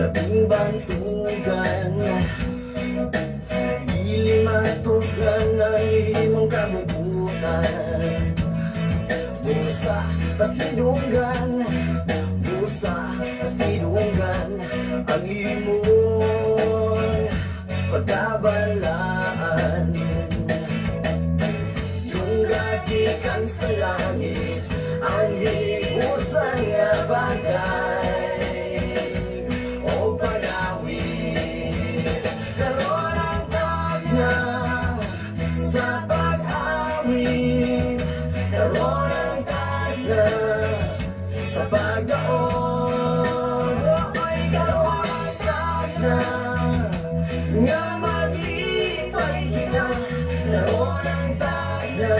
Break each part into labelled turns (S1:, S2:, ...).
S1: Labing bantugan, dili matuglan ang imong kabubutan. Busa pasidunggan, busa pasidunggan ang imong pagkabalaan. Dunggagikan sa langit ang hiusan nga bagay o pag-awit. Karon ang tagna sa pag-awit, karon ang tagna sa pagdaog. Oy, karon ang tagna nga maglipay kita, karon ang tagna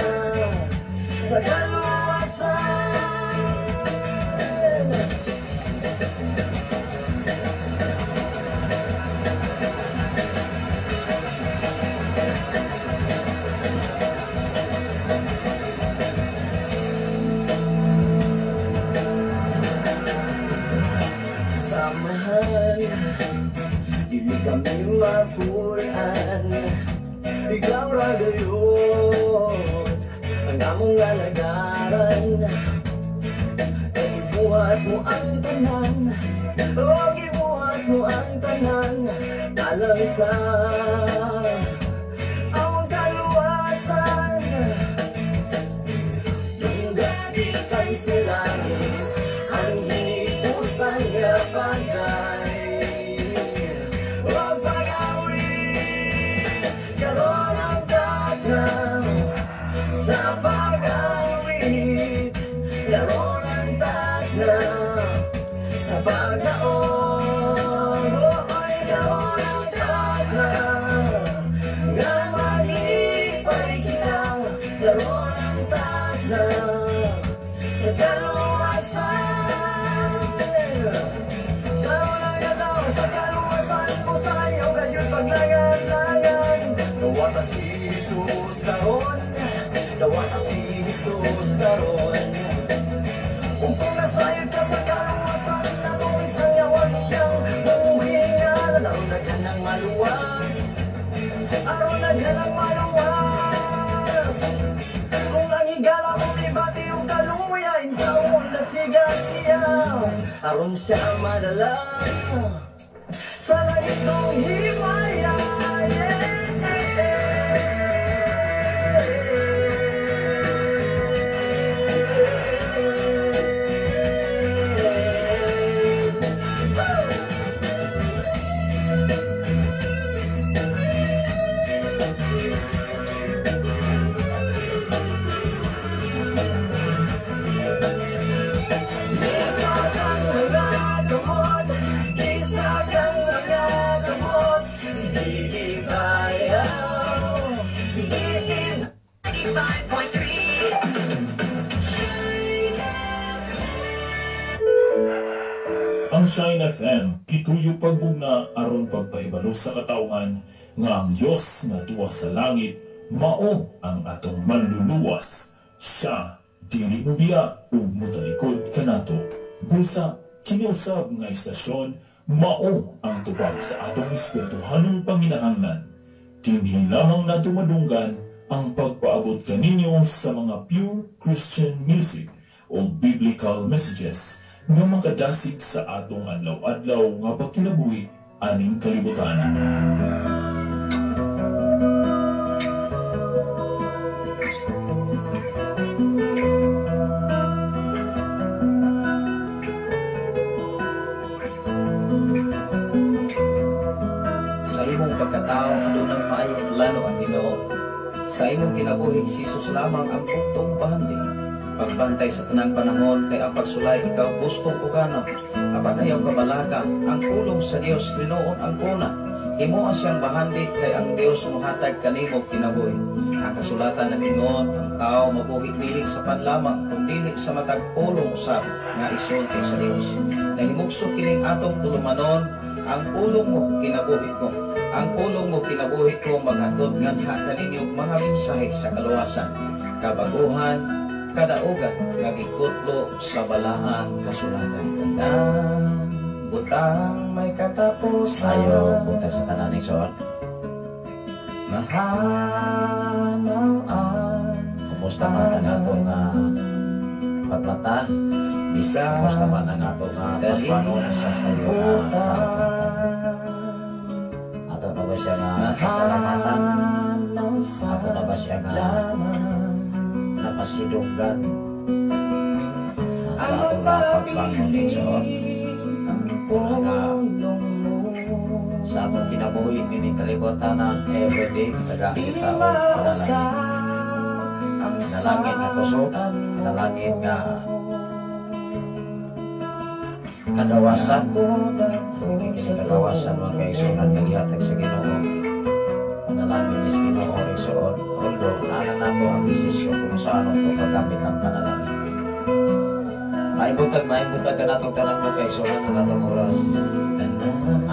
S1: sa kaluwasan. Samahan, dili kami mapulan. Ikaw ra gayud ang among alagaran. Kay gibuhat mo ang tanan, oh, gibuhat mo ang tanan alang sa among kaluwasan. Dunggagikan sa langit ang hiusan nga bagay o pag-awit. Karon ang tagna sa pag-awit, karon ang tagna sa pagdaog. Oy, karon ang tagna nga maglipay kita, karon ang tagna sa kaluwasan. Karon ang adlaw sa kaluwasan mo sayo gayon paglangan-langan. Dawata si Jesus karon, dawata si Jesus karon. Kung nasayod ka sa kaluwasan na isang yawan niyang buhingalan, aron naghanang maluwas, aron naghanang maluwas. Kung ang higala mo ibati o kaluya, intawon na siga siya, aron siya madala sa langit ng himaya. Isa kang mga kamot, isa kang mga kamot. Sige ibayaw, sige ibayaw.
S2: 95.3
S3: Ang Shine FM gituyo pagbugna aron pagpahibalo sa katawhan nga ang Dios nga tuwa sa langit mao ang atong manluluwas. Siya dili mobiya ug motalikod kanato. Busa kini usab nga istasyon mao ang tubag sa atong espirituhanong panginahanglan. Dinhi lamang nato madunggan ang pagpaabot kaninyo sa mga pure Christian music o biblical messages nga makadasig sa atong adlaw-adlaw nga pagkinabuhi aning kalibutan.
S4: Sa imong pagkatao adunang maayong plano ang Ginoo. Sa imong kinabuhi si Jesus lamang ang buktong bahandi. Pagbantay sa tanang panahon kay ang pagsulay ikaw gustong uganon. Apan ayaw kabalaka ang pulong sa Dios hinuon ang kuna. Himoa siyang bahandi kay ang Dios mohatag kanimo kinabuhi. Ang kasulatan nag-ingon ang tao mabuhi dili sa panlamang kun dili sa matag pulong usab nga isulti sa Dios. Nahimugso kining atong tulumanon, ang pulong mo kinabuhi ko. Ang pulong mo kinabuhi ko maghatod nganha kaninyo mga mensahe sa kaluwasan, kabaguhan, kadaugan nga gikutlo sa balaang kasulatan. Tanang butang may kata
S1: katapusan.
S5: Ayo buntag sa tanan, igsoon.
S1: Mahanaw ang
S5: Kumusta man ang ato nga pagmata?
S1: Bisag
S5: Kumusta man ang ato nga pagbangon sa sayo nga kabuntag? Ato na ba siya nga kasalamatan?
S1: Mahanaw sa
S5: Ato na ba siya nga
S1: lamang
S5: napasidunggan sa
S1: ang
S5: ato nga pagbangon, igsoon?
S1: mapabilin ang
S5: Una nga,
S1: pulong mo.
S5: sa atong kinabuhi nining kalibutan na everyday tagaan
S1: Dili
S5: kita og panalangin.
S1: mausap ang
S5: Panalangin nga kusog,
S1: saan mo.
S5: Panalangin nga kagawasan.
S1: Ako dako
S5: Kini
S1: sa
S5: kagawasan, mga kaigsunan, nga gihatag sa Ginoo. Panalangin is Ginoo, igsoon. Although naa na nako ang desisyon kung saan ito paggamit ang panalangin. Maayong buntag kanatong tanan, mga kaigsunan, ang atong oras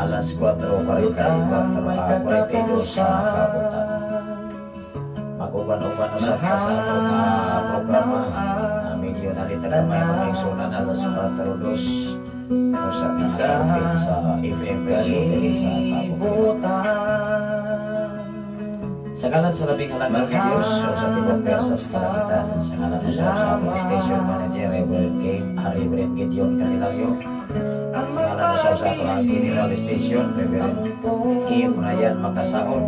S5: alas 4:44, 42 sa kabuntag. Mag-uban-uban usab ka sa atong programa. Medyo nalita gamay, mga kaigsunan, alas 4:02 usa ka nakaulit sa FM radio diri sa Tabuk.
S1: Kalibutan.
S5: Sa ngalan sa labing halagang nga Diyos o sa tibok sa kalangitan, sa ngalan usab sa atong station manager, Reverend K. Reverend Gideon Candelario,
S1: Ang
S5: sa ngalan usab sa atong general station, Reverend Kim Ryan Makasaon.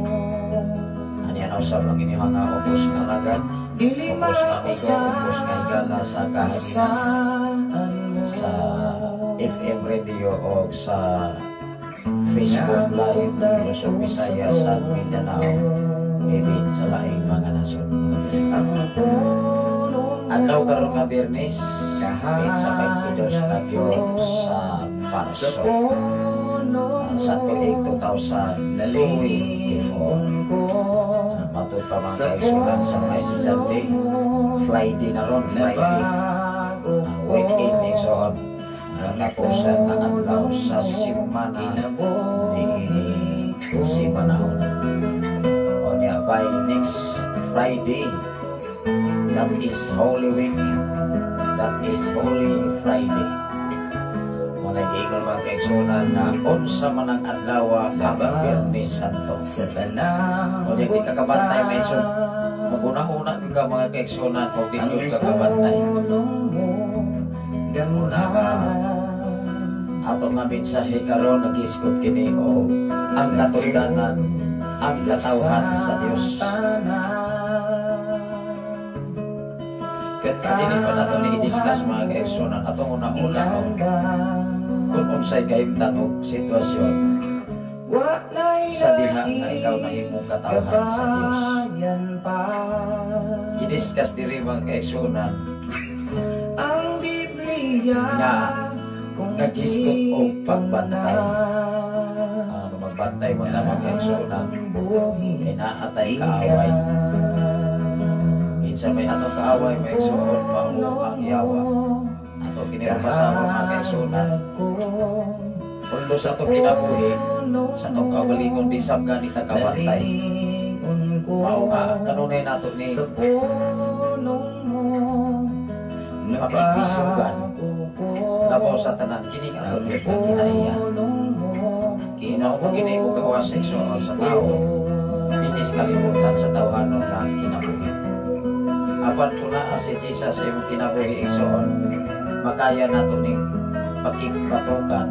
S5: Aniya na usab ang inyong nga ubos nga alagad,
S1: Dili
S5: ubos nga amigo,
S1: mausap
S5: ubos nga higala sa
S1: ang
S5: kahanginan
S1: saan mo.
S5: Sa FM radio o sa Facebook Live, Luzon, Visayas at Mindanao, even sa laing mga nasod.
S1: Ang pulong mo.
S5: Adlaw karon nga Biyernes, petsa 22 kagyo sa
S1: Sa
S5: Marso
S1: pulong
S5: sa tuig 2024.
S1: Nalilingon ko.
S5: Matud pa, mga kaigsunan, sa mga estudyante, Friday na ron, Friday.
S1: Nabago ko.
S5: Weekend, igsoon. Katapusan ng adlaw sa simana
S1: Kinabuhi ko.
S5: si panahon. O niya, by next Friday, that is Holy Week, that is Holy Friday. Mga giingon, mga kaigsunan, na unsa man ang adlaw ang Biyernes Santo.
S1: Sa tanang
S5: O di ka kabantay medyo. Maguna-una ka, mga kaigsunan, kung di
S1: Ang
S5: ka kabantay.
S1: pulong mo
S5: Una nga,
S1: gamhanan
S5: ato nga mensahe karon nagisgot kini o ang katuldanan, ang katawhan sa Dios. Sa dili pa nato ni i-discuss, mga kaigsunan, atong una-una o kung unsay kahimtang og sitwasyon sa diha nga ikaw nahimong katawhan sa Dios.
S1: Pa
S5: I-discuss diri, mga kaigsunan,
S1: ang Biblia
S5: nga
S1: kung
S5: nagisgot og pagbantay.
S1: ito
S5: Ano magbantay mo na, mga kaigsunan,
S1: buhi
S5: kay naa tay kaaway. Kinsa may atong kaaway, mga igsoon? Mao ang yawa. Ato kini basahon, mga kaigsunan. Kundo sa atong kinabuhi, sa atong kaugalingon, di sab gani ta kabantay. Mao nga kanunay nato ni
S1: Sa pulong mo
S5: mapigpisugan
S1: nabago ko
S5: labaw sa tanan kining atong gyud nga kinaiya.
S1: pulong mo.
S5: Ginoo ko kini mo gawas, igsoon, sa tao dinis kalibutan sa tawhanon nga kinabuhi. Apan kung naa si Jesus sa imong kinabuhi, igsoon, makaya nato ning pakigbatukan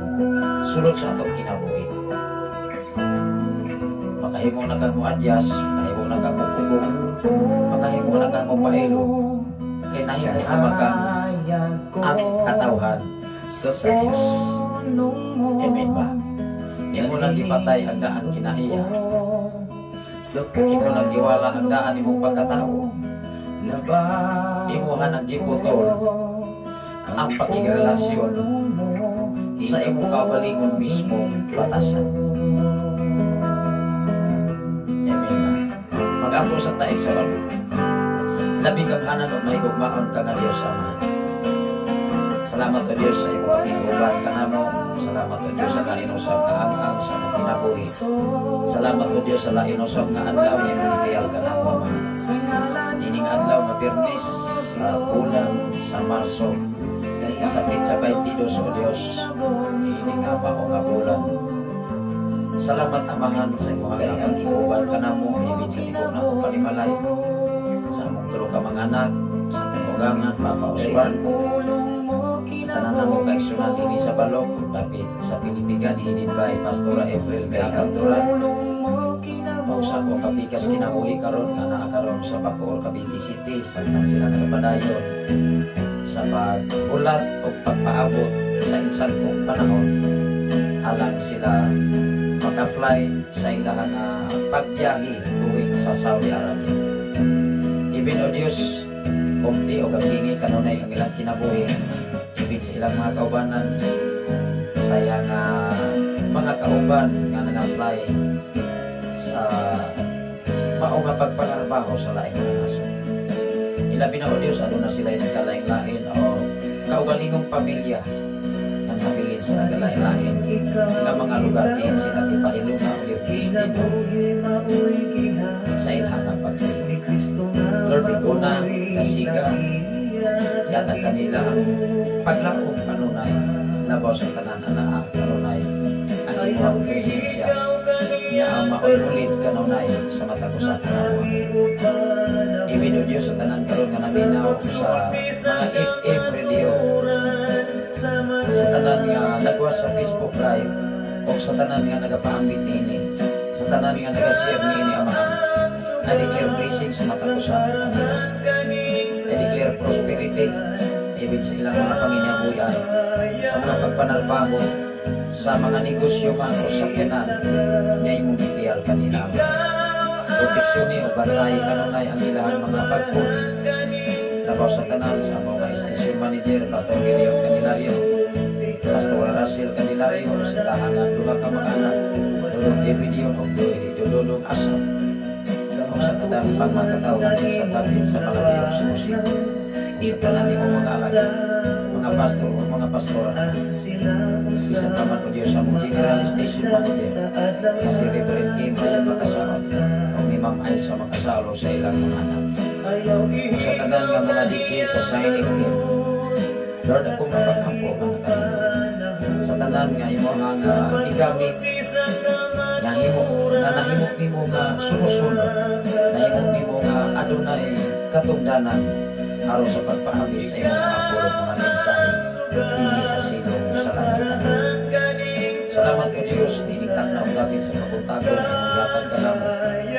S5: sulod sa atong kinabuhi. Makahimo na kang mo-adjust, makahimo na kang mupugong, makahimo na kang mopailo, kay nahimo na kang ang katawhan
S1: sa
S5: sa Dios.
S1: pulong mo.
S5: Amen ba? Imo nang gipatay ang daan kinaiya.
S1: Sa
S5: Imo nang giwala ang daan imong pagkatao.
S1: Nabago
S5: Imuha nang giputol ang pakigrelasyon sa imong kaugalingon mismo batasan. Amen ba? Mag-ampo sa taig sa walo. Labing gamhanan ug mahigugmaon ka nga Dios Ama. Salamat o Dios sa imong pakiguban kanamo. Salamat o Dios sa lain usab nga ang sa imong kinabuhi. Salamat o Dios sa lain usab nga adlaw nga imong gibiyal kanamo, Ama. Nining adlaw nga Biyernes sa bulan sa Marso sa petsa 22, o Dios. Nining nga mao nga bulan. Salamat, Amahan, sa imong nga pag-iuban kanamo ibig sa tibuok namong panimalay, sa among tulo ka mga anak, sa tinugangan, Papa Oswald, sa tanan namong kaigsunan dinhi sa Balok, dapit sa Pilipigan, headed by Pastora April Beacanturan, o sa akong kapikas kinabuhi karon nga naa karon sa Bacoor, Cavite City, samtang sila nagapadayon sa pag-ulat o pagpaabot sa insaktong panahon alang sila maka-fly sa ilahang pagbiyahe going sa Saudi Arabia. Ibin, O Diyos, kumti o gabingi kanunay ang ilang kinabuhi, ibin sa ilang mga kaubanan, sa iyang mga kauban nga nanga-fly sa mao nga pagpangarbaho sa laing mga nasod. Ilabi na, O Diyos, aduna sila nagkalain-lain o kaugalingong pamilya nga nabilin sa nagkalain-lain nga mga lugar diin sila gipahilunga o gipistino sa ilang nga pagtuo. Lord, ikaw na kasiga, yatag kanila ang paglaom kanunay, labaw sa tanan anaa kanunay, ang imong presensya nga ang maululid kanunay sa matag usa kanamo. Ibin, O Diyos, sa tanan karon nga naminaw sa mga FM radio, sa tanan nga nagwa sa Facebook Live, o sa tanan nga nagapaambit niini, sa tanan nga naga-share niini, Amahan, I declare blessing sa matag usa kanila. I declare prosperity ibig sa ilang mga panginabuhian, sa mga pagpanarbaho, sa mga negosyo man o sakyanan nga imong gitiyal kanila. Proteksyon ni o bantay kanunay ang ilang mga pagpuli. Labaw sa tanan sa mga station manager, Pastor Gideon Candelario, Pastor Russell Candelario, sa ilahang nga duha ka mga anak, Dulong Davidion o Dulong Asap, o sa tanan pang mga katawhan sa dapit sa Palaliyok sa Musik, o sa tanan nimo mga alagad, mga pastor o mga pastora, bisan pa man, O Diyos, sa among general station manager, sa si Reverend Kim Mayat Makasao, o ni Ma'am Aisa Makasalo sa ilang mga anak. O sa tanan nga mga DJ sa Shining Team, Lord, ako mapag-ampo mga kanila. Sa tanan nga imo nga gigamit, nga himo, nga nahimo nimo nga sumusunod, nahimo nimo nga adunay katungdanan aron sa pagpaabit sa imong mga pulong, mga mensahe dinhi sa silong sa langitan. Salamat, O Diyos, dinigtak na dapit sa kabuntagon imong gihatag kanamo.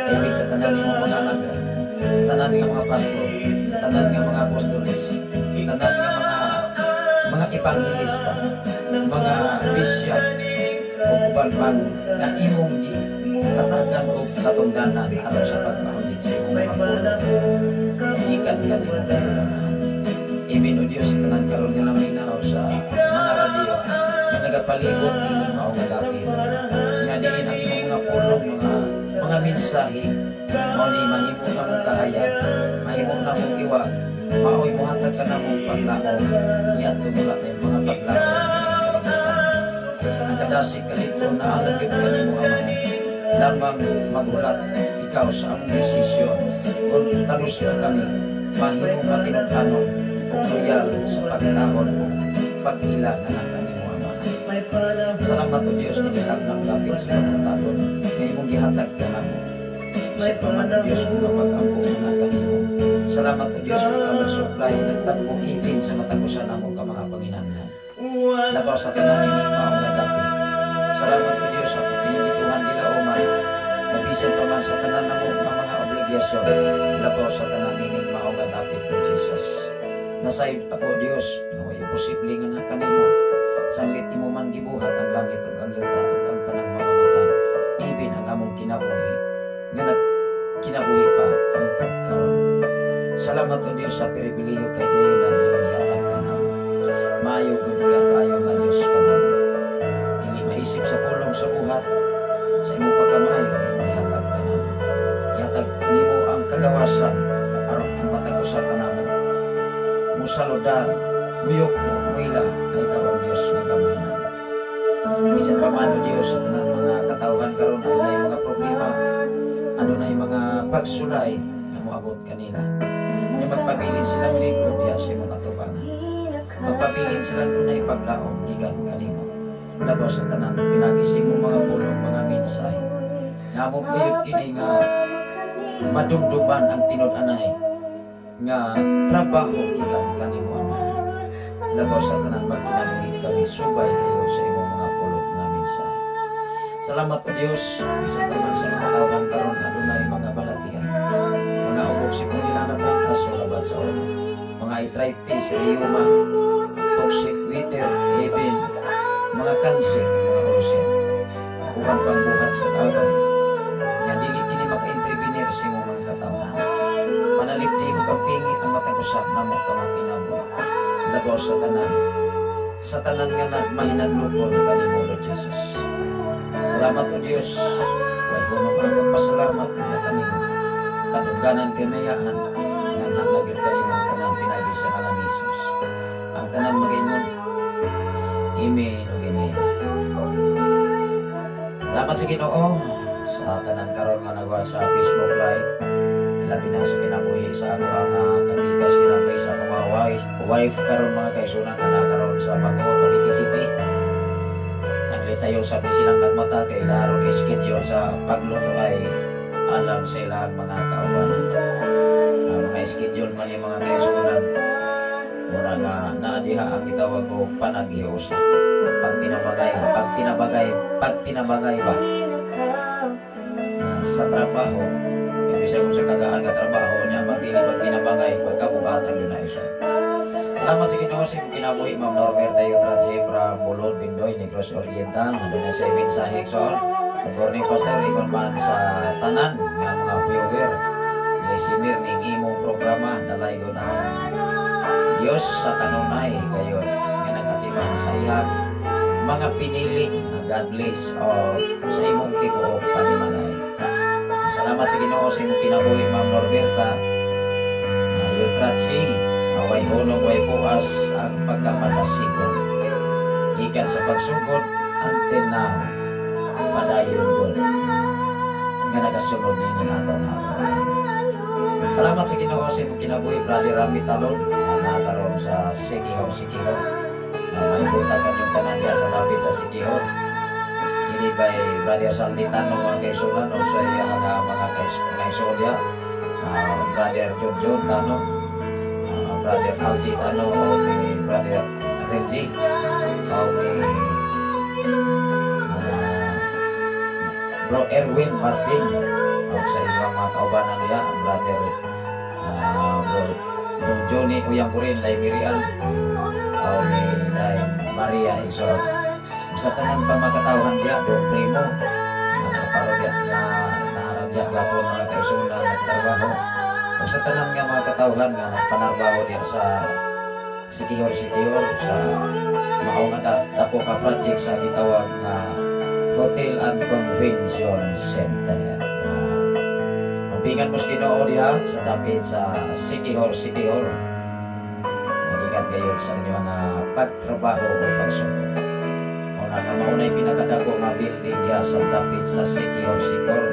S5: Ibig sa tanan nimong mga alagad, sa tanan nga mga pastor, sa tanan nga mga apostoles, sa tanan nga mga evangelista, mga bishop, o uban pang nga imong gi tatagan og katungdanan aron sa pagpaabit sa imong mga pulong. Gikan kanimo dayon. Ibin, O Diyos, tanan karon nga naminaw sa mga radyo nga nagapalibot ini mao nga dapit nga diin ang imong mga pulong, mga mensahe mao ni mahimo namong kahayag, mahimo namong iwa, mao'y mohatag kanamong paglaom niadto wala tay mga paglaom. Ang kadasig kadito naa gyud kanimo, Amahan, lamang magulat ikaw sa among desisyon kung tanus ka kami mahimong matinud-anon o loyal sa pagtahod o pag-ila nga naa kanimo, Amahan. Salamat, O Diyos, ni dapit sa kabuntagon nga imong gihatag kanamo. Sa paman, O Diyos, mga pag-ampo nga kanimo. Salamat, O Diyos, ikaw nag-supply, nagtatbo ipin sa matag usa namo ka mga panginahanglan. Labaw sa tanan ini mao nga dapit. Salamat, O Diyos, sa kinigituhan nila o man. Nabisan pa man sa tanan namo nga mga obligasyon. Labaw sa tanan ini mao nga dapit, O Jesus. Nasayod ako, Diyos, nga way imposible nga na kanimo. Sanglit imo man gibuhat ang langit ug ang yuta ug ang tanang mga butang. Ibin ang among kinabuhi nga nagkinabuhi pa hangtod karon. Salamat, O Diyos, sa pribilehiyo kay gayonan nga gihatag kanamo. Maayo gud ka kaayo nga Diyos kanamo. Dili maisip sa pulong, sa buhat, sa imong pagkamaayo nga imong gihatag kanamo. Gihatag nimo ang kagawasan aron ang matag usa kanamo musaludar, muyukmo, muila kay ikaw ang Diyos nga gamhanan. Bisan pa man, O Diyos, sa tanang mga katawhan karon adunay mga problema, adunay mga pagsulay nga moabot kanila. Nga magpabilin silang lingkod diha sa imong atubangan. Magpabilin silang dunay paglaom gikan kanimo. Labaw sa tanan, pinaagi sa imong mga pulong, mga mensahe. Nga mo gayud kini nga madumduman ang tinud-anay nga trabaho gikan kanimo, Amahan. Labaw sa tanan, magkinabuhi kami subay kayo sa imong mga pulong nga mensahe. Salamat, O Dios, bisan pa man sa mga katawhan karon adunay mga balatian. Mga ubog sipon nila na trangkaso labat sa ulo. Mga arthritis, rheuma, toxic weather, even mga cancer, mga ulcer. Uban pang buhat sa kaaway. Nga dili kini maka-intervenir sa imong mga katawhan. Panalipdi mo pagpingi ang matag usa namo ka mga kinabuhi. Labaw sa tanan nga nagmahinadlokon kanimo, Lord Jesus. Salamat, O Dios. Way hunong ang pagpasalamat nga kanimo. Kadungganan kamayahan nga nagid kanimo ang tanan pinaagi sa ngalan ni Jesus. Ang tanan magaingon, "Amen ug amen." Salamat sa Ginoo sa tanan karon nga nagawa sa Facebook Live. Ilabi na sa kinabuhi sa ako ang kapitas kinabuhi sa akong mga wife karon, mga kaigsuonan, nga karon sa Bacoor, Cavite City. Sanglit sa iyo sa silang nagmata kay laron schedule sa pagluto ay alam sa ilang mga kaubanan. Mga schedule man yung mga kaigsuonan. Mura nga naa diha ang gitawag ko panaghiusa. Pag tinabagay, pag tinabagay, pag tinabagay ba sa trabaho, ibig kung sa kagaan nga trabaho niya, magdili pag tinabagay, pagkabuhatan yun na isa. Salamat sa Ginoo sa imong kinabuhi, Ma'am Norbert Tayo Transi from Bulod, Bindoy, Negros Oriental. Nandun na siya mensahe igsoon. Good morning, Pastor. Ingon man sa tanan nga mga viewer. Listener ning imong programa, dalaygon ang Diyos sa kanunay kayo nga nagatiman sa iyang mga pinili nga God bless o sa imong tibuok panimalay. Salamat sa Ginoo sa imong kinabuhi, Ma'am Norberta. Yutratsi, way hulong way puas ang pagkamatasikon. Gikan sa pagsugod until now, padayon gud nga nagasunod ninyo atong hapon. Salamat sa Ginoo sa imong kinabuhi, Brother Rami Talon, nga nakaroon sa Siquijor, Siquijor. May butagan yung tanan diya sa lapit sa Siquijor. Ini by Brother Salditano, mga kaigsuonan, o sa iya nga mga kaigsuon diya. Brother John John Tano, Brother Algie Tano, o ni Brother Reggie, o ni Bro Erwin Martin, o sa inyong mga kaubanan niya, Brother Bro Don Johnny Uyang Purin, Day Miriam, o ni Day Maria Isor. Sa tanan pa makatawhan diya, Don Primo, nga nakaparo diya, nga naharap diya gapon, mga kaigsuonan nagtrabaho. O sa tanan nga mga katawhan nga nagpanarbaho diya sa Siquijor, Siquijor, sa mao nga dako ka project sa gitawag nga Hotel and Convention Center. Ampingan mo sa Ginoo diha sa dapit sa Siquijor, Siquijor. Magikan kayo sa inyong pagtrabaho o pagsugod. Una nga maunay pinakadako nga building diha sa dapit sa Siquijor, Siquijor.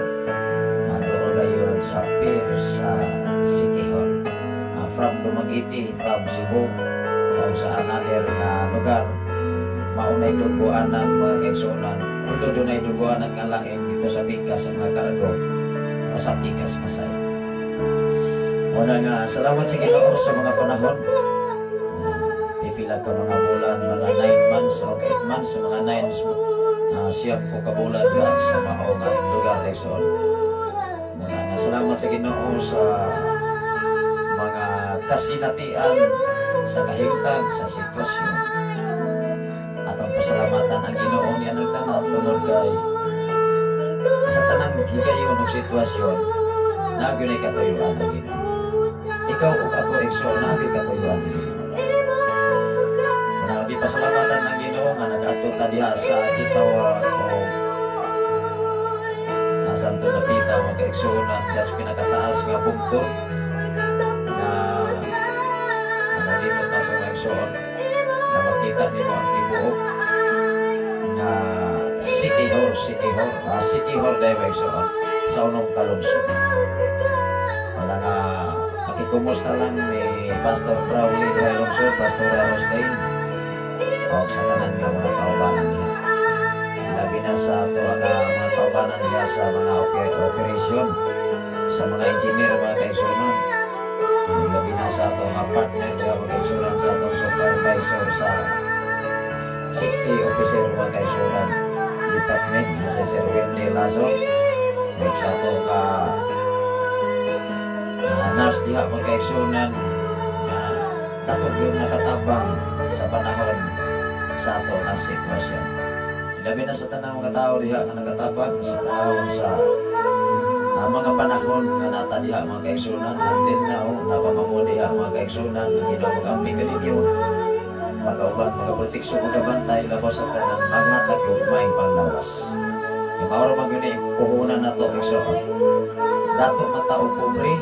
S5: Doon gayon sa pier sa Siquijor. From Dumaguete, from Cebu, o sa another nga lugar, maunay duguanan, mga kaigsuonan. Although dunay duguanan nga lain dito sa pikas sa mga kargo o sa pikas nga side. Una nga, salamat sa Ginoo sa mga panahon. Pipila ka mga bulan, mga 9 months o 8 months, sa mga 9 siyam ko ka bulan ka sa mao nga lugar, igsoon. Una nga, salamat sa Ginoo sa mga kasinatian sa kahimtang sa sitwasyon. Atong pasalamatan ang Ginoo niya ng tanan tungod kay sa tanang higayon og sitwasyon, naa gyud katuyuan ang Ginoo. Ikaw ug ako, igsoon, naa gyud katuyuan ang Ginoo. Nabi pasalamatan ang Ginoo nga nag-adto ta diha sa gitawag o asan to napita, mga kaigsuonan, diha sa pinakataas nga bugtong nga nalimot na ito, mga igsoon, na makita nimo ang tibuok nga Siquijor, Siquijor, Siquijor dahil, mga igsoon, sa unong kalungsod. Wala nga makikumusta lang ni Pastor Crowley dahil lungsod, Pastor Rostain, o sa tanan nga mga kaubanan niya. kaubanan diha sa mga operation, sa mga engineer, mga kaigsunan. Labi na sa atong mga partner diha, mga kaigsunan, sa atong supervisor sa safety officer, mga kaigsunan, department na si Sir Wendy Lazo, ug sa atong ka nurse diha, mga kaigsunan, nga dako gyud nakatabang sa panahon sa ato na sitwasyon. Labi na sa tanang mga tao diha nga nagatabang sa panahon sa mga panahon nga nata diha, mga kaigsunan. Until now napamamo diha, mga kaigsunan. Ang Ginoo mag-amping kaninyo, magauban, magaproteksyon, magabantay, labaw sa tanan maghatag og maayong panglawas. Kay mao ra man gyud ni puhunan nato, igsoon. Dato man ta og pobre,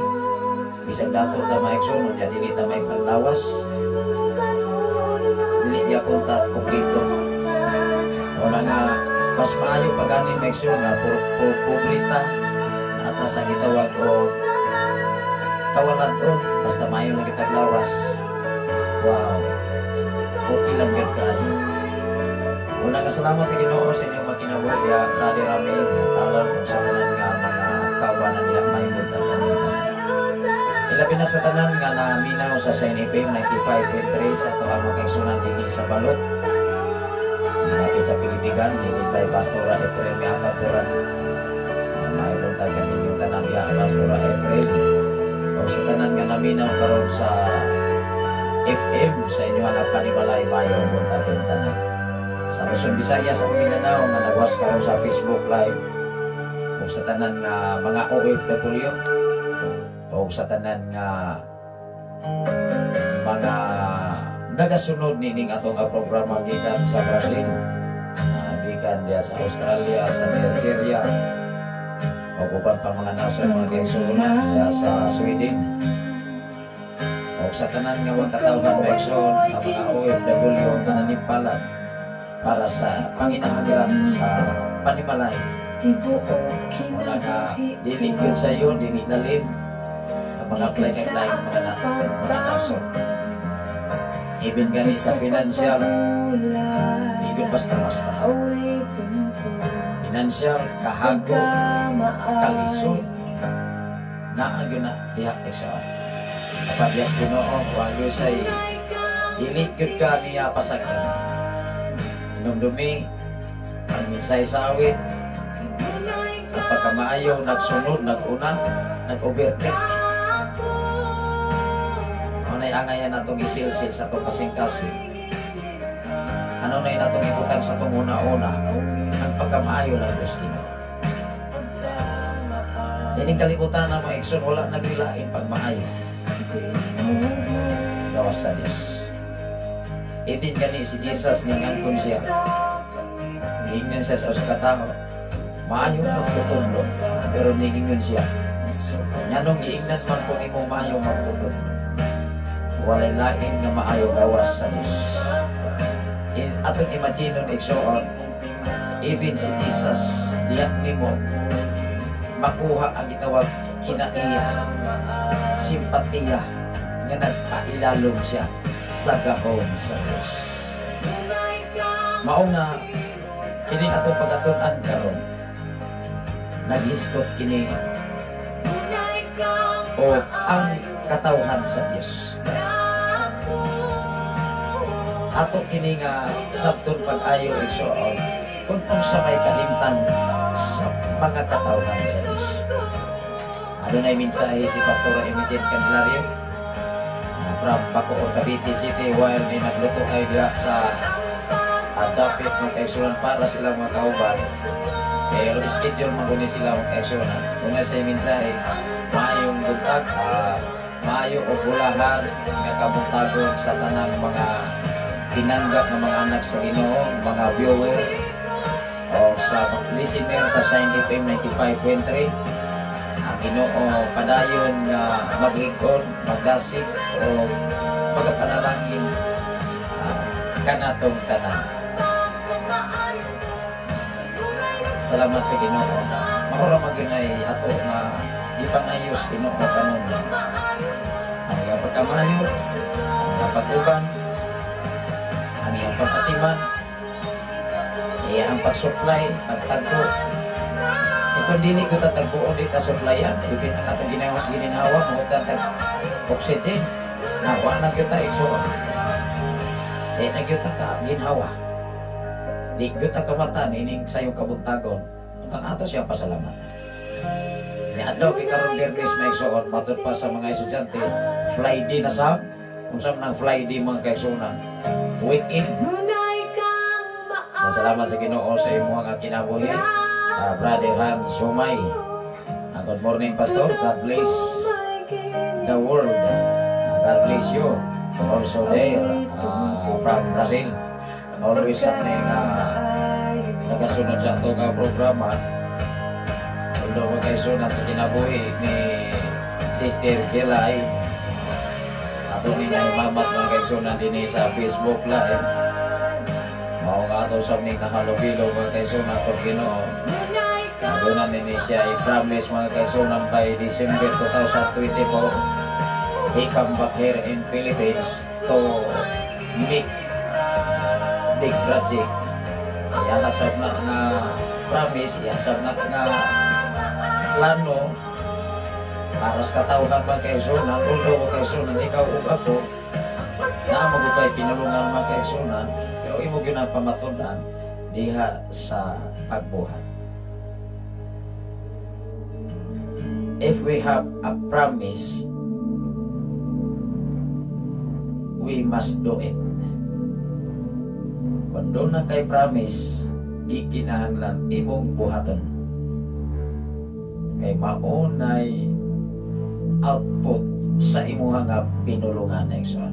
S5: bisan dato ta maigsoon nya dili ta may panglawas, dili gyapon ta kompleto. Wala nga mas maayo pa gani, maigsoon, nga puro pobre ta ata sa gitawag og kawalan-on, basta maayo lang kitag lawas. Wow, okay lang gyud kaayo. Una nga salamat sa Ginoo sa inyong makinabuhi diha, Brother Rami, talon ug sa tanan nga mga kaubanan diha, maayong buntag kaninyo. Ilabi na sa tanan nga naminaw sa Shine FM 95.3 sa ato ang mga kaigsunan dinhi sa Balot. Malapit sa Pilipigan, dinhi tay Pastora Ephraim Akapuran. Maayong buntag kaninyong tanan diha, Pastora Ephraim. O sa tanan nga naminaw karon sa FM sa inyong nga panimalay, maayong buntag kayong tanan. Sa Luzon, Visayas ug Mindanao nga nagwas karon sa Facebook Live, ug sa tanan nga mga OFW, o sa tanan nga mga nagasunod nining atong nga programa gikan sa Brazil, gikan diha sa Australia, sa Nigeria, ug uban pa mga nasod, mga kaigsuonan, diha sa Sweden, ug sa tanan nga mga katawhan, mga igsoon, ang mga OFW nga nanimpala para sa panginahanglan sa panimalay. Wala nga dili gyud sa iyo, dili lalim ang mga apply kay laing mga nasod. Even gani sa financial, di gyud basta-basta. Financial, kahago, kalisod, naa gyud na diha, igsoon. Kapag diyas Ginoo, wa gyud say dili gyud ka niya pasagdan. Hinumdumi ang minsay sa awit, ang pagkamaayo nagsunod, naguna, nag-overtake. Ano na'y angayan natong isilsil sa atong kasing-kasing? Ano na'y natong ibutang sa atong una-una? Ang pagkamaayo lang Diyos Ginoo. Ining kalibutan na mga igsoon, wala naglain pagmaayo gawas sa Diyos. Even gani si Jesus, ningangkon siya. Niingon siya sa usa ka tawo, "Maayo magtutudlo," pero niingon siya, "Nganong giingnan man ko nimo maayo magtutudlo? Walay lain nga maayo gawas sa Dios." Atong imagine, igsoon, even si Jesus, diya nimo makuha ang gitawag kinaiya, simpatiya, nga nagpailalom siya sa gahom sa Dios. Mao nga kini atong pagkatun-an karon, naghisgot kini o ang katawhan sa Dios. Ato kini nga sabton pag-ayo, igsoon, kung unsa may kahimtang sa mga katawhan sa Dios. Adunay mensahe si Pastor Emigen Candelario from Bacoor, Cavite City, while ni nagluto kay diha sa dapit, mga kaigsunan, para sila mga kauban. Pero schedule man guni sila, mga kaigsunan. Una sa mensahe, maayong buntag, maayo o bulahan nga kabuntagon sa tanang mga tinanggap ng mga anak sa Ginoo, mga viewer o sa listener sa Shine FM 95.3. Ang Ginoo padayon nga maglingkod, magdasig o magapanalangin kanatong tanan. Salamat sa Ginoo. Mahura man gyud ay ato nga ipangayos Ginoo kanon. Ang iyang pagkamayo, ang iyang pag-uban, ang iyang pagkatiman, iyang pag-supply, pagtagpo. Kung dili ko tatagbuon di ta supplyan, ibin ang atong ginawa gininhawa mo tag oxygen. Na wa na gyud ta, igsoon. Di na gyud ta ka ginhawa. Di gyud ta kamata ining sayong kabuntagon. Ang ato siyang pasalamatan. Ni adlaw kay karon Biyernes, mga igsoon, matud pa sa mga estudyante, Friday na sab. Unsa man ang Friday, mga kaigsuonan? Weekend. Salamat sa Ginoo sa imong nga kinabuhi. Brother Hans Humay. Good morning, Pastor. God bless the world. God bless you. Also there from Brazil. Always happening nagasunod sa ato nga programa. Although mga kaigsuonan sa kinabuhi ni Sister Gelay, ato ni mamat, mga kaigsuonan, dinhi sa Facebook Live. Mao nga ato sa ning nahalubilo, mga kaigsuonan, atong Ginoo. Aduna ni siya i-promise, mga kaigsuonan, by December 2024 he come back here in Philippines to make big project. Iya nasab na nga promise, iya sab na nga plano para sa katawhan, mga kaigsuonan. Although, mga kaigsuonan, ikaw ug ako naa man kay pinulungan, mga kaigsuonan, pero imo gyud ang pamatud-an diha sa pagbuhat. If we have a promise, we must do it. Kung duna kay promise, gikinahanglan imong buhaton. Kay maunay output sa imuha nga pinulungan, igsoon.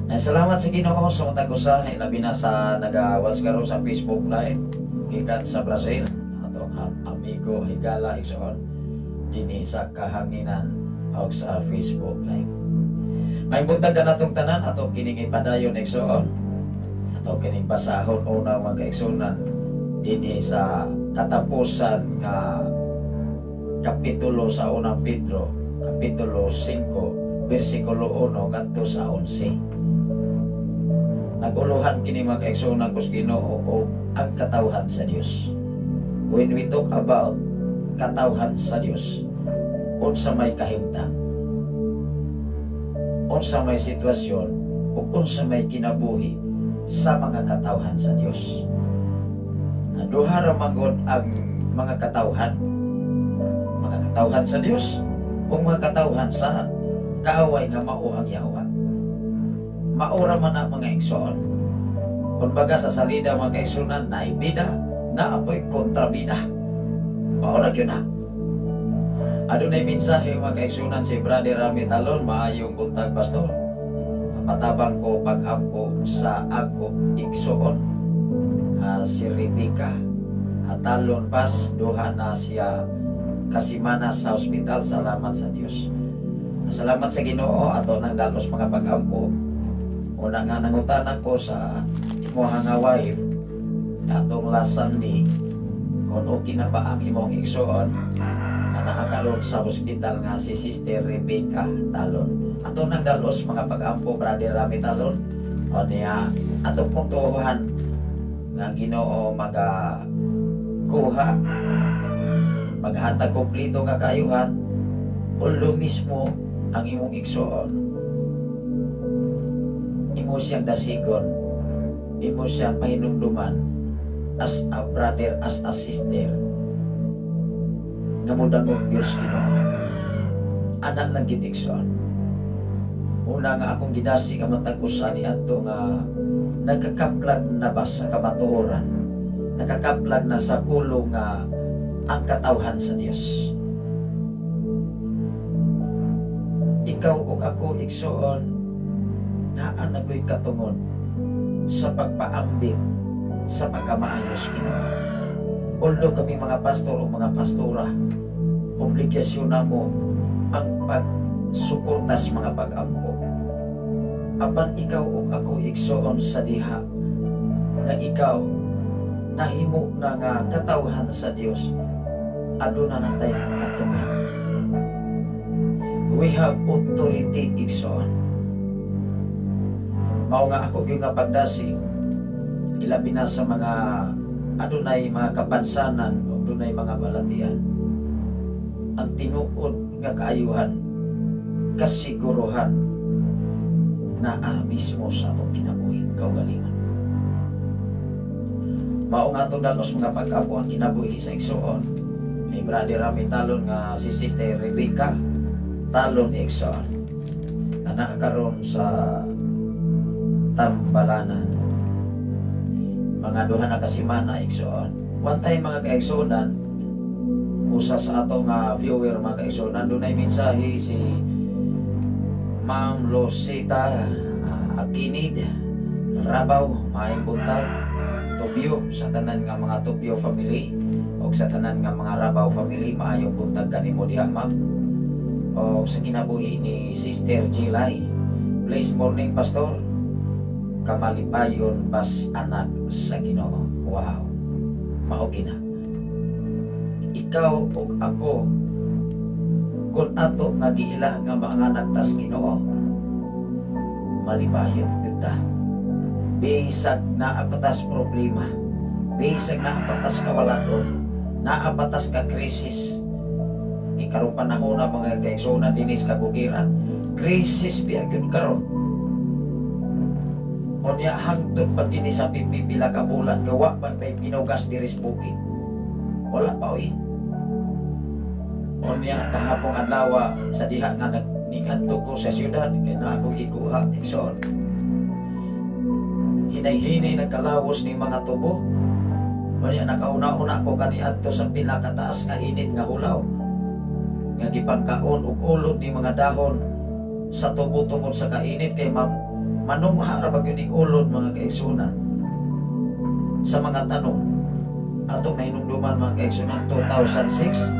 S5: Na salamat sa Ginoo sa matag usa, ilabi na sa nagawas karon sa Facebook Live gikan sa Brazil, atong amigo higala, igsoon, dinhi sa kahanginan og sa Facebook Live. May buntag ka natong tanan, ato kining ipadayon, igsoon. Ato kining basahon una, mga kaigsuonan, dinhi sa katapusan nga kapitulo sa Unang Pedro, kapitulo 5, bersikulo 1 ngadto sa 11. Naguluhan kini, mga kaigsuonan ko sa Ginoo, o ang katawhan sa Dios. When we talk about katawhan sa Dios, unsa may kahimtang, unsa may sitwasyon, ug unsa may kinabuhi sa mga katawhan sa Dios. Duha ra magod ang mga katawhan sa Dios o mga katawhan sa kaaway nga mao ang yawa. Maura man ang mga igsoon. Kumbaga sa salida, mga kaigsuonan, naay bida, naa poy kontrabida. Maura gyud na. Adunay mensahe, mga kaigsuonan, si Brother Rami Talon: "Maayong buntag, Pastor. Patabang ko pag-ampo sa ako igsoon. Si Rebecca Talon Pas, duha na siya kasimana sa ospital. Salamat sa Dios." Salamat sa Ginoo, ato nang dalos mga pag-ampo. Una nga nangutana ko sa imuha nga wife atong last Sunday kung okay na ba ang imong igsoon na nakakaroon sa ospital nga si Sister Rebecca Talon. Ato nang dalos mga pag-ampo, Brother Rami Talon. O niya, ato pong tuhuhan nga Ginoo maga kuha, maghatag kompleto nga kaayuhan, ulo mismo ang imong igsoon, imo siyang dasigon, imo siyang pahinumduman as a brother, as a sister nga modangog Dios Ginoo. Anak lang gid, igsoon. Una nga akong gidasi nga matag usa ni adto nga nagkakaplag na ba sa kamatuoran, nakakaplag na sa pulong nga ang katawhan sa Dios. Ikaw ug ako, igsoon, naa na ko'y katungod sa pagpaambit sa pagkamaayos Ginoo. Although kami mga pastor o mga pastora, obligasyon namo ang pagsuporta sa mga pag-ampo. Apan ikaw ug ako, igsoon, sa diha nga ikaw nahimo na nga katawhan sa Dios, aduna natay katungod. We have authority, igsoon. Mao nga ako gyud nga pagdasi, ilabi na sa mga Adunay mga kapansanan ug dunay mga balatian. Ang tinuod nga kaayuhan, kasiguruhan, naa mismo sa atong kinabuhi kaugalingon. Mao nga atong dalos, mga pag-apo, ang kinabuhi sa igsuon ni Brother Rami Talon nga si Sister Rebecca Talon, igsoon. Ana karon sa Tambalanan. Mga 2 na ka semana, igsoon. One time, mga kaigsuonan, usa sa ato nga viewer, mga kaigsuonan, dunay mensahe si Ma'am Losita Akinid Rabaw, maayong buntag, Tubyo, sa tanan nga mga Tubyo family o sa tanan nga mga Rabaw family, maayong buntag kanimo diha, ma'am. O sa kinabuhi ni Sister Jilay. "Blessed morning, Pastor. Kamalipayon bas anak sa Ginoo." Wow. Mao gina. Ikaw ug ako, kung ato nga giila nga mga anak tas Ginoo, malipayon gyud ta. Bisag naa pa tas problema, bisag naa pa tas kawalaton, naa pa tas ka krisis. Karong panahon na, mga kaigsuonan, dinis kabukiran, krisis biya gyud karon. Unya hangtod pa dinhi sa pipila ka bulan gawa pa pay pinugas diri sa bukid. Wala pa oy. Unya kahapong adlaw, sa diha nga nagniadto ko sa syudad kay naa ako gikuha, igsoon. Hinay-hinay nagkalawos ni mga tubo. Unya nakauna-una ko kaniadto sa pila ka taas nga init nga hulaw nga gipangkaon og ulod ni mga dahon sa tubo tungod sa kainit, kay manungha ra ba gyud ning ulod, mga kaigsunan, sa mga tanong. Atong nahinumduman, mga kaigsunan, 2006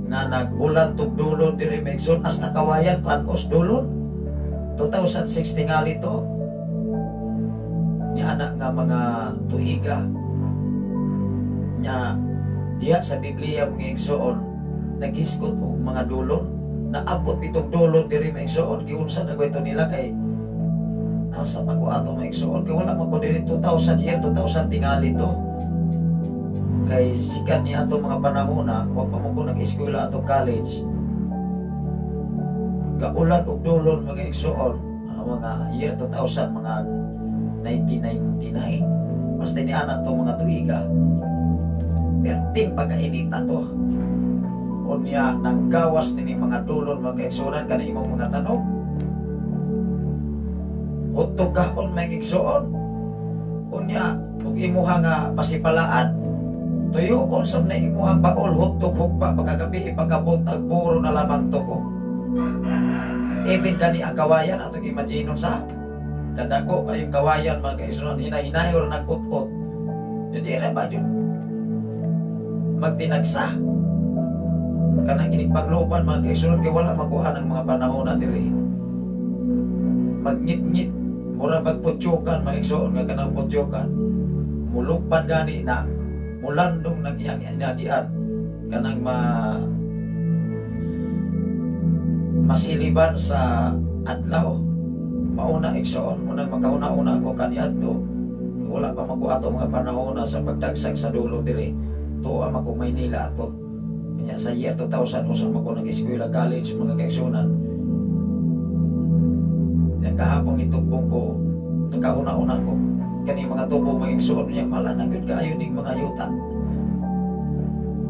S5: nga nag-ulan tugdulon diri, mga igsoon, hasta kawayan kanos dulon. 2006 tingali to ni anak nga mga tuiga nya. Diha sa Biblia, mga igsoon, naghisgot og mga dulon, naabot itong dulon diri, mga igsoon. Giunsa na ito nila kay asa pa ko ato, mga igsoon, kay wala man ko diri 2000, year 2000 tingali to, kay sikat ni ato mga panahon na wa pa mo ko nag-eskwela ato college. Gaulan og dulon, mga igsoon, mga year 2000, mga 1999, basta ni anak to mga tuiga, perting pagkainita to. Unya nang gawas ni mga dulon, mga kaigsuonan, kana imong mga tanom hutog kahon, mga igsoon. Unya ug imuha nga pasipalaan, tuyokon sab na imuhang baol hutog hugpa, pagkagabi, pagkabuntag, puro na lamang tuko. Even kani ang kawayan, atong imaginon sa kadako kayong kawayan, mga kaigsuonan, hinay-hinay or nag-ut-ut. Di ra ba yun magtinagsa kanang inig paglupan, mga kaigsuonan, kay wala makuha ng mga panahon na diri magngit-ngit, mura magputyokan, mga igsoon, nga kanang putyokan mulupad gani na mulandong ng iyang inagian, kanang masiliban sa adlaw. Mauna, igsoon, munang makauna-una ako kaniadto, wala pa mako ato mga panahon na sa pagdagsag sa dulo diri. Tuwa mako Maynila ato. Kanya sa year 2000 usa mako nag-eskwela college, mga kaigsuonan. Yang kahapon nitugpong ko, nagkauna-una ko kani mga tubo, mga igsoon niya, mala na gyud kaayo ning mga yuta.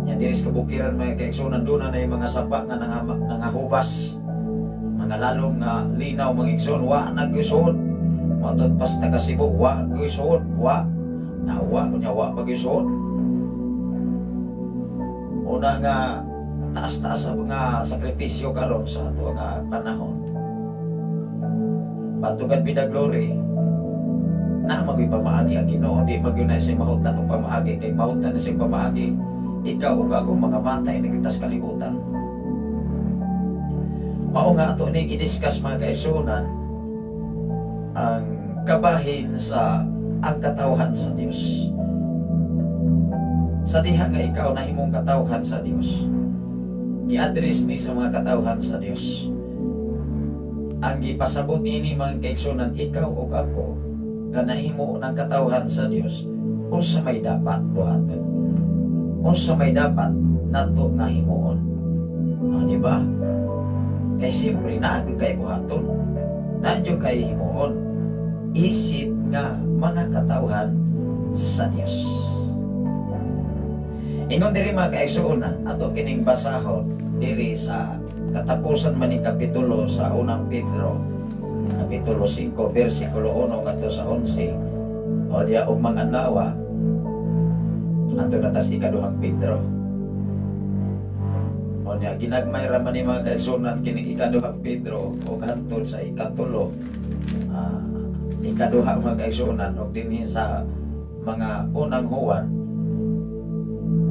S5: Nya diri sa kabukiran, mga kaigsuonan, doon na yung mga sapa nga nangahubas. Mga lalom nga linaw, mga igsoon, wa na gyud suod. Matod pas taga Cebu, wa gyud suod, wa. Na wa kunya wa pa gyud suod. Una nga taas-taas ang mga sakripisyo karon sa ato nga panahon. But to God be the glory, na magyud pamaagi ang Ginoo, di magyud na siya mahutan og pamaagi, kay mahutan na siya pamaagi, ikaw ug ako mga matay na gitas kalibutan. Mao nga ato ning i-discuss, mga kaigsuonan, ang kabahin sa ang katawhan sa Dios. Sa diha nga ikaw nahimong katawhan sa Dios, gi-address ni sa mga katawhan sa Dios. Ang gipasabot nini, mga kaigsuonan, ikaw ug ako nga nahimo ng katawhan sa Dios. Unsa may dapat buhaton? Unsa may dapat nato nga himuon? Ah, di ba? Kay siyempre naa gyud kay buhaton. Naa gyud kay himuon. Isip nga mga katawhan sa Dios. Ingon diri, mga kaigsuonan, ato kining basahon diri sa katapusan man ni kapitulo sa Unang Pedro, kapitulo 5, versikulo 1 ngadto sa 11. O diya og mga adlaw, ato na tas Ikaduhang Pedro. O niya, ginagmay ra man ni, mga kaigsuonan, kining Ikaduhang Pedro og hantod sa ikatulo. Ikaduha, mga kaigsuonan, og dinhi sa mga Unang Juan.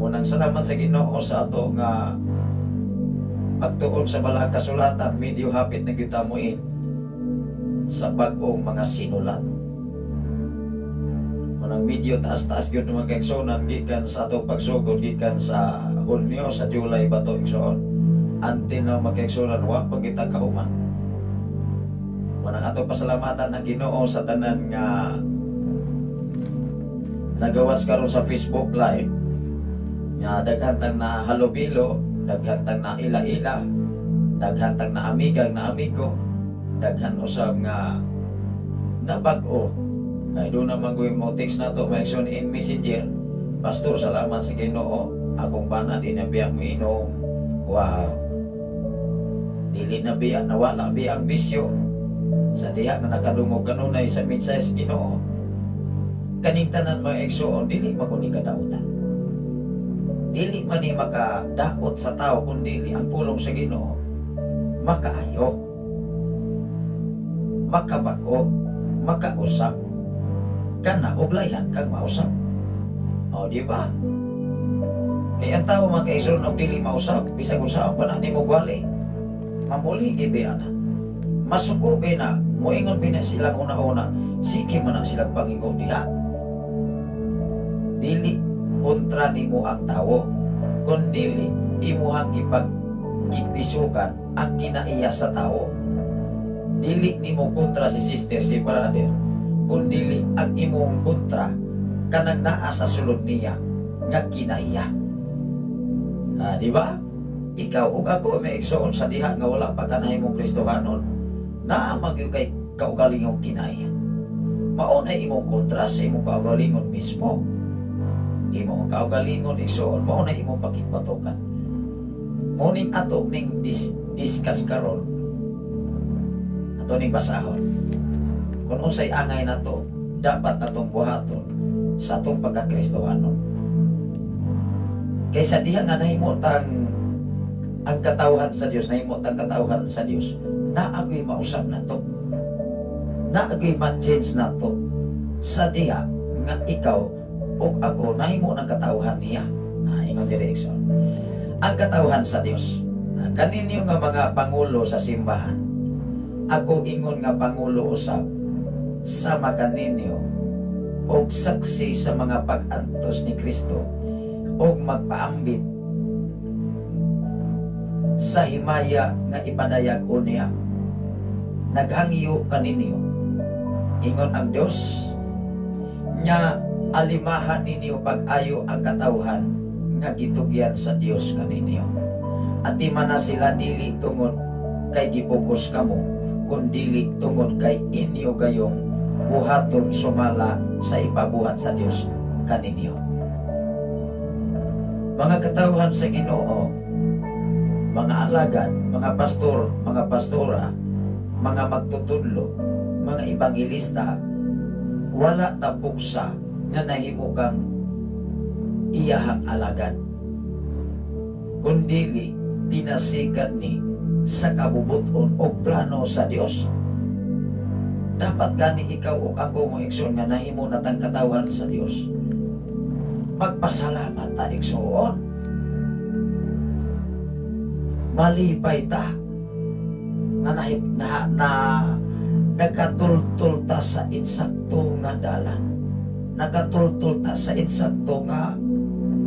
S5: Unang salamat sa Ginoo sa ato nga pagtuon sa Balaang Kasulatan, medyo hapit na kita muin sa bag-ong mga sinulat. Munang medyo taas-taas gyud mga kaigsuonan gikan sa atong pagsugod, gikan sa Hunyo, sa July ba to, igsoon? Until now, mga kaigsuonan, wa pa kita kahuman. Munang atong pasalamatan ang Ginoo sa tanan nga nagawas karon sa Facebook Live nga daghan tang na halubilo, daghan tang na ila-ila, daghan tang na amigang na amigo, daghan usab nga nabag-o. Kay doon naman ko mo text na to, may action in Messenger. "Pastor, salamat sa Ginoo. Akong bana di na biya moinom." Wow. Dili na biya, nawala biya ang bisyo. Sa diha nga nakadungog kanunay sa mensahe sa Ginoo. Kaning tanan, mga igsoon, dili man ko ni kadautan. Dili man ni makadaot sa tao kung dili ang pulong sa Ginoo makaayo, makabag-o, makausap kana og layhan kang mausap. O, di ba? Kaya ang tao, mga kaigsoon, og dili mausap, bisag unsaon pa na nimo gwali, mamuli gibi ana. Masuko na, moingon na silang una-una, sige man na silang pangingon diha. Dili kontra nimo ang tawo, kundili imuhang gipag-bisukan ang kinaiya sa tao. Dili nimo kontra si sister, si brother, kundili ang imong kontra kanang naa sa sulod niya nga kinaiya. Ah, di ba? Ikaw ug ako, may igsoon, sa diha nga wala pa ka nahimong Kristohanon, naa magyud kay kaugalingong kinaiya. Mao na imong kontra sa imong kaugalingon mismo. Imong kaugalingon, igsoon, mao na imong pakigpatukan. Mao ning ato ning discuss karon. Ato ning basahon. Kung unsay angay nato, dapat natong buhaton sa atong pagkakristohanon. Kaysa diha nga nahimo tang ang katawhan sa Dios, nahimo tang katawhan sa Dios, naa gyud mausab nato. Naa gyud ma-change nato sa diha nga ikaw ug ako nahimo ng katawhan niya. Ah, ingon diri, igsoon. Ang katawhan sa Dios. Ah, kaninyo nga mga pangulo sa simbahan, ako ingon nga pangulo usab sama kaninyo og saksi sa mga pag-antos ni Kristo og magpaambit sa himaya nga ipadayag niya. Naghangyo kaninyo, ingon ang Dios, nga alimahan ninyo pag-ayo ang katawhan nga gitugyan sa Dios kaninyo. Atiman na sila dili tungod kay gipugos kamo, kun dili tungod kay inyo gayong buhaton sumala sa ipabuhat sa Dios kaninyo. Mga katawhan sa Ginoo, mga alagad, mga pastor, mga pastora, mga magtutudlo, mga ebanghelista, wala ta pugsa nga nahimo kang iyahang alagad. Kundili tinasikan ni sa kabubuton o plano sa Dios. Dapat gani ikaw o ako mo, igsoon, nga nahimo natang katawhan sa Dios. Magpasalamat ta, igsoon. Malipay ta nga na nagkatultul ta sa insakto nga dalan. Nagkatultul ta sa insakto nga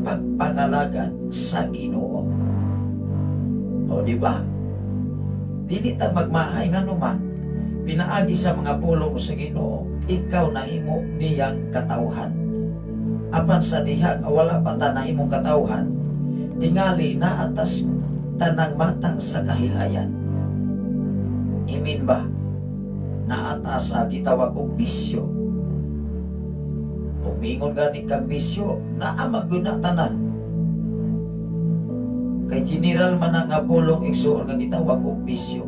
S5: pagpangalagad sa Ginoo. O, di ba? Dili ta magmahay nga numan, pinaagi sa mga pulong sa Ginoo, ikaw nahimo niyang katawhan. Apan sa diha nga wala pa ta nahimong katawhan, tingali naatas tanang matang sa kahilayan. Imin ba naata sa gitawag og bisyo? Kung mingon gani kang bisyo, naa man gyud na tanan. Kay general man ang nga pulong, igsuon, nga gitawag og bisyo.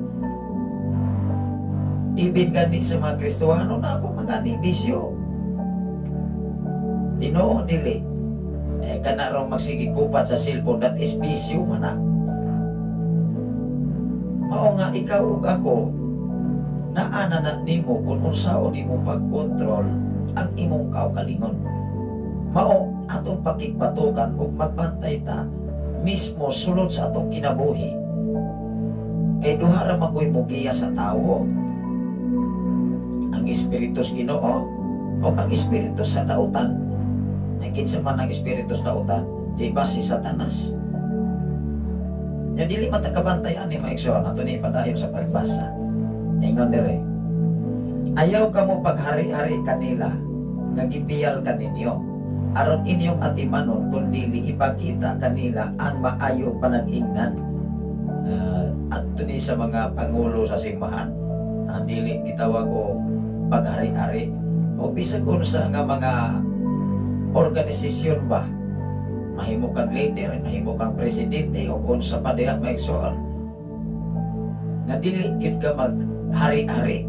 S5: Ibig gani sa mga Kristohano na po mga ni bisyo. Tinuod dili. Eh kana rong magsige kupat sa cellphone, that is bisyo man na. Mao nga ikaw ug ako, naa na na nimo kung unsaon nimo pagkontrol ang imong kaugalingon. Mao atong pakigbatukan ug magbantay ta mismo sulod sa atong kinabuhi. Kay duha ra man ko'y mugiya sa tawo. Ang espiritu sa Ginoo o ang espiritu sa dautan. Ay kinsa man ang espiritu sa dautan? Di ba si Satanas? Nya dili man ta kabantay ani, mga igsoon, ato ni padayon sa pagbasa. Ingon dire. Ayaw kamo paghari-hari kanila nga gibiyal kaninyo aron inyong atimanon kun dili ipakita kanila ang maayong panag-ingnan. Adto ni sa mga pangulo sa simbahan, dili gitawag og paghari-hari o bisag unsa nga mga organisasyon ba, mahimo kang leader, mahimo kang presidente o unsa pa diha, mga igsoon, nga dili gid ka maghari-hari,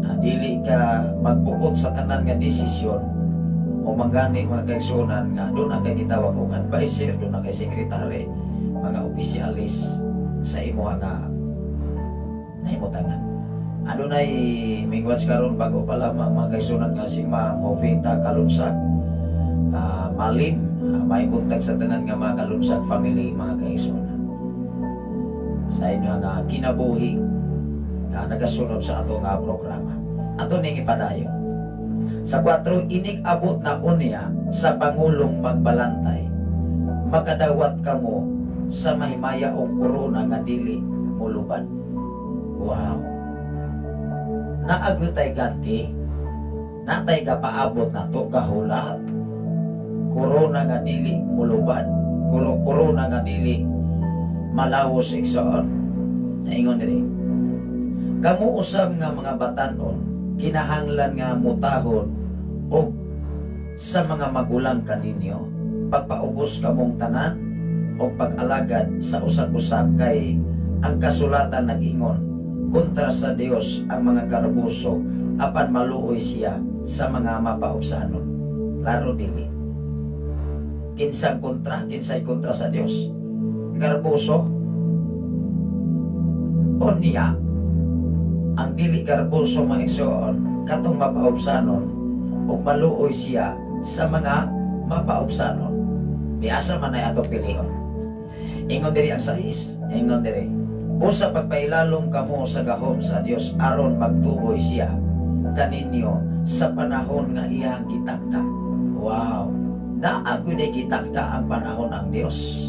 S5: na dili ka magbuot sa tanan nga desisyon o manggani, mga kaigsuonan, nga doon na kay gitawag og advisor, doon na kay sekretary, mga opisyalis sa imo nga nahimutangan. Adunay mingwats karon, bago pa lamang, mga kaigsuonan, nga si Ma'am Jovita Kalunsag, Malim, may buntag sa tanan nga mga Kalunsag family, mga kaigsuonan, sa inyo nga kinabuhi nga nagasunod sa ato nga programa. Ato ning ipadayon. Sa 4, inig abot na unya sa pangulong magbalantay, makadawat kamo sa mahimayaong korona nga dili mulubad. Wow. Naagutay ganti, natay gapaabot na to gahulat. Korona nga dili mulubad, korona nga dili malawos, igsoon. Naingon diri. Kamo usab nga mga batanon, kinahanglan nga mutahod og sa mga magulang kaninyo. Pagpaubos kamong tanan o pag-alagad sa usag-usag kay ang kasulatan nag-ingon, kontra sa Dios ang mga garboso, apan maluoy siya sa mga mapaubsanon. Laro dili. Kinsang kontra, kinsay kontra sa Dios? Garboso? O niya, ang dili garboso, mga igsoon, katong mapaubsanon ug maluoy siya sa mga mapaubsanon. Biasa man ay ato pilion. Ingon diri ang 6, ingon diri. Busa pagpailalom kamo sa gahom sa Dios aron magtuboy siya kaninyo sa panahon nga iyang gitakda. Wow! Naa gyud gitakda ang panahon ang Dios.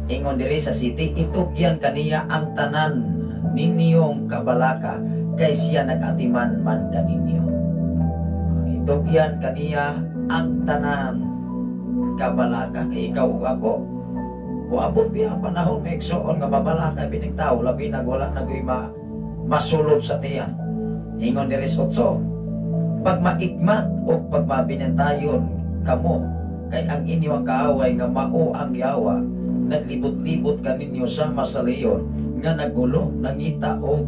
S5: Ingon diri sa 7, itugyan kaniya ang tanan ninyong kabalaka kay siya nag-atiman man kaninyo. Itugyan kaniya ang tanan kabalaka kay ikaw ug ako. Muabot biya ang panahon, may igsoon, nga mabalaka bining tao, labi nag wala na ma masulod sa tiyan. Ingon diri sa 8, pagmaigmat o pagmabinantayon kamo kay ang inyong kaaway nga mao ang yawa naglibot-libot kaninyo sama sa leon nga nagulo nangita og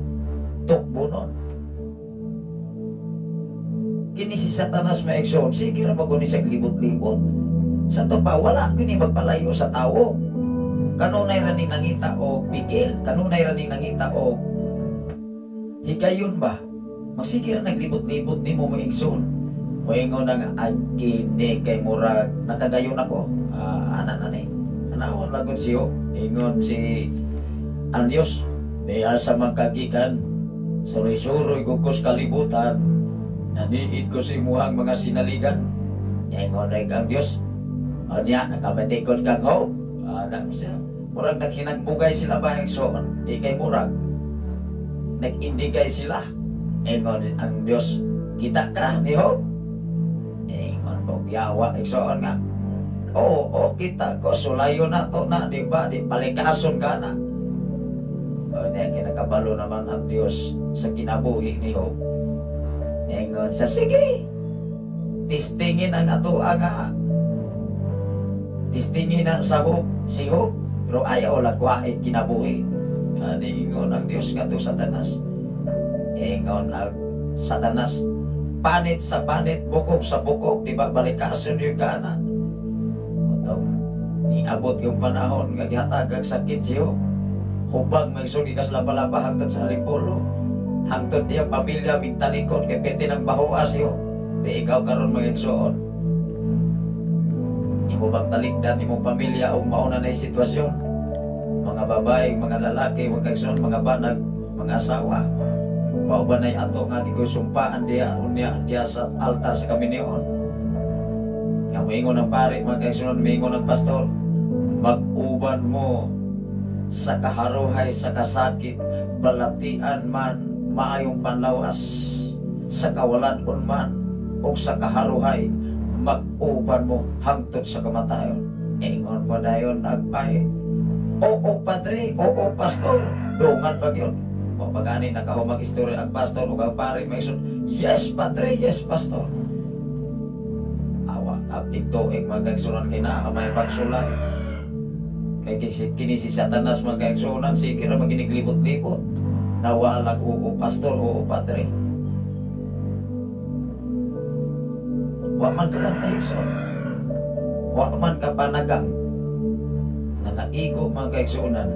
S5: tukbonon. Kini si Satanas, may igsoon, sige ra ba ni siya libot-libot. Sa to pa, wala kini magpalayo sa tawo. Kanunay ra ni nangita og bigil, kanunay ra ni nangita og higayon ba? Magsige ra naglibot-libot nimo, mga igsoon. Moingon na nga, ay kini kay murag nakagayon ako. Ana na ni. Tanawon lagod siyo. Ingon si ang Dios, diha sa makagikan, suroy-suroy gukos kalibutan, naniid ko sa imuhang mga sinaligan. Ingon na ang Dios, unya, nakamatikod kang hope. Ana siya. Murag naghinagbugay sila ba, igsoon? Di kay murag. Nag-indigay sila. Ingon ang Dios, kita ka ni Job. Ingon po, Yawa igsoon nga. Oo, kita ko sulayo na to na, di ba? Di palikason ka na. O, niya, kinakabalo naman ang Dios sa kinabuhi ni Job. Ingon sa sige. Tistingin ang ato nga. Tistingin na sa Job, si Job. Pero ayaw lagwain kinabuhi. Ingon ang Dios ngadto Satanas. Ingon ang Satanas, panit sa panit, bukog sa bukog, di ba? Balikason yung kana. Niabot yung panahon nga gihatag sakit siyo. Hubag magsun gikas laba-laba hangtod sa Alimpolo. Hangtod iyang pamilya mingtalikod kay pwede ng bahoa siyo. Di ikaw karon magigsuon. Imo bang talikdan imong pamilya og mao na nay sitwasyon? Mga babae, mga lalaki, mga kaigsoon, mga banag, mga asawa. Mao ba nay ato nga gigusumpaan diya unya diya sa altar sa kaminion? Nga moingon ang pare, mga kaigsoon, moingon ang pastor, mag-uban mo sa kaharuhay, sa kasakit, balatian man, maayong panlawas, sa kawalan-on man, o sa kaharuhay, mag-uban mo hangtod sa kamatayon. Ingon pa dayon nagpay, oo padre, oo pastor, dungan pag yun. O pagani nakahumag istorya ang pastor o ang pare, may sun, yes padre, yes pastor. Awa, aptik tuig mga kaigsunan kay naa may pagsulay. Kay kini si Satanas mga kaigsunan, sige ra maginiglibot-libot. Nawalag oo pastor, oo padre. Wa man ka bantay igsoon. Wa man ka panagang. Nakaigo mga kaigsunan,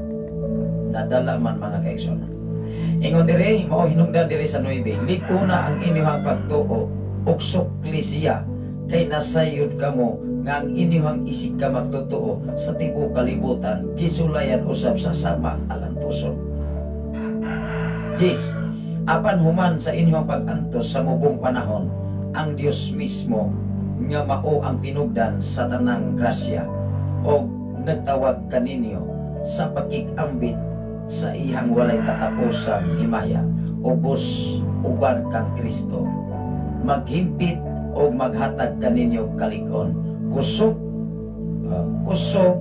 S5: nadala man mga kaigsunan. Ingon diri, mao hinungdan diri sa 9, lig-una ang inyong pagtuo ug sukli siya kay nasayod kamo nga ang inyong isig ka magtotoo sa tibuok kalibutan gisulayan usab sa samang alantuson. Jis, apan human sa inyong pag-antos sa mubong panahon, ang Dios mismo nga mao ang tinugdan sa tanang grasya og nagtawag kaninyo sa pakig-ambit sa iyang walay katapusang himaya, ubos uban kang Kristo, maghimpit og maghatag kaninyo kalig-on, kusog kusog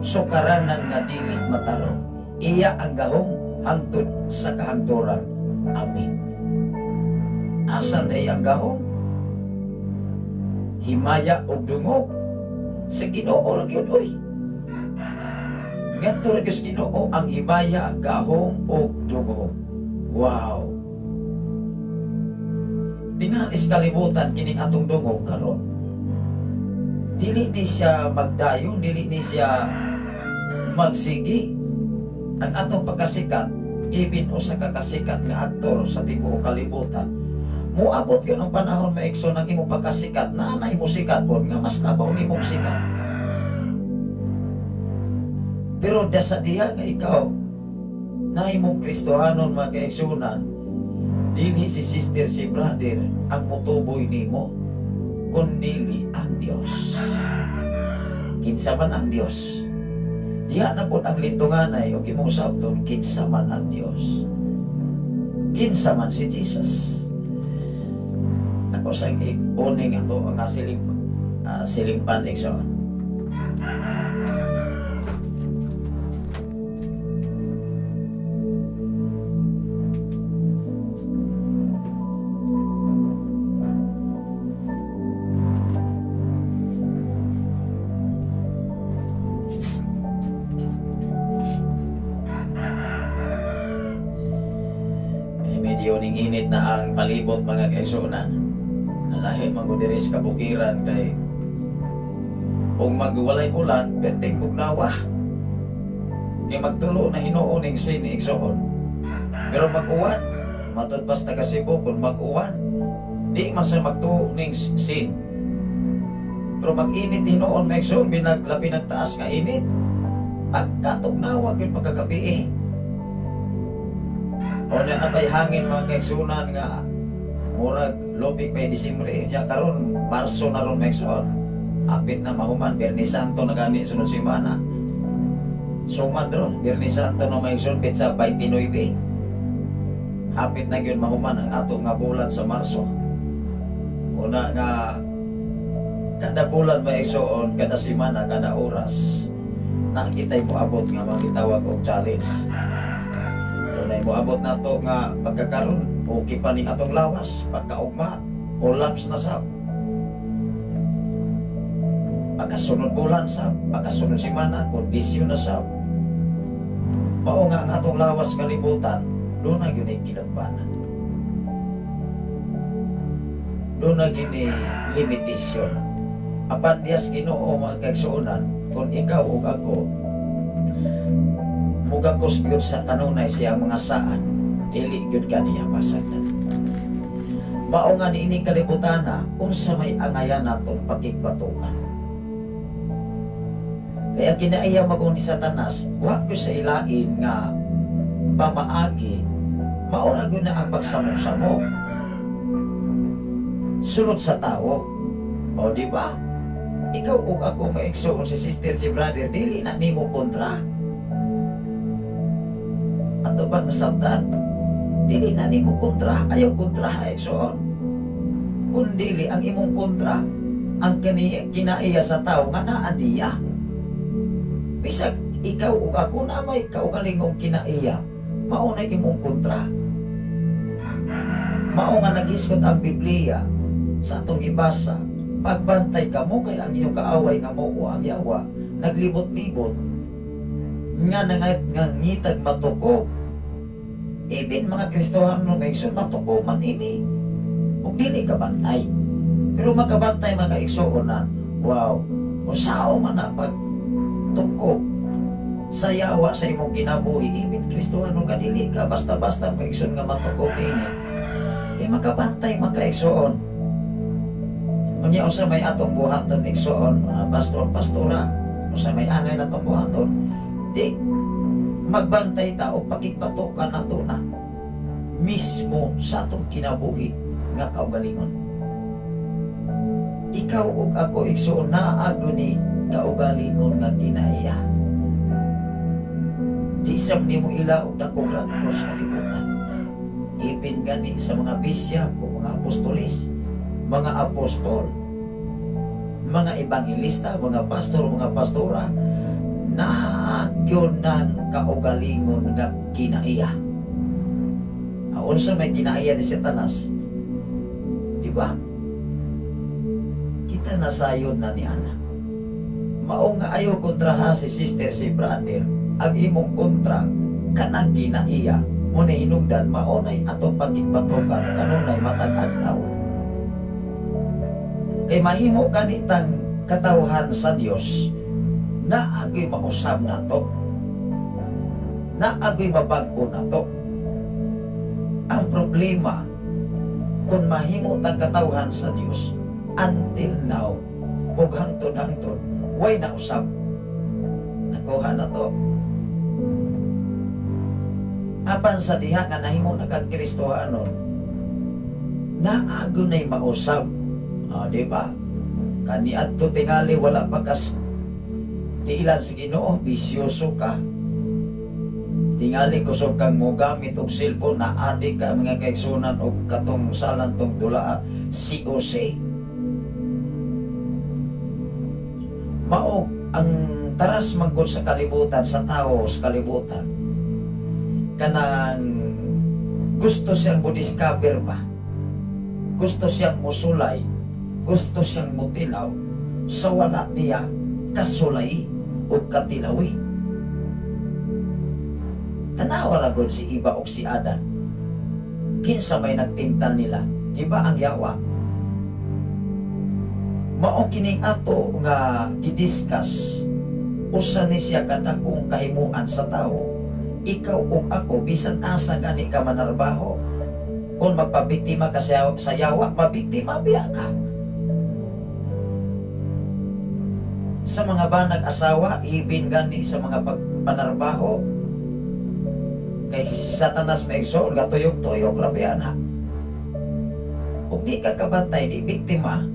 S5: sukaranan nga dili matarong, iya ang gahom hangtod sa kahangturan. Amen. Asan ay ang gahom? Himaya og dungog sa Ginoo ra gyud oy. Ngadto ra gyud sa Ginoo ang himaya, gahom og dungog. Wow. Tingali sa kalibutan kining atong dungog karon. Dili ni siya magdayon, dili ni siya magsigi. Ang atong pagkasikat, ibin usa ka kasikat nga aktor sa tibuok kalibutan. Muabot gyud ang panahon maigsoon ang imong pagkasikat, naa na imong sikat pod nga mas labaw nimong sikat. Pero sa diha nga ikaw na imong Kristohanon mga kaigsunan, dili si sister si brother ang motuboy nimo, kundili ang Dios. Kinsa man ang Dios? Diha na pod ang lintunganay og imong sabton, kinsa man ang Dios. Kinsa man si Jesus. Ako sa uning ato ang siling pan igsoon. Medyo ning init na ang palibot mga kaigsuonan. Alahi man ko diri sa kabukiran kay kung magwalay ulan, perting bugnawa. Kay magtulo na hinuon ning sin igsoon. Pero mag-uwan, matod pas taga Cebu kung mag-uwan, di man sa magtuo ning sin. Pero mag-init hinuon mga igsoon, binaglabi nagtaas nga init. Pagkatugnawa gyud pagkagabi eh. O na napay hangin mga kaigsunan nga murag lupik pa Disyembre nya karon Marso na ron mga igsoon. Apit na mahuman Biyernes Santo na gani sunod semana. Sumad ron Biyernes Santo na mga igsoon petsa 29. Hapit na gyud mahuman ang ato nga bulan sa Marso. Una nga Kada bulan, mga igsoon, kada semana, kada oras, nakita'y moabot nga mga gitawag og challenge. Dunay moabot nato nga pagkakaron, okay pa ning atong lawas, pagkaugma, collapse na sab. Pagkasunod bulan sab, pagkasunod semana, kondisyon na sab. Mao nga ang atong lawas kalibutan, doon na yun ay kinagbanan. Doon na gini limitasyon. Apan diyas Ginoo, mga kaigsuonan, kung ikaw ug ako mugakos gyud sa kanunay siya mga saan, dili gyud kaniya masagdan. Mao nga niining kalibutana, unsa may angayan natong pakigbatukan. Kaya kinaiya magun ni Satanas, wa gyud sa ilain nga pamaagi, maura gyud na ang pagsamok-samok. Sunod sa tao. O, di ba? Ikaw ug ako, mga igsoon, si sister, si brother, dili na nimo kontra. Ato bang nasabtan? Dili na nimo kontra, ayaw kontra, igsoon. Kung dili ang imong kontra, ang kinaiya sa tao nga naa diya. Bisag ikaw ug ako na may kaugalingong kinaiya, mao na imong kontra. Mao nga nagisgot ang Biblia sa atong gibasa, pagbantay kamo kay ang inyong kaaway nga mao ang yawa, naglibot-libot nga nangitag matuko. Ibin mga Kristohano nga igsoon, matuko man ini. Ug dili ka bantay. Pero makabantay mga igsuonan, wow, usao man na pagtuko sa yawa sa imong kinabuhi. Ibin Kristohano ka, dili ka basta-basta mga igsoon nga matuko ini. Kay makabantay mga igsoon. Unya usa may atong buhaton, igsoon, mga pastor, pastora, usa may angay natong buhaton, di magbantay ta o pakigbatukan nato na mismo sa atong kinabuhi nga kaugalingon. Ikaw ug ako, igsoon, naa ni kaugalingon nga kinaiya. Di sab nimo ila og dakong ragos kalibutan. Ibin gani sa mga bisya o mga apostolis, mga apostol, mga ebanghelista, mga pastor, mga pastora, naagyon ng kaugalingon nga kinaiya. Unsa may kinaiya ni Satanas? Di ba? Kita nasayod na ni Ana. Mao nga ayaw kontraha si sister, si brother, ang imong kontra kanang kinaiya mo na hinungdan, mao nay atong pakigbatukan kanunay matag adlaw. Kay mahimo ganitang katawhan sa Dios, naagoy mausab nato, naagoy mabag-o nato. Ang problema, kung mahimo tang katawhan sa Dios, until now, ug hangtod-hangtod, way nausab. Nakuha na to. Apan sa diha nga nahimo na kang Kristohanon, naago na'y mausab. Ah, di ba? Kaniadto tingali wala pa kas tiilan sa Ginoo, bisyoso ka. Tingali kusog kang mogamit og cellphone, na adik ka, mga kaigsunan, og katong salan tong dula COC. Mao ang taras manggod sa kalibutan, sa tao sa kalibutan. Kanang gusto siyang mo-discover ba? Gusto siyang musulay, gusto siyang mutilaw sa wala niya kasulay o katilawi. Tanawa ra gud si Iba o si Adan. Kinsa may nagtintal nila? Di ba ang yawa? Mao kining ato nga gidiscuss, usa ni siya kadakong kahimuan sa tao. Ikaw ug ako, bisan asa gani ka manarbaho, kung magpabiktima ka sa yawa, mabiktima biya ka. Sa mga banag asawa, ibin gani sa mga pagpanarbaho, kay si Satanas may igsoon, gatuyok-tuyok, grabe ana. Ug di ka kabantay, di biktima.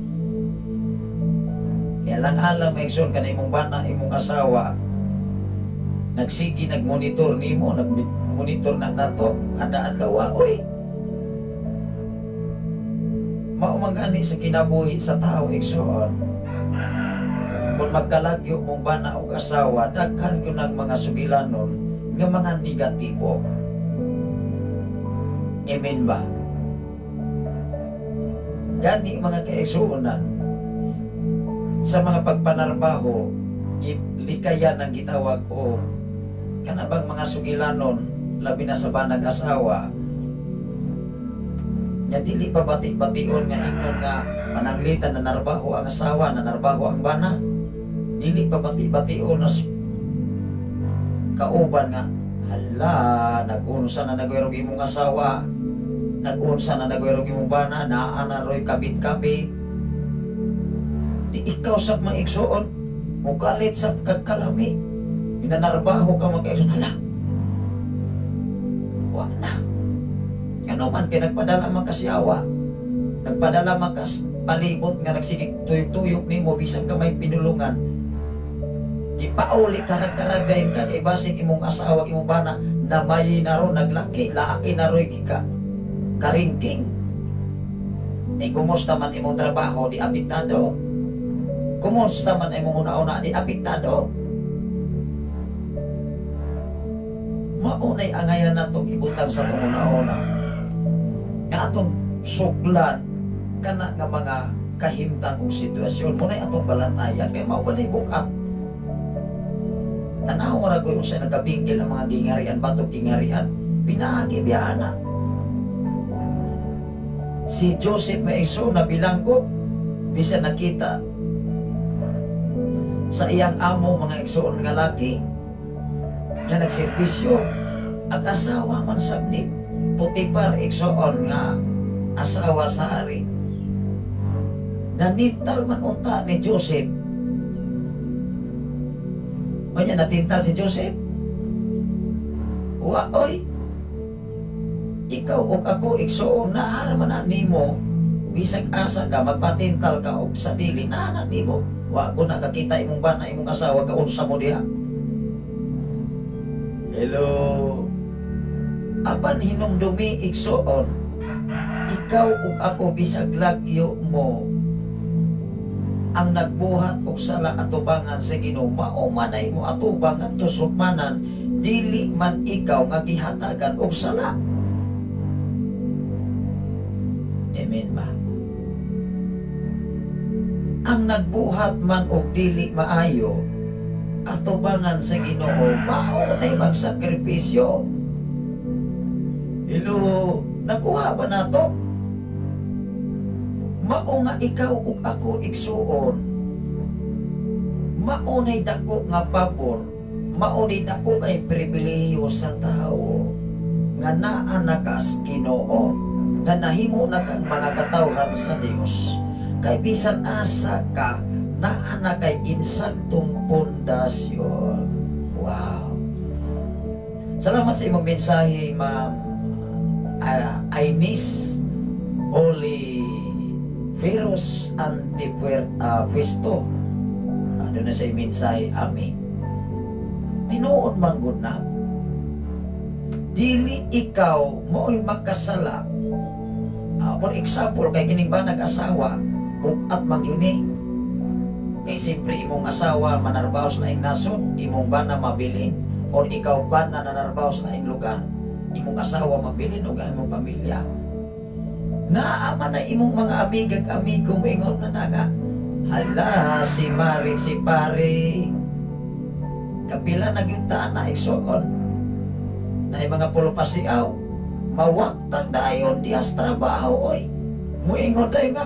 S5: Kaya lang alam, may igsoon, ka na imong bana, imong asawa, nagsigi, nagmonitor nimo, nagmonitor na nato, kada adlaw, oy. Mao man gani sa kinabuhi sa tao, igsoon. Kung magkalagyo mong bana og asawa, daghan gyud ng mga sugilanon nga mga negatibo. Amen ba? Gani, mga kaigsuonan, sa mga pagpanarbaho, likayan ang gitawag o kana bang mga sugilanon, labi na sa banag asawa, nga dili pa bati-bation nga ingon nga pananglitan na narbaho ang asawa, na narbaho ang bana, dili pa bati-bation as kauban nga, "Hala, nag-unsa na nagwerog imong asawa, nag-unsa na nagwerog imong bana, naa na roy kabit-kabit." Di ikaw sa mga igsuon mukalit sa kagkalami, inanarbaho ka, mga kaigsuon, hala, wa na. Ano man kay nagpadala man ka siyawa, nagpadala man kas palibot nga nagsigig tuyok-tuyok nimo bisan ka may pinulungan. Di pauli karag-karag dayon ka kay basig imong asawa, imong bana na may na ro naglaki, laaki na ro'y gika karingking. Eh, kumusta man imong trabaho, di apektado. Kumusta man imong una-una, di apektado. Maunay angayan natong ibutang sa atong una-una. Nga atong suklan kana nga mga kahimtang og sitwasyon. Muna'y atong balantayan kay mao ba na'y bukat. Tanaw ra ko'y usa nagkabingkil ang mga gingarian, batok gingarian, pinaagi biya na. Si Joseph, may iso na bilanggo, bisan nakita sa iyang amo, mga igsoon, nga laki nga nagserbisyo, ag asawa man sab ni Potifar, igsoon, nga asawa sa hari. Nanintal man unta ni Joseph. Onya, natintal si Joseph? Wa oy. Ikaw ug ako, igsoon, naara man na nimo bisag asa ka magpatintal ka og sa dili naa na nimo. Wa ko nakakita imong bana, imong asawa, kaunsa mo diha. Hello. Apan hinumdumi, igsoon, ikaw ug ako, bisag lagyo mo ang nagbuhat og sala atubangan sa Ginoo, mao man ay mo atubang ngadto sukmanan, dili man ikaw nga gihatagan og sala. Amen ba? Ang nagbuhat man og dili maayo atubangan sa Ginoo, mao nay magsakripisyo. Hello, nakuha ba nato? Mao nga ikaw ug ako, igsuon, mao nay dako nga pabor, mao nay dako kay pribilehiyo sa tao nga naa na ka sa Ginoo, nga nahimo na kang mga katawhan sa Dios. Kay bisan asa ka, naa na kay insaktong pundasyon. Wow. Salamat sa imong mensahe, Ma'am Ainis Oli Feros Antipuerta Puesto. Ano na sa mensahe, amin. Tinuod man gud na. Dili ikaw mo'y makasala. For example, kay kining ba nag-asawa, bukat man yun eh. Kay siyempre imong asawa manarbaho sa laing nasod, imong bana mabilin, or ikaw ba na nanarbaho sa laing lugar, imong asawa mabilin o imong pamilya. Naa man na imong mga amigag amigo moingon na nga, "Hala, si Mari, si Pare, kapila na gyud ta na, igsoon." Na mga pulupasiaw, mawaktang dayon diha sa trabaho, oy. Muingon dayon nga,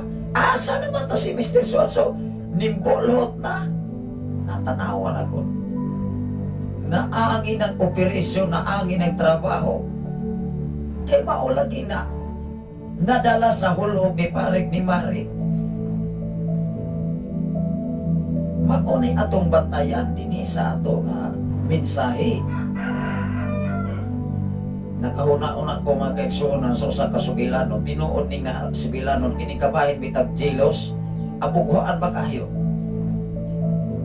S5: "Asa naman to si Mr. So nimbolot na." Natanawan ako. Naangin ang operasyon, naangin ang trabaho. Kay mao lagi na nadala sa hulhog ni Parig ni Mari. Maunay atong bantayan dinhi sa ato nga mensahe. Nakahuna-una ko, mga kaigsuonan, sa usa ka sugilanon, tinuod ni nga sugilanon kini kabahin bitag jealous, abughoan ba kayo?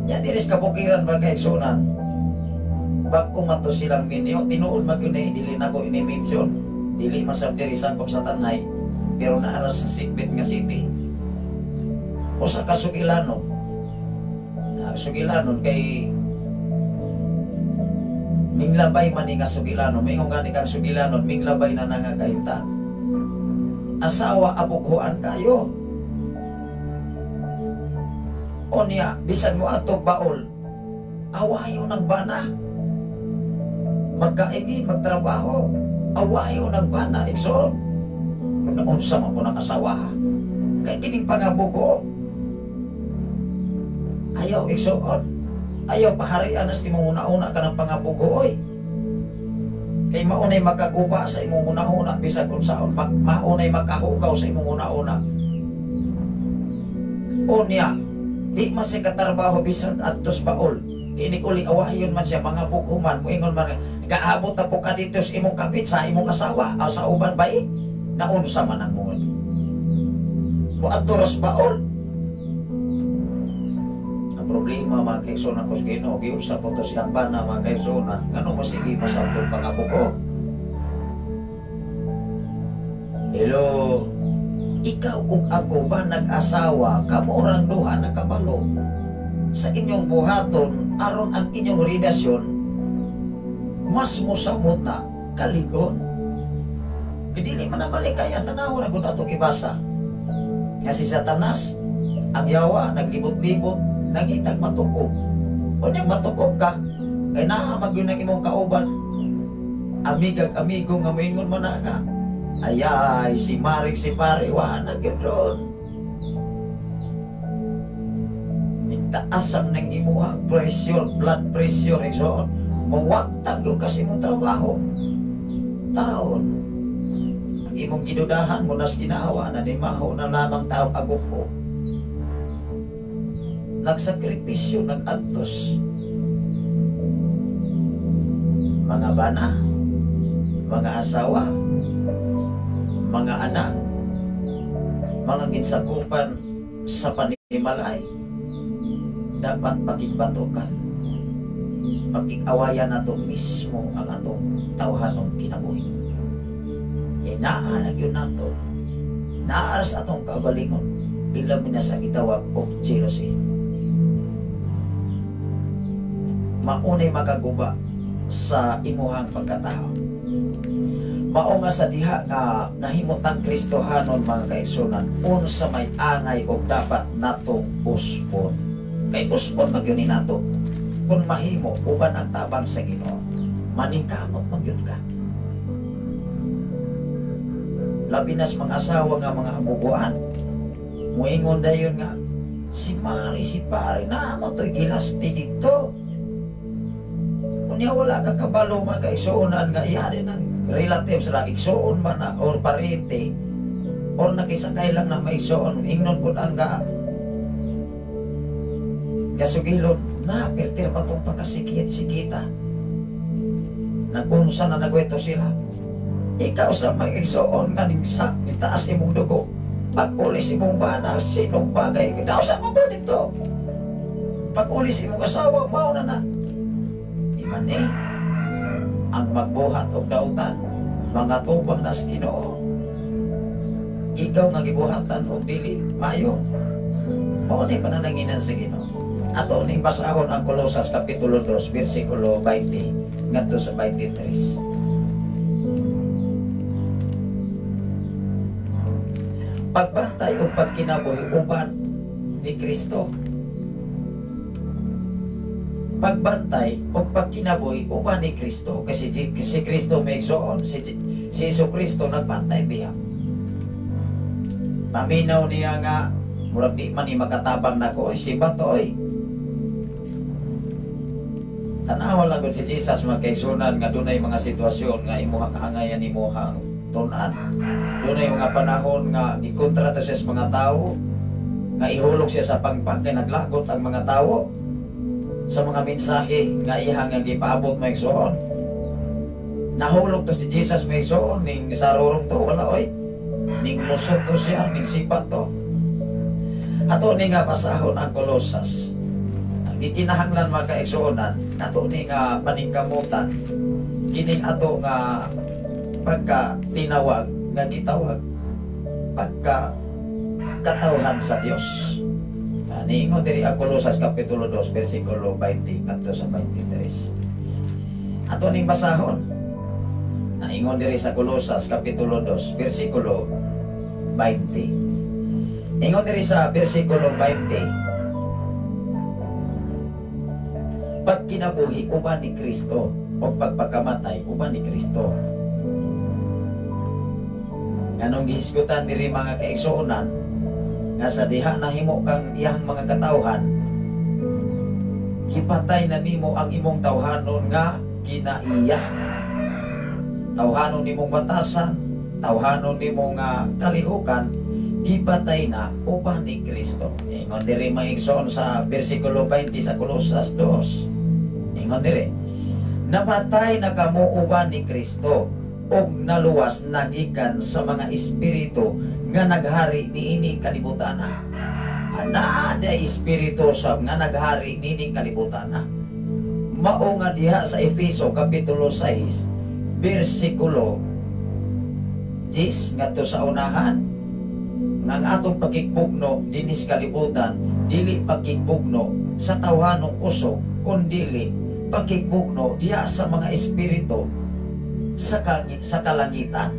S5: Nya diri sa kabukiran ba, kaigsuonan, bag-o man to silang minyo, tinuod man gyud eh, dili nako ini-mention, dili man sab diri sangkop sa Tanay, pero naara sa Sigbit nga city. Usa ka sugilano, sugilanon kay minglabay man ni nga sugilanon, mingon gani kang sugilanon, minglabay na nga kahimtang. Asawa abughuan kayo. O niya, bisan mo atog baol, awayo ng bana. Magkaingin, magtrabaho, awayo ng bana, igsoon. Kung naunsa man ko ng asawa, kay kining pangabugo. Ayaw, igsoon. Ayaw, paharian nas imong una-una ka ng pangabugo, oy. Kay maunay makaguba sa imong una-una, bisag unsaon, maunay makahugaw sa imong una-una. O niya, di man siya katrabaho bisan adtos baol. Kinig uli awayon man siya, mga bughuman, muingon man, gaabot na po ka dito sa imong kapit, sa imong asawa, o sa uban ba eh? Naunsa man ang mungod. Muadto ras baol. Ang problema mga kaigsunan ko sa Ginoo, giunsa po to siyang bana mga kaigsunan, ngano masige masabtong pangabugo. Hello, ikaw ug ako ba nag-asawa, kamo orang duha nakabalo sa inyong buhaton aron ang inyong relasyon mas mosamot na kaligon. Dili man na balik kaya tanaw ra gud atong ibasa. Nga si Satanas, ang yawa naglibot-libot, nangitag matukob. O niyang matukob ka, kay naa magyud ang imong kauban. Amigag amigo nga moingon man na nga, ayay, si Marik, si Pare, wa na gyud ron. Ningtaasam ng imuhang pressure, blood pressure, igsoon, mawagtag yung kasi imong trabaho. Taon, ang imong gidudahan mo nas ginawa na nimaho na lamang tao agupo. Nagsakripisyo, nagantos. Mga bana, mga asawa, mga anak, mga ginsakupan sa panimalay, dapat pakigbatukan, pakikawayan nato mismo ang atong tawhanong kinabuhi. Inaalag yun nato, naaras atong kaugalingon, ilabi na sa gitawag og jealousy. Maunay makaguba sa imuhang pagkatao. Mao nga sa diha nga nahimutang Kristohanon mga kaigsunan, unsa may angay og dapat natong usbon. Kay usbon man gyud ni nato kung mahimo uban ang tabang sa Ginoo, maningkamot man gyud ka. Labi nas mga asawa nga mga abuguan, muingon dayon nga si Mari si Pare na mo to'y gilasti dito. Unya wala ka kabalo mga kaigsuonan nga iya din ang relatives ra, igsuon man na or parente or nakisakay lang na maigsuon, ingnon pud ang ga kasugilon na pertir pa tong pagkasikit-sikita. Nagunsa na nagweto sila. Ikaw sa may igsuon nga ning sa nitaas imong dugo, pag-ulis imong bana, sinong bagay daw sa mo ba dito? Pag-ulis imong asawa, mao na na. Iman ang magbuhat og dautan, mga tubang nas Ginoo. Ikaw nga gibuhatan og dili maayo. Mao ni panananginan sa Ginoo. Ato ning basahon ang Kolosas kapitulo 2 bersikulo 20 ngadto sa 23. Pagbantay ug pagkinabuhi uban ni Kristo. Pagbantay ug pagkinabuhi uban ni Kristo, kasi si Kristo may igsoon, si Jesu Kristo nagbantay biya. Paminaw niya nga murag di man ni makatabang nako, si batoy. Tanawa lang gud si Jesus mga kaigsunan nga dunay mga sitwasyon nga imuha kaangayan imuha tun-an. Dunay mga panahon nga gikontrata siya sa mga tawo, nga ihulog siya sa pangpang kay naglagot ang mga tawo sa mga mensahe nga iha nga gipaabot mga igsoon. Nahulog to si Jesus mga igsoon ning sa rorong to wala oy. Ning lusot to siya, ning sipat to. Ato ni nga basahon ang Kolosas. Gikinahanglan mga kaigsuonan, ato ni nga paningkamutan kining ato nga pagka tinawag nga gitawag pagka katawhan sa Dios. Niingon diri ang Kolosas Kapitulo 2, versikulo 20 ngadto sa 23. Ato ning basahon. Naingon diri sa Kolosas Kapitulo 2, versikulo 20. Ingon diri sa versikulo 20. Pagkinabuhi uban ni Kristo o pagpakamatay uban ni Kristo. Nganong gihisgutan diri mga kaigsuonan nga sa diha nahimo kang iyang mga katawhan, gipatay na nimo ang imong tawhanon nga kinaiya. Tawhanon nimong batasan, tawhanon nimong kalihukan, gipatay na uban ni Kristo. Ingon diri mga igsoon sa bersikulo 20 sa Kolosas 2. Ingon diri, namatay na kamo uban ni Kristo ug naluwas na gikan sa mga espiritu nga naghari niining kalibutan. Ana da espiritu sa nga naghari niining kalibutan. Mao nga diha sa Efeso kapitulo 6 bersikulo 10 ngadto sa unahan, nga ang atong pagkikbugno dinis kalibutan dili pagkikbugno sa tawhanong kusog, kundili pagkikbugno diha sa mga espiritu sa kalangitan.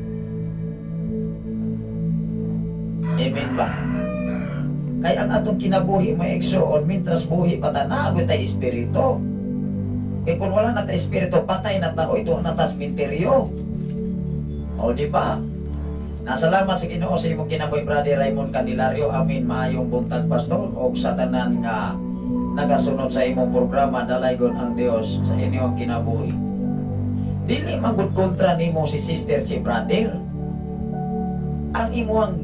S5: Amen ba? Kaya ang atong kinabuhi mga igsoon, mintras buhi pa ta, naagoy tayo espiritu. Kaya kung wala na tayo espiritu, patay na tao, ito na tas minteryo. O di ba? Nasalamat sa Ginoo sa imong kinabuhi, Brother Raymond Candelario. Amin. Maayong buntag, Pastor, og sa tanan nga nagasunod sa imong programa, dalaygon ang Dios sa inyong kinabuhi. Dili manggod kontra nimo si sister, si brother. Ang imuang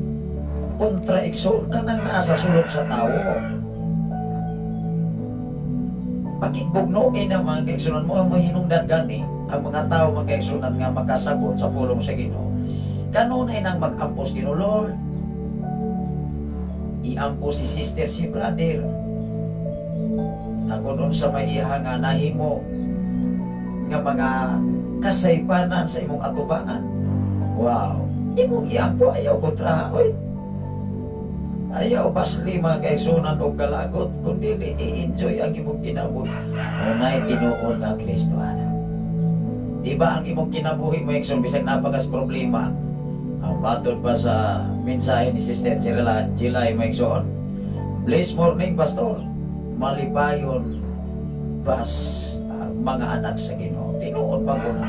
S5: kontra igsoon kanang naa sa sulod sa tawo. Pakibugnoin ang mga kaigsunan mo ang mahinungdan gani ang mga tao mga kaigsunan nga makasabot sa pulong sa Ginoo. Kanunay nang mag-ampos Ginoo, Lord. Iampo si sister, si brother. Ako doon sa may iha nga nahimo nga mga kasaypanan sa imong atubangan. Wow. Imong iampo ayaw kontra, oy. Ayaw basli mga kaigsunan og kalagot, kundi i-enjoy ang imong kinabuhi. Unay tinuod nga Kristohanan. Di ba ang imong kinabuhi mga igsoon bisag napakas problema? Ang matod pa sa mensahe ni Sister Jilay mga igsoon. Bless morning, Pastor. Malipayon bas ang mga anak sa Ginoo. Tinuod ba ko na?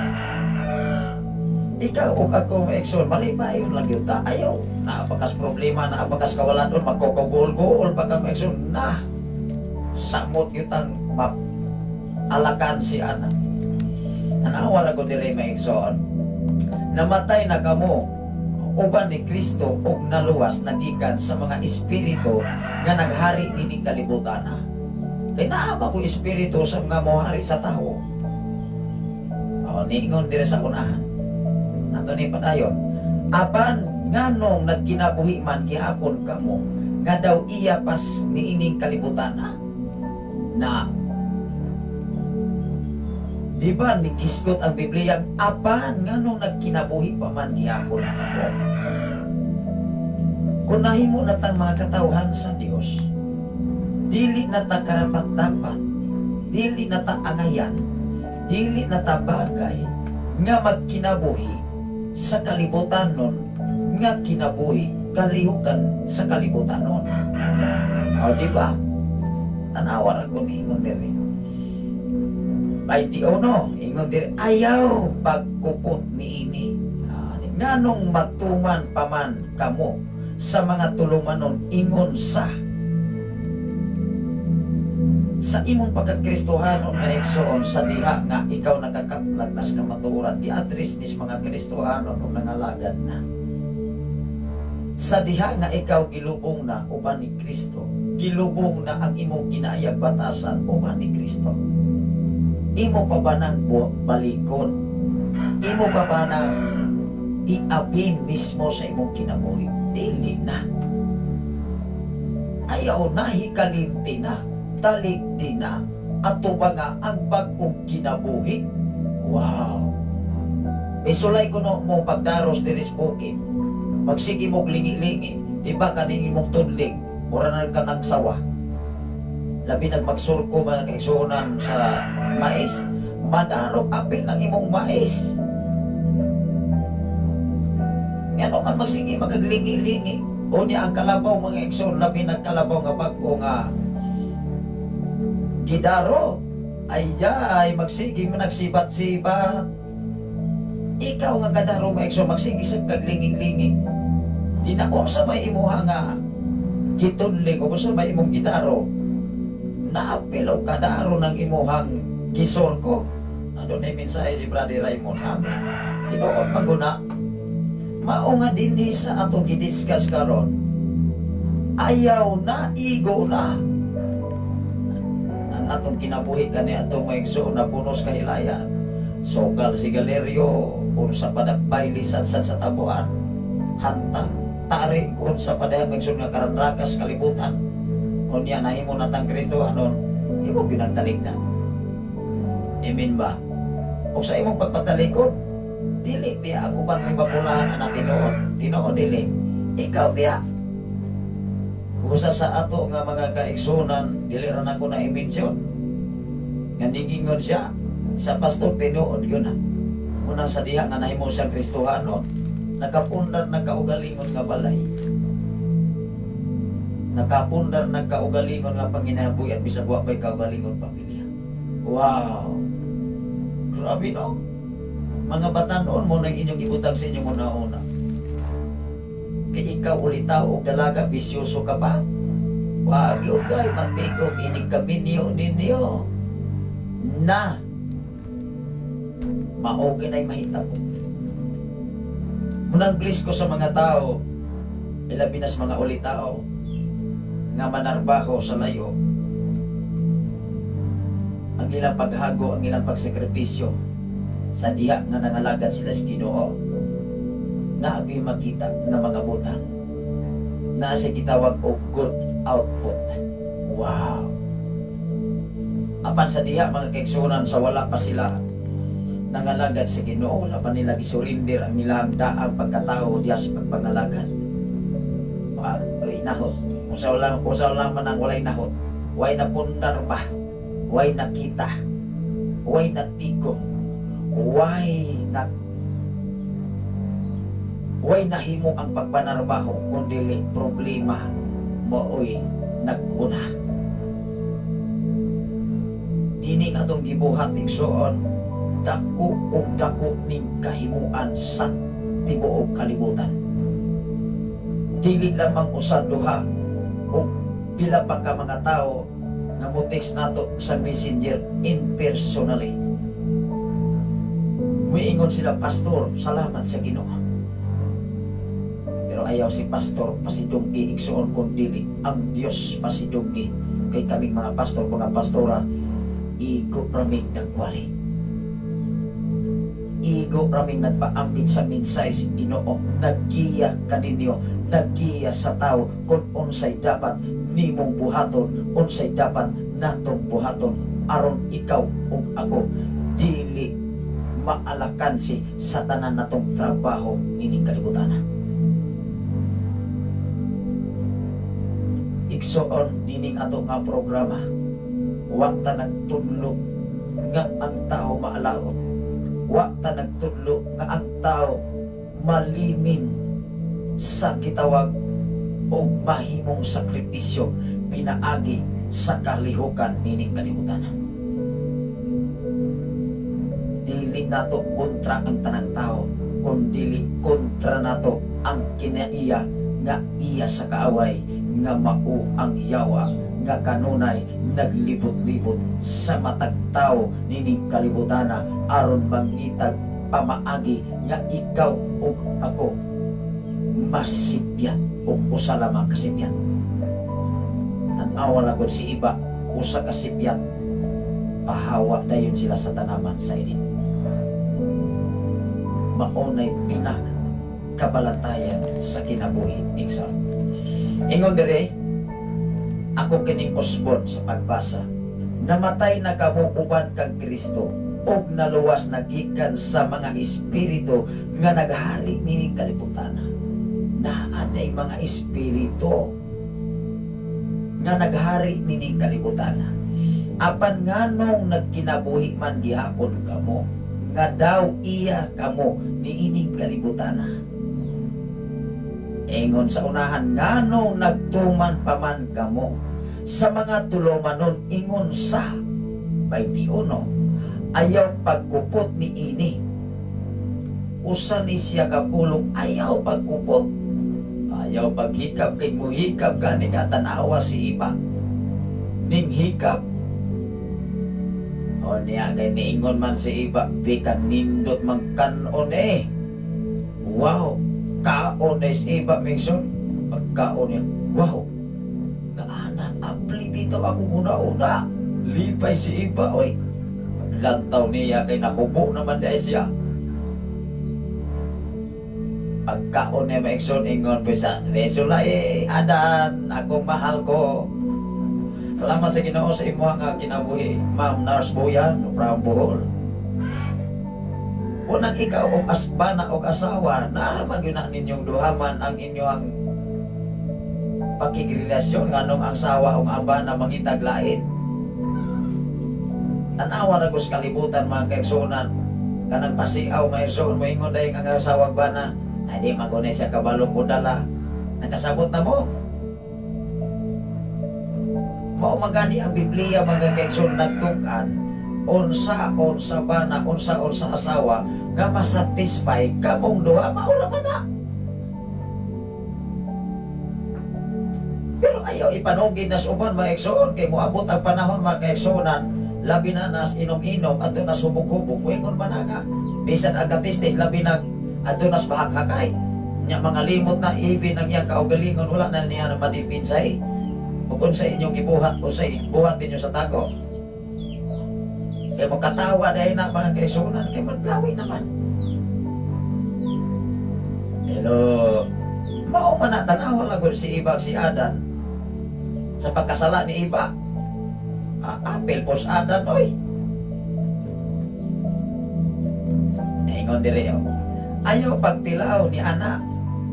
S5: Ikaw o ako mga igsoon, malipayon lang yun ta. Ayaw, naapakas problema, naapakas kawalan doon, magkokogol-gol pa ka mga igsoon. Na, samot yun tang alakan si anak. Nanawa na ko dire mga igsoon. Namatay na kamo uban ni Kristo og naluwas nagikan sa mga espiritu nga naghari nining kalibutan. Kay naa ko espiritu sa mga mohari sa tawo. O, niingon dire sa unahan. Nato ni padayon. Apan nganong nagkinabuhi man gihapon kamo nga daw iya pas niining kalibutan na. Di ba nigisgot ang Biblia, apan nganong nagkinabuhi pa man gihapon kamo? Kung nahimo na tang mga katawhan sa Dios, dili na ta karapat-dapat, dili na ta angayan, dili na ta bagay nga magkinabuhi sa kalibutan nun, nga kinabuhi kalihukan sa kalibutan nun. O di ba? Tanawa ra ko niingon diri. 21, ingon diri, ayaw pagkupot niini. Nganong matuman pa man kamo sa mga tulumanon ingon sa imong pagkakristohanon nga igsoon sa diha nga ikaw nakakaplag nas kamatuoran, i-address nis mga Kristohanon o nangalagad na. Sa diha nga ikaw gilubong na uban ni Kristo, gilubong na ang imong kinaayag batasan uban ni Kristo. Imo pa ba nang balikon? Imo pa ba nang iapin mismo sa imong kinabuhi? Dili na. Ayaw na, hikalimti na, talikdi na, ato ba nga ang bag-ong kinabuhi? Wow! Isulay ko no mo pagdaros diris bukid, magsige mong lingi-lingi, di ba kaning imong tudling, mura na ka nagsawa. Labi nagmagsurko mga kaigsuonan sa mais, madarog apil ng imong mais. Ngano man magsige magaglingi-lingi. Unya ang kalabaw mga igsoon, labi nagkalabaw nga bag-o nga gidaro. Ay magsige mo nagsibat-sibat. Ikaw nga gadaro mga igsoon, magsige sa kaglingi-lingi. Di na unsa may imuha nga gitunling o unsa may imong gidaro, naapil o kadaro ng imuhang gisorko. Ano na yung mensahe si Brother Raymond? Amen. Tinuod maguna. Mao nga dinhi sa atong gidiscuss karon, ayaw na, igo na. Ang atong kinabuhi kani atong mga igsoon na punos kahilayan. Sokal si Galerio, unsa pa nagbayli sad sa tabuan. Hanta, tari, unsa pa dahil mga igsoon nga karanrakas kalibutan. Unya nahimo na tang Kristo anon, imo ginagtaligdan. Amen ba? O sa imong pagpatalikod, dili biya ang uban may mapulahan na tinuod. Tinuod dili. Ikaw biya. Usa sa ato nga mga kaigsunan, dili ra nako na i-mention. Nga ningingon siya sa pastor, tinuod yun na. Unang sa diha nga nahimo siyang Kristohano, nakapundar nagkaugalingon nga balay. Nakapundar nagkaugalingon nga panginabuhi at bisag wa pa'y kaugalingon pamilya. Wow! Grabe no? Mga batanon mo nang inyong ibutang sa inyong una-una. Kay ikaw ulitaw og dalaga, bisyoso ka pa. Wag yun kay matigom inig kaminyo ninyo na maogi na'y mahitabo. Munang please ko sa mga tao, ilabi na sa mga ulitaw nga manarbaho sa layo, ang ilang paghago, ang ilang pagsakripisyo sa diha nga nangalagad sila sa Ginoo, naagoy makita nga mga butang naa sa gitawag og good output. Wow! Apan sa diha mga kaigsuonan, sa wala pa sila nangalagad sa Ginoo, wala pa nila gisurrender ang ilang daang pagkatao diha sa pagpangalagad. Ay nahot. Kung sa wala man ang walay nahot, way napundar pa, way nakita, way natigom, way nahimo ang pagpanarbaho, kundi problema maoy nag-una. Nining atong gibuhat igsoon, dako og dako ning kahimuan sa tibuok kalibutan. Dili lamang usa duha o pila pa ka mga tao nga mo-text nato sa Messenger impersonally. Muingon sila, "Pastor, salamat sa Ginoo." Pero ayaw si pastor pasidunggi igsoon kun dili ang Dios pasidunggi. Kay kaming mga pastor, mga pastora, igo raming nagwali. Igo raming nagpaambit sa mensahe sa Ginoo, naggiya kaninyo, naggiya sa tao kung unsay dapat nimong buhaton, unsay dapat natong buhaton aron ikaw ug ako dili maalakansi sa tanan natong trabaho nining kalibutan. Igsoon nining ato nga programa, wa ta nagtudlo nga ang tao maalaot, wa ta nagtudlo nga ang tao malimin sa gitawag og mahimong sakripisyo pinaagi sa kalihukan nining kalibutan. Dili nato kontra ang tanang tao, kun dili kontra nato ang kinaiya nga iya sa kaaway nga mao ang yawa nga kanunay naglibot-libot sa matag tao nining kalibutana aron mangitag pamaagi nga ikaw ug ako masipyat ug usa lamang kasipyat. Tan-awa lagod si iba, usa ka sipyat, pahawa dayon sila sa tanaman sa init. Maunay pinakabalantayan sa kinabuhi igsoon. Ingon dire, ako kining usbon sa pagbasa. Namatay na kamo uban kang Kristo ug naluwas na gikan sa mga espiritu nga naghari nining kalibutan. Naa day mga espiritu nga naghari nining kalibutan. Apan nganong nagkinabuhi man gihapon kamo nga daw iya kamo niining kalibutan? Ingon sa unahan, nganong nagtuman pa man kamo sa mga tulumanon? Ingon sa 21, ayaw pagkupot ni ini. Usa ni siya ka pulong, ayaw pagkupot, ayaw paghikab, kay muhikab gani ka, tanawa si iba ning hikab. O niya kay niingon man si iba, bikan nindot man kanon eh. Wow, kaon eh si iba minsan. Pagkaon niya, wow, naana, abli dito ako una-una. Lipay si iba, oy. Paglantaw niya kay nahubo naman dahil siya. Pagkaon niya maigsoon, ingon pa siya, beso eh, adan, akong mahal ko. Salamat sa Ginoo sa imuha nga kinabuhi, Ma'am Nurse Boyan from Bohol. Unang ikaw og asbana og asawa, naa gyud na ninyong duha man ang inyong pakigrelasyon, nganong ang sawa o ang bana mangitag lain. Tanawa na sa kalibutan, mga kaigsuonan, kanang pasiaw maigsoon, moingon dahil ang asawa bana, ay di magunay siya kabalong budala. Nakasabot na mo. Mao magani ang Biblia, mga kaigsoon, nagtukan unsa unsa bana, unsa unsa asawa nga masatisfy kamong duha, mao ra man na. Pero ayaw ipanugid nas uban, mga igsoon, kay moabot ang panahon, mga kaigsuonan, labi na nas inom-inom adto nas hubog-hubog, moingon man nga bisan ang katistis, labi na adto nas bahaghakay nya, mga limot na even ang iyang kaugalingon wala na niya na madipinsay. Ug unsa inyong gibuhat, unsa buhat ninyo sa tago. Kay magkatawa dahil na, mga kaigsuonan, kay magplawi naman. Hello. Mao man na, tanawa lang si Iba si Adan. Sa pagkasala ni Iba, apel pos Adan, oy. Ingon dire, oh. Ayaw pagtilaw ni ana,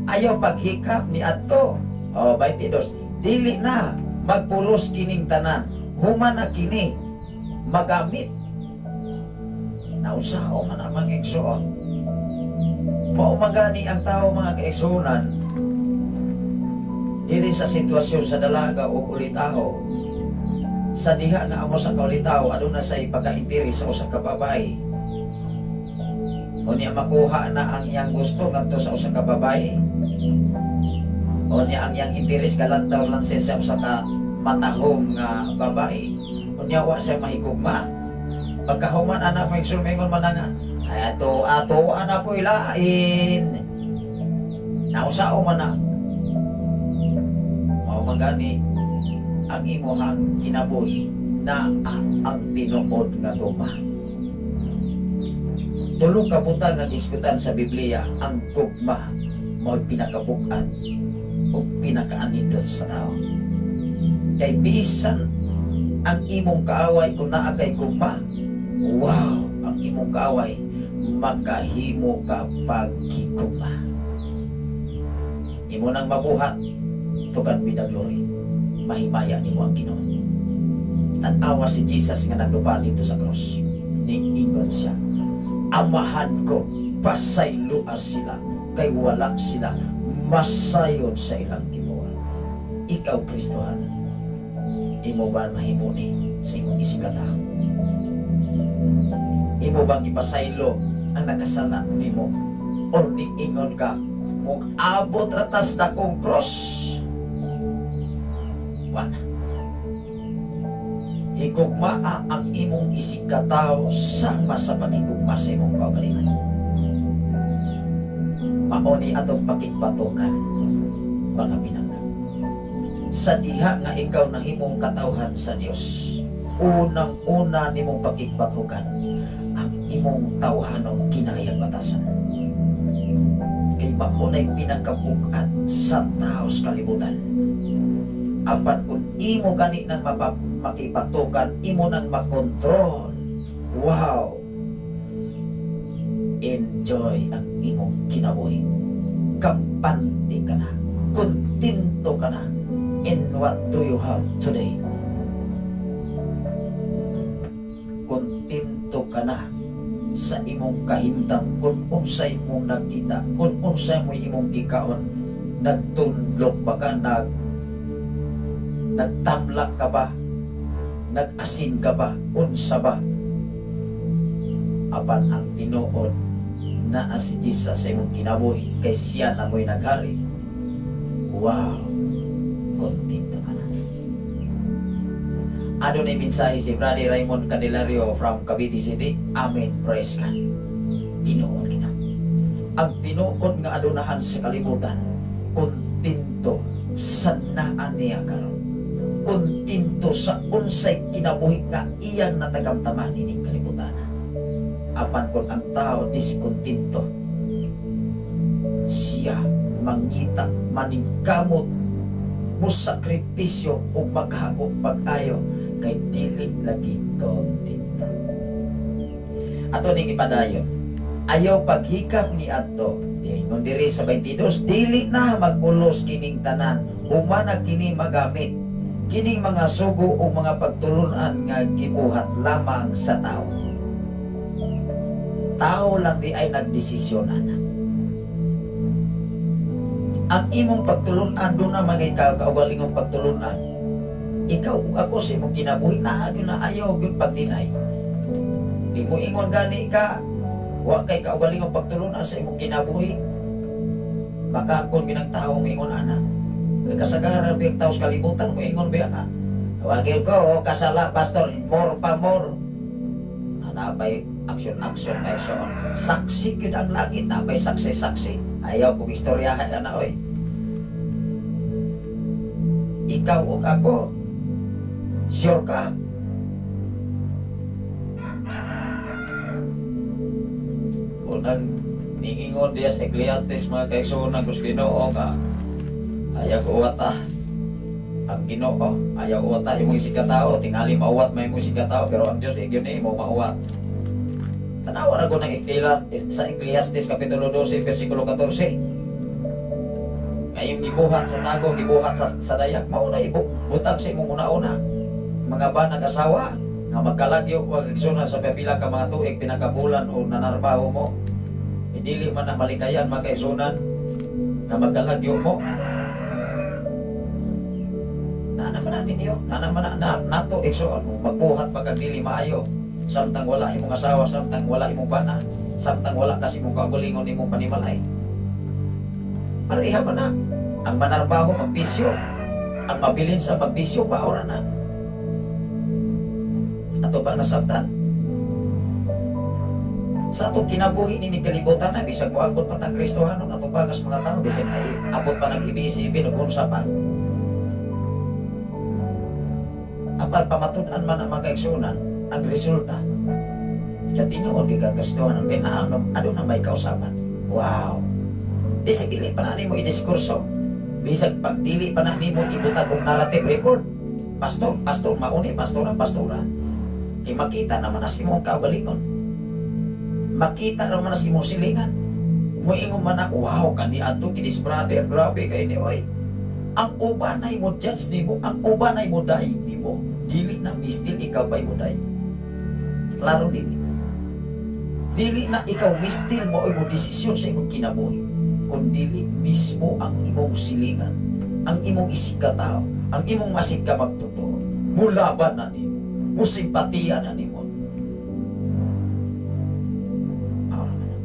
S5: ayaw paghikap ni adto. Oh, 22. Dili na magpulos kining tanan, human na kini magamit. Nausao man ang mga igsoon. Mao magani ang tao, mga kaigsuonan, diri sa sitwasyon sa dalaga o ulitaw. Sa diha nga amo sa kaulitaw, aduna say pagka-interes sa usa ka babae. Unya makuha na ang iyang gusto ngadto sa usa ka babae. Unya ang iyang interes galantaw lang siya sa usa ka matahom nga babae. Unya wa siya mahigugma. Pagkahuman anak mo igsoon, maingon man nga, ay ato ato ana po ilain. Nausao man na. Mao man gani ang imuhang kinabuhi na ang tinuod nga gugma. Tulo ka butang nga gisgutan sa Biblia, ang gugma mao'y pinakabug-at o pinakaanindot sa tao. Kay bisan ang imong kaaway kung naa kay gugma, wow, ang imong kaaway makahimo ka pagkigugma. Imo nang mabuhat, to God be the glory. Mahimaya nimo ang Ginoo. Tan-awa si Jesus nga naglupa dito sa cross. Niingon siya, Amahan ko, pasayloa sila, kay wala sila masayon sa ilang gibuhat. Ikaw, Kristohan, imo ba mahimo ni sa imong isigata? Imo bang ipasaylo ang nakasala nimo? Or niingon ka, mong abot ratas dakong cross? Wala. Higugmaa ang imong isigkatawo sama sa paghigugma sa imong kaugalingon. Mao ni atong pakigbatukan, mga pinangga. Sa diha nga ikaw nahimong katawhan sa Dios, unang-una nimong pakigbatukan ang imong tawhanong kinahiyang batasan. Kay mao nay pinakabug-at sa tao sa kalibutan. Apan kung imo gani nang makipatukan, imo nang makontrol, wow, enjoy ang imong kinabuhi. Kampante ka na, kontento ka na. In what do you have today? Kontento ka na sa imong kahimtang, kung unsay imong nakita, kung unsay mo imong gikaon, nagtundlok ba ka, nagtamlak ka ba, nag-asin ka ba, unsa ba? Apan ang tinuod naa si Jesus sa imong kinabuhi, kay siya na mo'y naghari. Wow! Kontento ka na. Adunay mensahe si Brother Raymond Candelario from Cavite City. Amen. Praise God. Tinuod kina. Ang tinuod nga adunahan sa kalibutan, kontento sa naa niya karon. Kontento sa unsay kinabuhi nga iyang natagamtaman ining kalibutan. Apan kung ang tao diskontento, siya mangita, maningkamot, musakripisyo ug maghagop pag-ayo kay dili lagi kontento. Ato ning ipadayon. Ayaw paghikap ni adto. Ingon diri sa 22, dili na magpulos kining tanan, human na kini magamit kining mga sugo o mga pagtulunan nga gibuhat lamang sa tao. Tao lang di ay nagdesisyon ana. Ang imong pagtulunan do na mga ikaw kaugalingong pagtulunan. Ikaw ug ako sa imong kinabuhi naa gyud na ayaw gyud pagdinay. Di mo ingon gani ka wa kay kaugalingong pagtulunan sa imong kinabuhi. Baka kon ginang tao moingon ana. Kay kasagaran biyang tao sa kalibutan moingon biya ka. Wagil ko kasala pastor, more pa more. Ana pay action action ay so on. Saksi gyud ang langit, napay saksi-saksi. Ayaw kog istoryahan ana oy. Ikaw ug ako, sure ka? Unang ningingon diya sa Ecclesiastes mga kaigsuonan ko sa Ginoo nga ayaw uwat ang Ginoo, ayaw uwat imong isig ka tao, tingali mauwat may imong isig ka tao, pero ang Dios gyud ni mo mauwat. Tanawa ra ko ng sa Ecclesiastes kapitulo 12 versikulo 14. Ngayong gibuhat sa tago, gibuhat sa dayak, mao na ibutang sa imong una-una. Mga banag asawa nga magkalagyo wag igsunan sa pila ka mga tuig, pinakabulan o nanarbaho mo. Dili man na malikayan mga kaigsunan nga magkalagyo mo. Nana man na ninyo, nana man na nato igsuon mo magbuhat pa kag dili maayo. Samtang wala imong asawa, samtang wala imong bana, samtang wala kasi imong kaugalingon imong panimalay. Pareha man na. Ang manarbaho magbisyo, ang mabilin sa magbisyo paora na. Ato ba nasabtan? Sa atong kinabuhi ni kalibutan na bisag moangkon pa tang Kristohanon ato pa mga tao bisag ay abot pa nag ibc ug unsa pa. Apan pamatud-an man ang mga kaigsuonan ang resulta. Kaya tinuod kay kang Kristohanon kay naano aduna may kausaban. Wow. Bisag dili pa na nimo idiskurso. Bisag pagdili pa na nimo ibutag og narrative report. Pastor, pastor, mauni, pastora, pastora. Kay makita naman na sa imong kaugalingon. Makita naman na sa imong silingan. Muingon man na, wow, kani adto kinis brother, grabe kay ni oy. Ang uban ay mo judge nimo, ang uban ay mo day nimo. Dili na mistil ikaw pa'y mo day. Klaro dili. Dili na ikaw mistil mo ay mo desisyon sa imong kinabuhi. Kung dili mismo ang imong silingan, ang imong isigkatao, ang imong masigka magtotoo, mulaban na nimo, musimpatiya na nimo. Aura man na.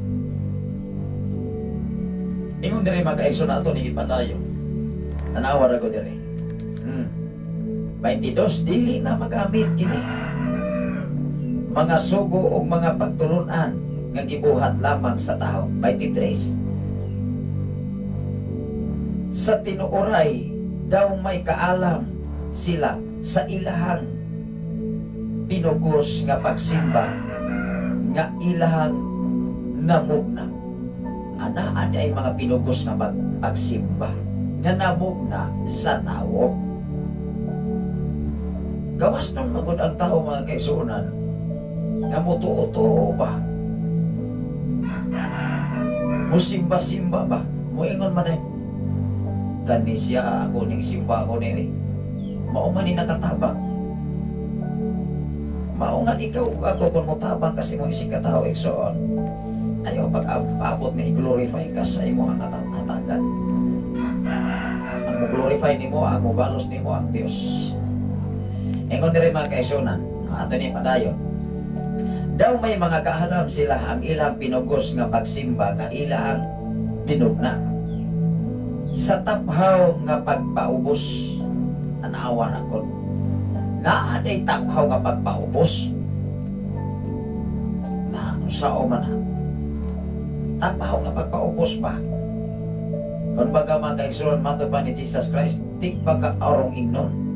S5: Ingon diri mga kaigsoon ato ni ipadayon. Tanawa ra ko diri. 22 dili na magamit kini. Mga sugo og mga pagtulunan nga gibuhat lamang sa tao. 23. Sa tinuoray daw may kaalam sila sa ilahang pinugos nga pagsimba nga ilahang namugna. Anaan ay mga pinugos nga pagsimba nga namugna sa tao. Gawas nang magod ang tao mga kaigsuonan nga mutuo-tuo ba, musimba-simba ba, muingon man ay Kani siya ako ning simbahon ni mao man ni nakatabang. Mao nga ikaw ug ako, kung motabang kasi mo isig katawo, igsoon, ayaw pag-abot nga i-glorify ka sa imong hatagan. Ang mo glorify nimo, ang mobalos nimo, ang Dios. Ingon diri, mga kaigsuonan, ato ni padayon. Daw may mga kaalam sila ang ilang pinugos nga pagsimba nga ilang binugna sa taphaw nga pagpaubos. Tanawa ra ko. Naa day taphaw nga pagpaubos. Na unsa man na? Taphaw nga pagpaubos ba? Kung baga, mga kaigsuonan, mato pa ni Jesus Christ, tigpa ka arong ingnon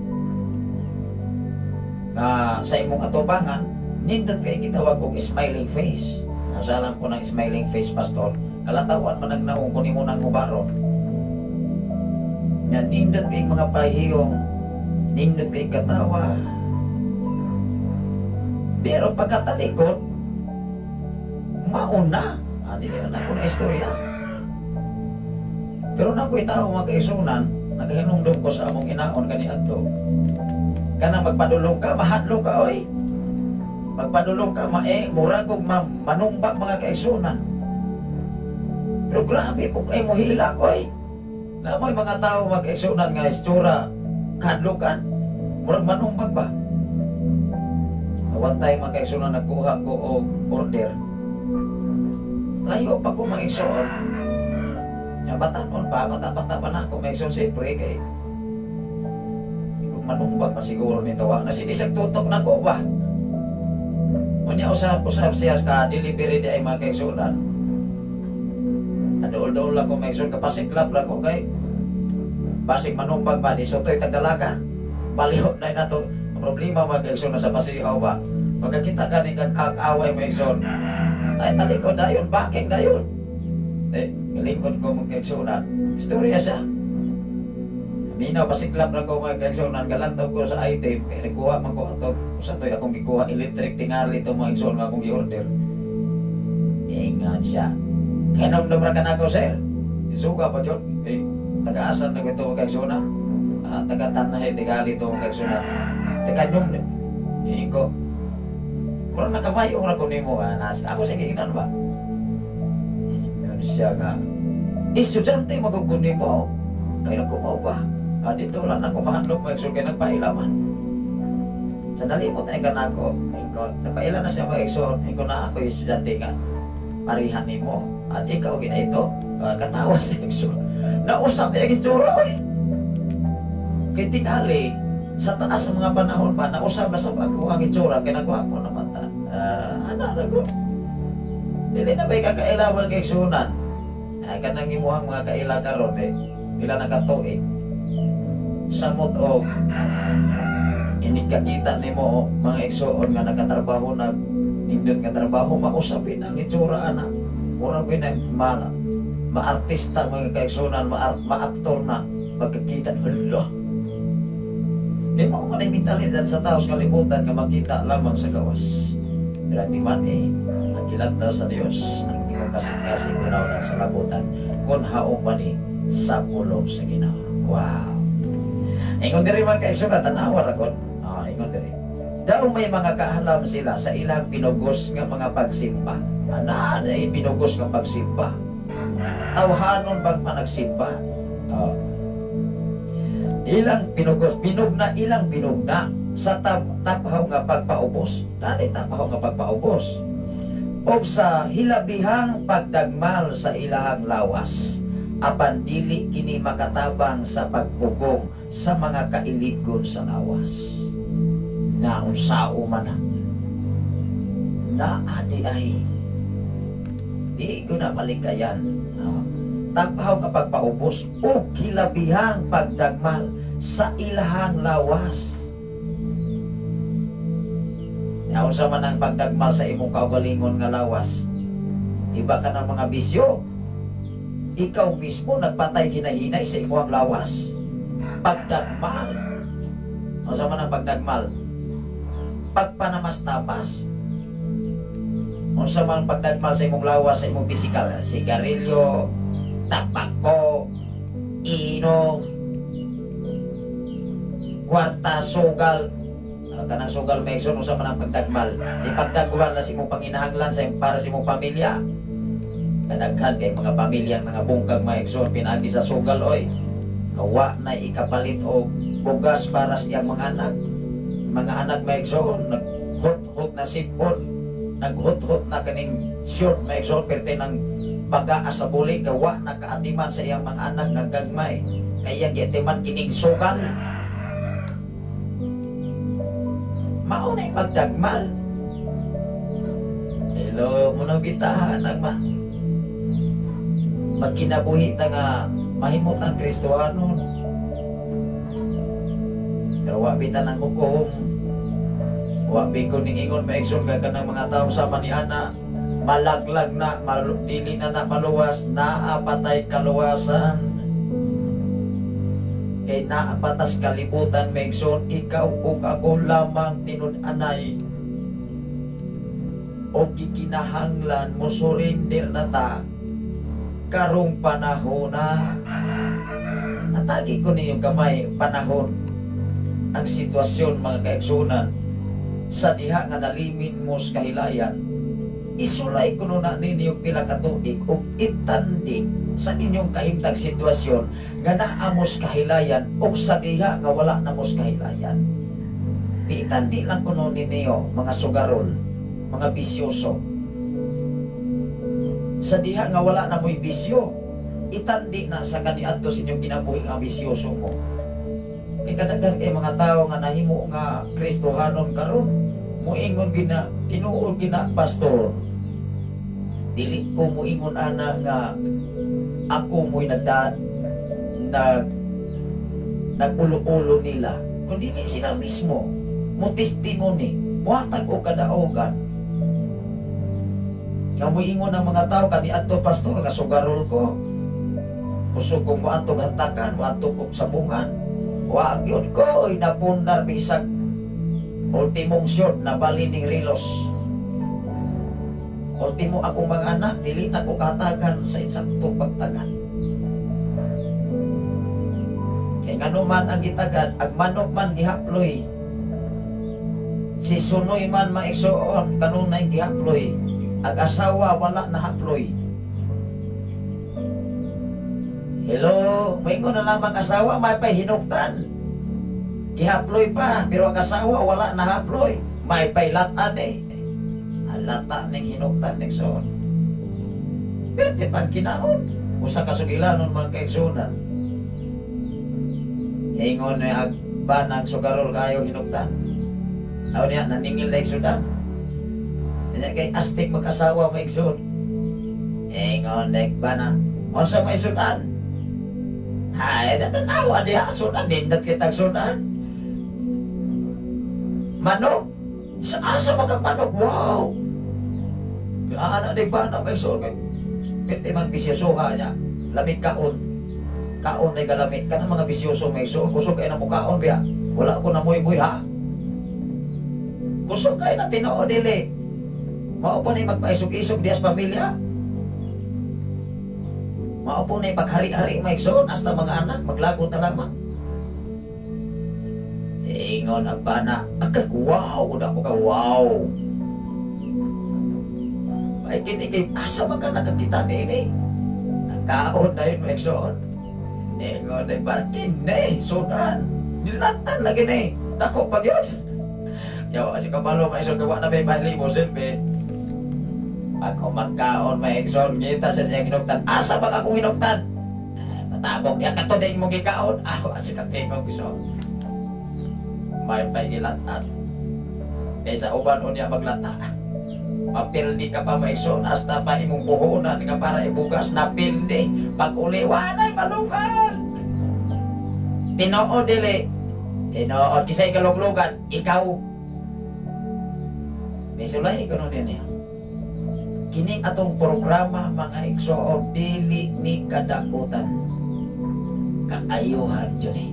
S5: nga sa imong atubangan, nindot kay gitawag og smiling face. Ang salam ko ng smiling face, pastor, kalatawan man nagnaong kun imo nang hubaron. Nga nindot kay mga pahiyong, nindot kay katawa. Pero pagkatalikod, mauna. Ah, dili na ako na istorya. Pero na ko'y tao, mga kaigsuonan, naghinumdum ko sa among inaon kaniadto. Kanang magpadulong ka, mahadlok ka, oy. Magpadulong ka, mae, murag og manumba, mga kaigsuonan. Pero grabe po kay mo hilak, oy. Namoy mga tao, mga kaigsuonan, nga istura, kadlukan, murag manumbag ba? One time, mga kaigsuonan, nagkuha ko og order. Layo pa ko, mga igsoon. Ya, batanon pa, bata-bata pa na ako, mga igsoon, siyempre, kay kung manumbag man siguro nito, wa na sige isang tutok na ko ba? Unya usab-usab siya ka delivery di ay, mga kaigsuonan. Adool-dool ako, mga igsoon, kapasiklap ra ko kay basig manumbag ba di sotoy tagdalagan. Balihot na nato. Ang problema, mga kaigsoon, sa pasihaw ba? Magkakita ka ni kag away, mga igsoon. Ay talikod dayon, backing dayon. Eh, lingkod ko, mga kaigsuonan. Istorya siya. Minaw, pasiklap na ko, mga kaigsuonan, galantaw ko sa item, kaya nagkuha man ko ato. Sa to'y akong gikuha, electric tingali ito, mga igsoon, nga akong gi-order. Ingan siya. Kaya ra ka na ako, sir. Isuga pa yun. Eh, taga-asan na ko ito, mga kaigsuonan? Ah, taga-Tanay, tingali ito, mga kaigsuonan. Taga nyum, ko. Murag nakamayo ra ko nimo, ah, ako sa giingnan ba? Ingon siya nga, estudyante magugod nimo. Ay, naku mo ba? Ah, dito lang ako mahandlok, mga igsoon, kay nagpailaman. Sa nalimot ay kanako, ay ko, nagpaila na siya, mga igsoon, ay ko na ako yung estudyante nga, parihan nimo, at ikaw gina ito, ah, katawa sa igsoon. Nausap niya itsura, oy. Kay tingali, sa taas ng mga panahon ba, nausap na sa ako ang itsura, kay nagwapo naman ta. Ah, ana na ko. Dili na ba'y kakaila, mga kaigsuonan? Ay, kanang imuhang mga kaila karon eh, pila na katuig. Samot og ini kakita nimo mga igsoon nga nakatrabaho na nindot nga trabaho, mausapin ang itsura ana. Murag ba na ma maartista, mga kaigsuonan, ma-aktor na magkakita, hala. Di mo man ay mentalidad sa tao sa kalibutan nga makita lamang sa gawas. Pero di man eh, ang gilantaw sa Dios, ang imong kasing-kasing unaw sa labutan, kung haong man eh, sa pulong sa Ginoo. Wow! Ingon diri, mga kaigsuonan, tanawa ra kon. Ah, ingon diri. Daw may mga kaalam sila sa ilang pinugos nga mga pagsimba. Ana, ay pinugos nga pagsimba. Tawhanon bang panagsimba? Oh. Ilang pinugos, binugna, ilang binugna sa taphaw nga pagpaubos. Dali taphaw nga pagpaubos. O sa hilabihang pagdagmal sa ilahang lawas. Apan dili kini makatabang sa pagpugong sa mga kailigon sa lawas. Naunsao man na. Naa di ay. Di ko na malikayan. Taphaw nga pagpaubos o hilabihang pagdagmal sa ilahang lawas. Naunsa man ang pagdagmal sa imong kaugalingon nga lawas? Iba ka ng mga bisyo. Ikaw mismo nagpatay ginahinay sa imong lawas. Pagdagmal. Unsa man ang pagdagmal? Pagpanamas-tamas. Unsa man ang pagdagmal sa imong lawas, sa imong pisikal? Sigarilyo, tabako, Inom, kwarta, sugal. Kanang sugal may igsoon, usa man ang pagdagmal. Di pagdagmal na sa imong panginahanglan sa para sa imong pamilya. Kadaghan kay mga pamilyang mga bungkag mga igsoon pinaagi sa sugal oy. Kawa na ikapalit og bugas para sa iyang mga anak. Mga anak mga igsoon naghot-hot na sipon, naghot-hot na kaning short mga igsoon perte ng bagaa sa bulig, gawa na kaatiman sa iyang mga anak nga gagmay. Kaya giatiman kining sugal. Mao na'y pagdagmal. Hello, munang gitahan ang magkinabuhi ta nga mahimot ang Kristohanon. Pero wa bitan ang hukom. Wa bi ko ning ingon maigsoon kay kanang mga tawo sama ni ana malaglag na, dili na na maluwas, naa patay kaluwasan. Kay naa patas kalibutan maigsoon, ikaw ug ako lamang tinud-anay. O gikinahanglan mo surrender na ta karong panahon na. Natagi ko ninyo gamay panahon ang sitwasyon mga kaigsunan sa diha nga nalimin mo sa kahilayan. Isulay ko na ninyo pila ka tuig ug itandi sa inyong kahimtang sitwasyon nga naa mos kahilayan ug sa diha nga wala na mos kahilayan. Itandi lang kuno ninyo mga sugarol, mga bisyoso. Sa diha nga wala na mo'y bisyo, itandi na sa kaniadto sa inyong kinabuhi nga bisyoso mo. Kay kadaghan kay mga tawo nga nahimo nga Kristohanon karon, muingon gina, tinuod gina pastor. Dili ko muingon ana nga ako mo'y nag-ulo-ulo nila, kundi ni sila mismo mo testimony, muhatag og kadaogan. Nga muingon ang mga tao kaniadto pastor nga sugarol ko. Kusog kong moadtog hantakan, moadtog kog sabungan. Wa gyud ko oy napundar bisag ultimong short na bali ning relos. Ultimo akong mga anak dili na ko katagan sa insaktong pagtagan. Kay ngano man ang gitagad, ang manok man gihaploy. Si sunoy man maigsoon kanunay gihaploy. Ang asawa wala na haploy. Hello, maingon na lamang asawa may pay hinuktan. Gihaploy pa, pero ang asawa wala na haploy. May pay latan eh. Halata ning hinuktan igsoon. Pero di pag kinaon, usa ka sugilanon man kaigsunan. Ingon na agbanag sugarol kayo hinuktan. Aw niya, naningil na igsunan. Kanya kay astig mag-asawa maigsoon. Ingon na igbana, unsa may sudan? Ay, natanawa diha, sudan, nindot kitang sudan. Manok, sa asa magkang manok, wow! Ana di ba na may sudan? Pwede magbisyosoha niya, lamig kaon. Kaon na galamig, kanang mga bisyoso may sudan, kusog kayo na mukaon biya. Wala ko na muy-muy ha. Kusog kayo na tinuod dili. Mao po na magpaisog-isog diya sa pamilya. Mao po na paghari-hari maigsoon hasta mga anak maglagot na lamang. Ingon ang bana, agad wow, uda ko ka wow. Ay kini kay asa man ka nakakita niini. Nakaon na yun maigsoon. Ingon ay bana kini sudan. Nilatan lagi ni. Dako pa gyud. Yawa kasi kabalo maigsoon gawa na may 5,000 silbi. Pag kumagkaon maigsoon ngita sa siyang hinugtan. Asa ba akong hinugtan? Patabok niya kato din mong gikaon. Awa si katingog igsoon. May pahilatan. Kaysa uban unya maglata. Mapildi ka pa maigsoon hasta pa imong buhonan nga para ibugas napildi. Pag uli wanay malungag. Tinuod dili. Tinuod kisay kaluglugan ikaw. May sulay ko nun niya. Kining atong programa mga igsoon dili ni kadautan. Kaayuhan jud ni.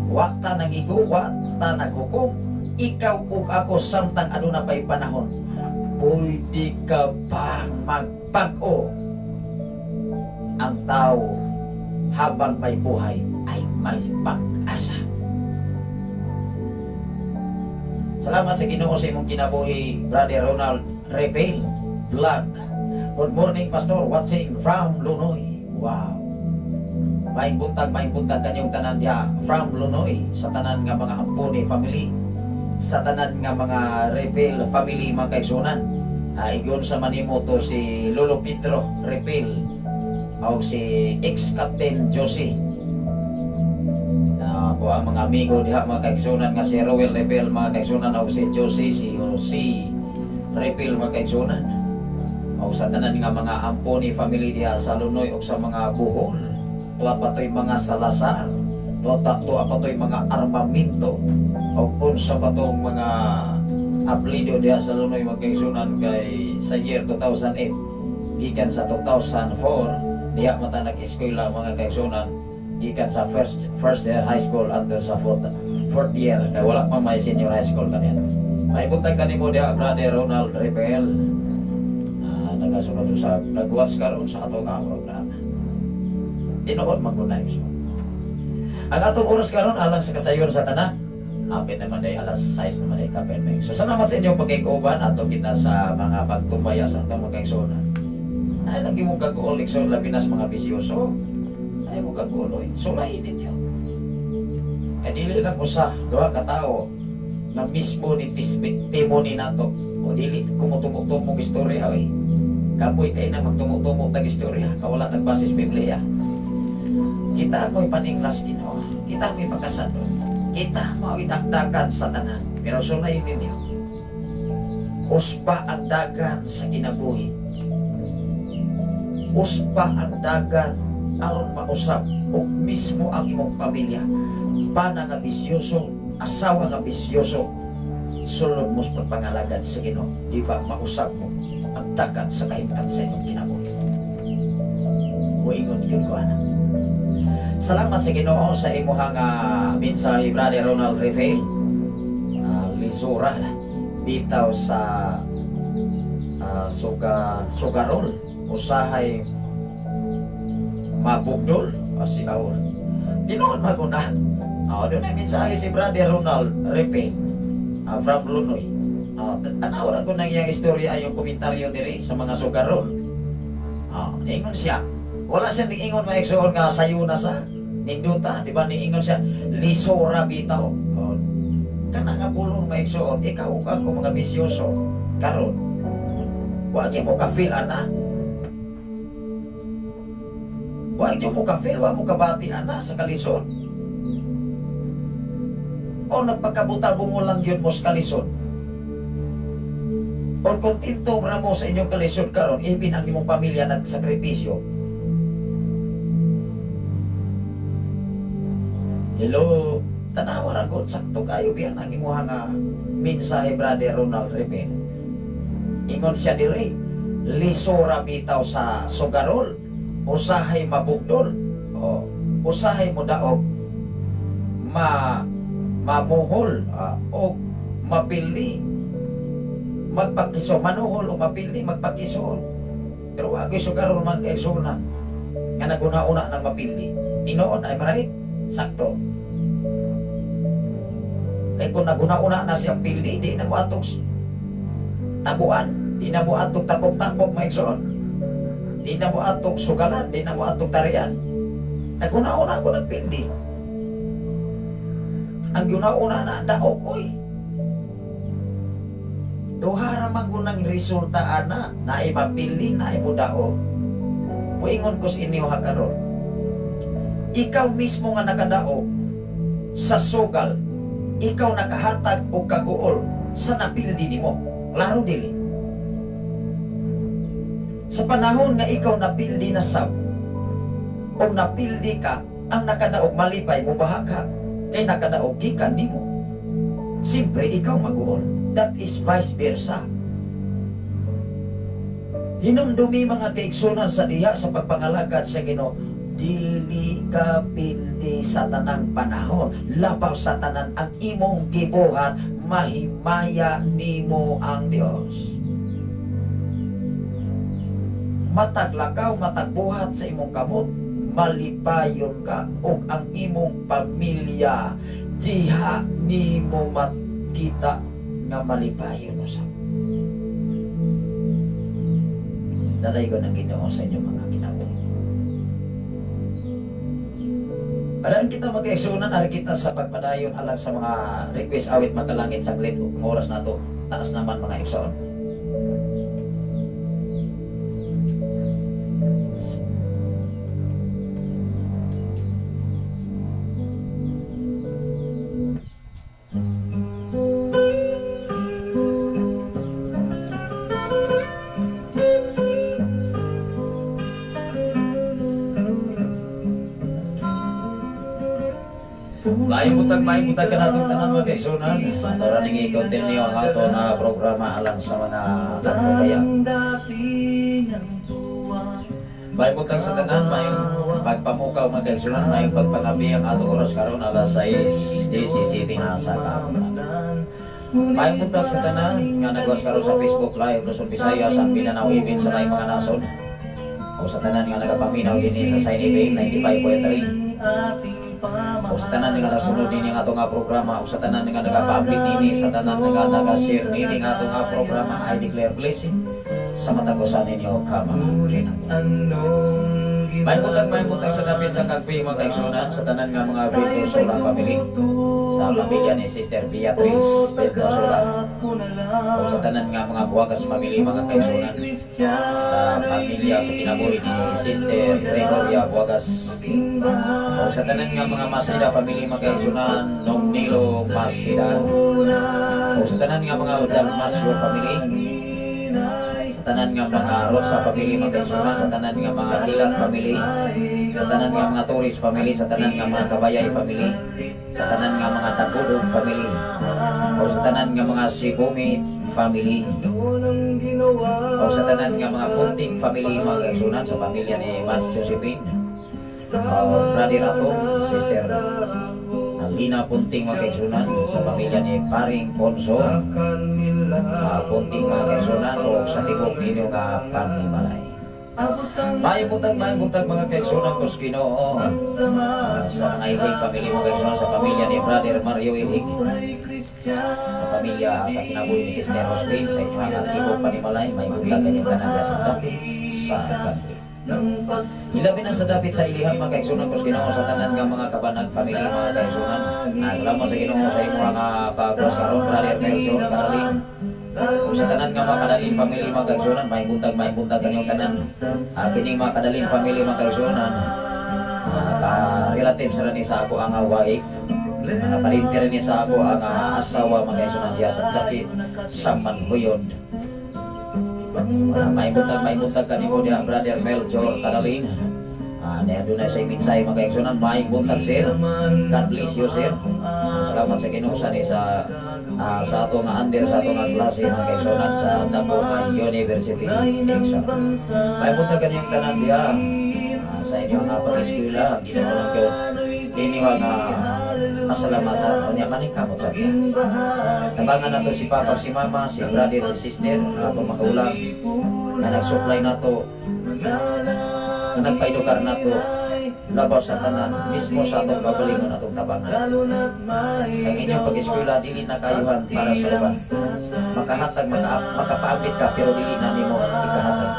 S5: Wa ta nangigo, wa ta naghukom. Ikaw ug ako samtang aduna pay panahon. Pwede ka pang magpag-o. Ang tao Habang may buhay ay may pag-asa. Salamat sa Ginoo sa imong kinabuhi, Brother Ronald Repel Vlog. Good morning, Pastor, watching from Lunoy. Wow. Maayong buntag kanyong tanan diha from Lunoy, sa tanan nga mga Ampone family, sa tanan nga mga Repel family, mga kaigsunan. Igon sa manimo to si Lolo Pedro Repel o si ex-Captain Josie. Ako ang mga amigo diha, mga kaigsunan, nga si Roel Repel, mga kaigsunan, o si Josie, si Jose Repel, mga kaigsunan. O sa tanan nga mga Amponi family diha sa Lunoy o sa mga Bohol. Tuwa pa to'y mga Salazar, tuwa pa to'y mga armamento, o unsa pa tong mga aplido diha sa Lunoy, mga kaigsunan, kay sa year 2008 gikan sa 2004 diha mata nag-eskwela, mga kaigsunan, gikan sa first year high school until sa fourth year kay wala pa may senior high school kaniya. May buntag kanimo diha, Brother Ronald Repel. Nagasunod sa nag-watch karon sa atong programa. Tinuod man gud na. Ang atong oras karon alang sa kasayon sa tanan. Hapit naman day alas 6 naman day kapin may. So salamat sa inyong pagkikuban ato kita sa mga pagtumbaya sa atong mga kaigsuonan. Ay lagi mo kaguol igsoon, labi na sa mga bisyoso. Ay mo kaguol oy, sulahin ninyo. Kay dili lang usa duha ka tawo na mismo ni testimony nato. O dili kumutumo-tumong istorya oy. Kapoy kay na magtumo-tumo tag istorya, kawala nagbasis Biblia. Kita mo'y paninglas Ginoo, kita mo'y pagkasando, kita mo'y dagdagan sa tanan. Pero sulayin ninyo, usba ang dagan sa kinabuhi. Usba ang dagan aron mausap og mismo ang imong pamilya. Bana nga bisyoso, asawa nga bisyoso, sulod mo sa pagpangalagad sa Ginoo, di ba mausap mo ang dagan sa kahimtang sa imong kinabuhi. Muingon yun ko, anak. Salamat sa Ginoo sa imuhang mensahe, Brother Ronald Refail. Lisura bitaw sa sugarol usahay mabugdol si Aur. Tinuod maguna. Doon ay mensahe si Brother Ronald Refail from Lunoy. Tanaw ra ko nang iyang istorya, yung komentaryo diri sa mga sugarol. Ingon siya. Wala siya niingon mga igsoon nga sayo na sa ninduta, di ba? Niingon siya lisura bitaw. Kana nga pulong mga igsoon, ikaw ug ako mga bisyoso karon. Wa gyud mo ka-feel ana. Wa gyud mo ka-feel, wa mo kabati ana sa kalisod. O nagpagkabuta mo lang yun mo sa kalisod. O kontento ra mo sa inyong kalisod karon, ibin ang imong pamilya nagsakripisyo. Hello, tanawa ra gud sakto kayo biyan ang imuha nga mensahe, Brother Ronald Repel. Ingon siya diri, lisura bitaw sa sugarol, usahay mabugdol, o usahay modaog, mamuhol o mapili, magpakiso, manuhol o mapili, magpakisol. Pero wag sugarol man kay sunan nga naguna-una nang mapili. Tinuod ay maray sakto. Kay kung naguna-una na siyang pili, di na mo atog tabuan, di na mo atog tapok-tapok, mga igsoon. Di na mo atog sugalan, di na mo atog tarian. Naguna-una ko nagpili. Ang guna-una na daog oy. Duha ra man gunang resulta ana, naay mapili, naay mo daog. Muingon ko sa inyo ha karon. Ikaw mismo nga nakadaog sa sugal, ikaw nakahatag og kaguol sa napildi nimo. Klaro dili. Sa panahon nga ikaw napildi na sab o napildi ka, ang nakadaog malipay mo bahaka kay nakadaog gikan nimo. Siyempre ikaw maguol. That is vice versa. Hinumdumi mga kaigsunan sa diha sa pagpangalagad sa Ginoo, dili ka pildi sa tanang panahon, labaw sa tanan ang imong gibuhat, mahimaya nimo ang Dios. Matag lakaw, matag buhat sa imong kamot, malipayon ka ug ang imong pamilya diha nimo makita nga malipayon usab. Dalaygon ang Ginoo sa inyong mga kinabuhi. Parang kita magkaigsunan, ari kita sa pagpadayon alang sa mga request awit makalangit saglit ug oras nato. Taas naman mga igsoon. Maayong buntag kanatong tanan mga kaigsunan. Ato ra ning i-continue ang ato na programa alang sa mga kababayan. Maayong buntag sa tanan, maayong pagpamukaw mga kaigsunan, maayong pagpangabi ang ato oras karon alas 6:17 na sa kabulan. Maayong buntag sa tanan nga nagwas karon sa Facebook Live Luzon, Visayas, ang Mindanao, Ibin sa laing mga nasod. O sa tanan nga nagapaminaw dinhi sa Shine FM 95.3. O sa tanan nga nagasunod nini ang atong nga programa, o sa tanan nga nagapaapit nini, sa tanan nga naga-share nini ang atong nga programa, I declare blessing sa matag usa ninyo ka mga kinabuhi. Maayong buntag sa dapit sa kagpi mga kaigsunan, sa tanan nga mga Vildosola family, sa pamilya ni Sister Beatrice Vildosola, o sa tanan nga mga Buwagas family mga kaigsunan, sa pamilya sa kinabuhi ni Sister Gregoria Buwagas, o sa tanan nga mga Masida family mga kaigsunan, Nong Nilo Masida, o sa tanan nga mga Dalmasio family, sa tanan nga mga Rosa family mga kaigsunan, sa tanan nga mga Hilat family, sa tanan nga mga Torres family, sa tanan nga mga Kabayay family, sa tanan nga mga Tagudong family, o sa tanan nga mga Sibumi family, o sa tanan nga mga Punting family mga kaigsunan, sa pamilya ni Mans Josephine, o Brother Ato, Sister Alina Punting mga kaigsunan, sa pamilya ni Paring Conso Punting mga kaigsunan, o sa tibok ninyo nga panimalay. Maayong buntag mga kaigsunan ko sa Ginoo, sa mga Ilig family mga kaigsunan, sa pamilya ni Brother Mario Ilig, sa pamilya sa kinabuhi ni Sister Roslyn, sa inyong nga tibok panimalay, may buntag kanyang tanan sa dapit sa country. Ilabi na sa dapit sa ilihang mga kaigsunan ko sa Ginoo, sa tanan nga mga kabanag family mga kaigsunan. Salamat sa Ginoo sa imong nga pagkasaron, Brother Melchor Kadalin. O sa tanan nga mga Kadalin family mga kaigsunan, may buntag kanyang tanan. Kining mga Kadalin family mga kaigsunan, ka-relatives ra ni sa ako ang wife, mga parente ra ni sa ako ang asawa mga kaigsunan diya sa dapit sa Manhuyon. May buntag kanimo diha Brother Melchor Kadalin. Niya doon na sa iminsay mga kaigsunan, may buntag sir. God bless you sir. Salamat sa Ginoo sa ni sa ato nga under sa ato nga klase mga kaigsunan sa Dapungan University. May buntag kaniyong tanan diha sa inyong nga pag-eskwela, Ginoo lang gyud kini nga pasalamatan unya maning kamot sa tabangan nato si papa, si mama, si brother, si sister, atong magulang na nag-supply nato, na nagpaedukar nato labaw sa tanan, mismo sa atong kagalingon atong tabangan. Ang inyong pag-eskwela dili na kayuhan para sa uban. Makahatag, makapaambit ka pero dili na nimo ikahatag.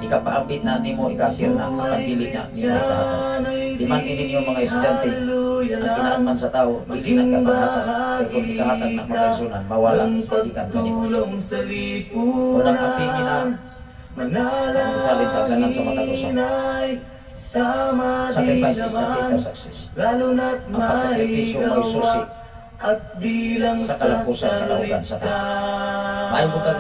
S5: Ikapaambit na nimo ikasir na apan dili na nimo ikahatag. Di man ini ninyo mga estudyante, ang kinaan man sa tao, dili na kapanghatag. Pero kung ikahatag na magaisunan, mawala ikan kanimo. Unang apingin na ang challenge sa tanan sa matag usa. Sacrifice is not equal success. Ang pasakripisyo may susi sa kalapusan, kalaugan sa tanan. Maayong buntag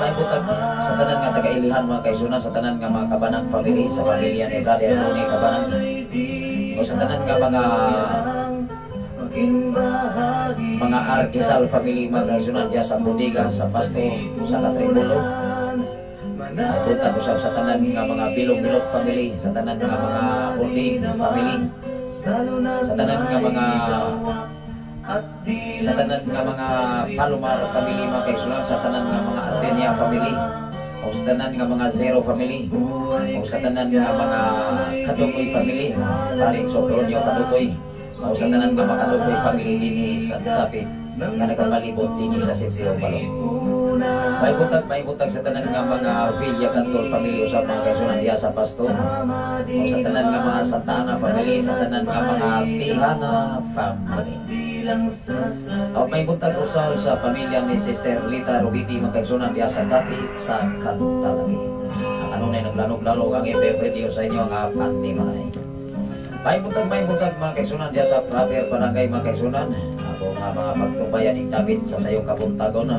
S5: sa tanan nga taga-ilihan mga kaisunan, sa tanan nga mga kabanang family, sa pamilya ni Brother Ronnie Kabanang, o sa tanan nga mga Arquisal family mga kaisunan diya sa Bodega, sa Pasto, sa Katribulo. Buntag usab sa tanan nga mga Bilog-Bilog family, sa tanan nga mga Bunding family, sa tanan nga mga Palomar family mga kaigsunan, sa tanan nga mga Artenia family, O sa tanan nga mga Zero family. O sa tanan nga mga Kadukoy family. Paring Sopronio Kadukoy. O sa tanan nga mga Kadukoy family dinhi sa dapit nga nagapalibot dinhi sa Sitio Balong. May butag sa tanan nga mga Villa Cantol family usab mga kaigsunan diha sa Pasto. O sa tanan nga mga Santa Ana family, sa tanan nga mga Tihana family. O may buntag usab sa pamilya ni Sister Lita Rubiti mga kaigsunan diha sa dapit sa Kantalagi. Ang kanunay naglanog-lanog ang FM Radio sa inyo nga panimalay. May buntag mga kaigsunan diha sa proper barangay mga kaigsunan. Ako nga mga pagtumbayan ning dapit sa sayong kabuntagon.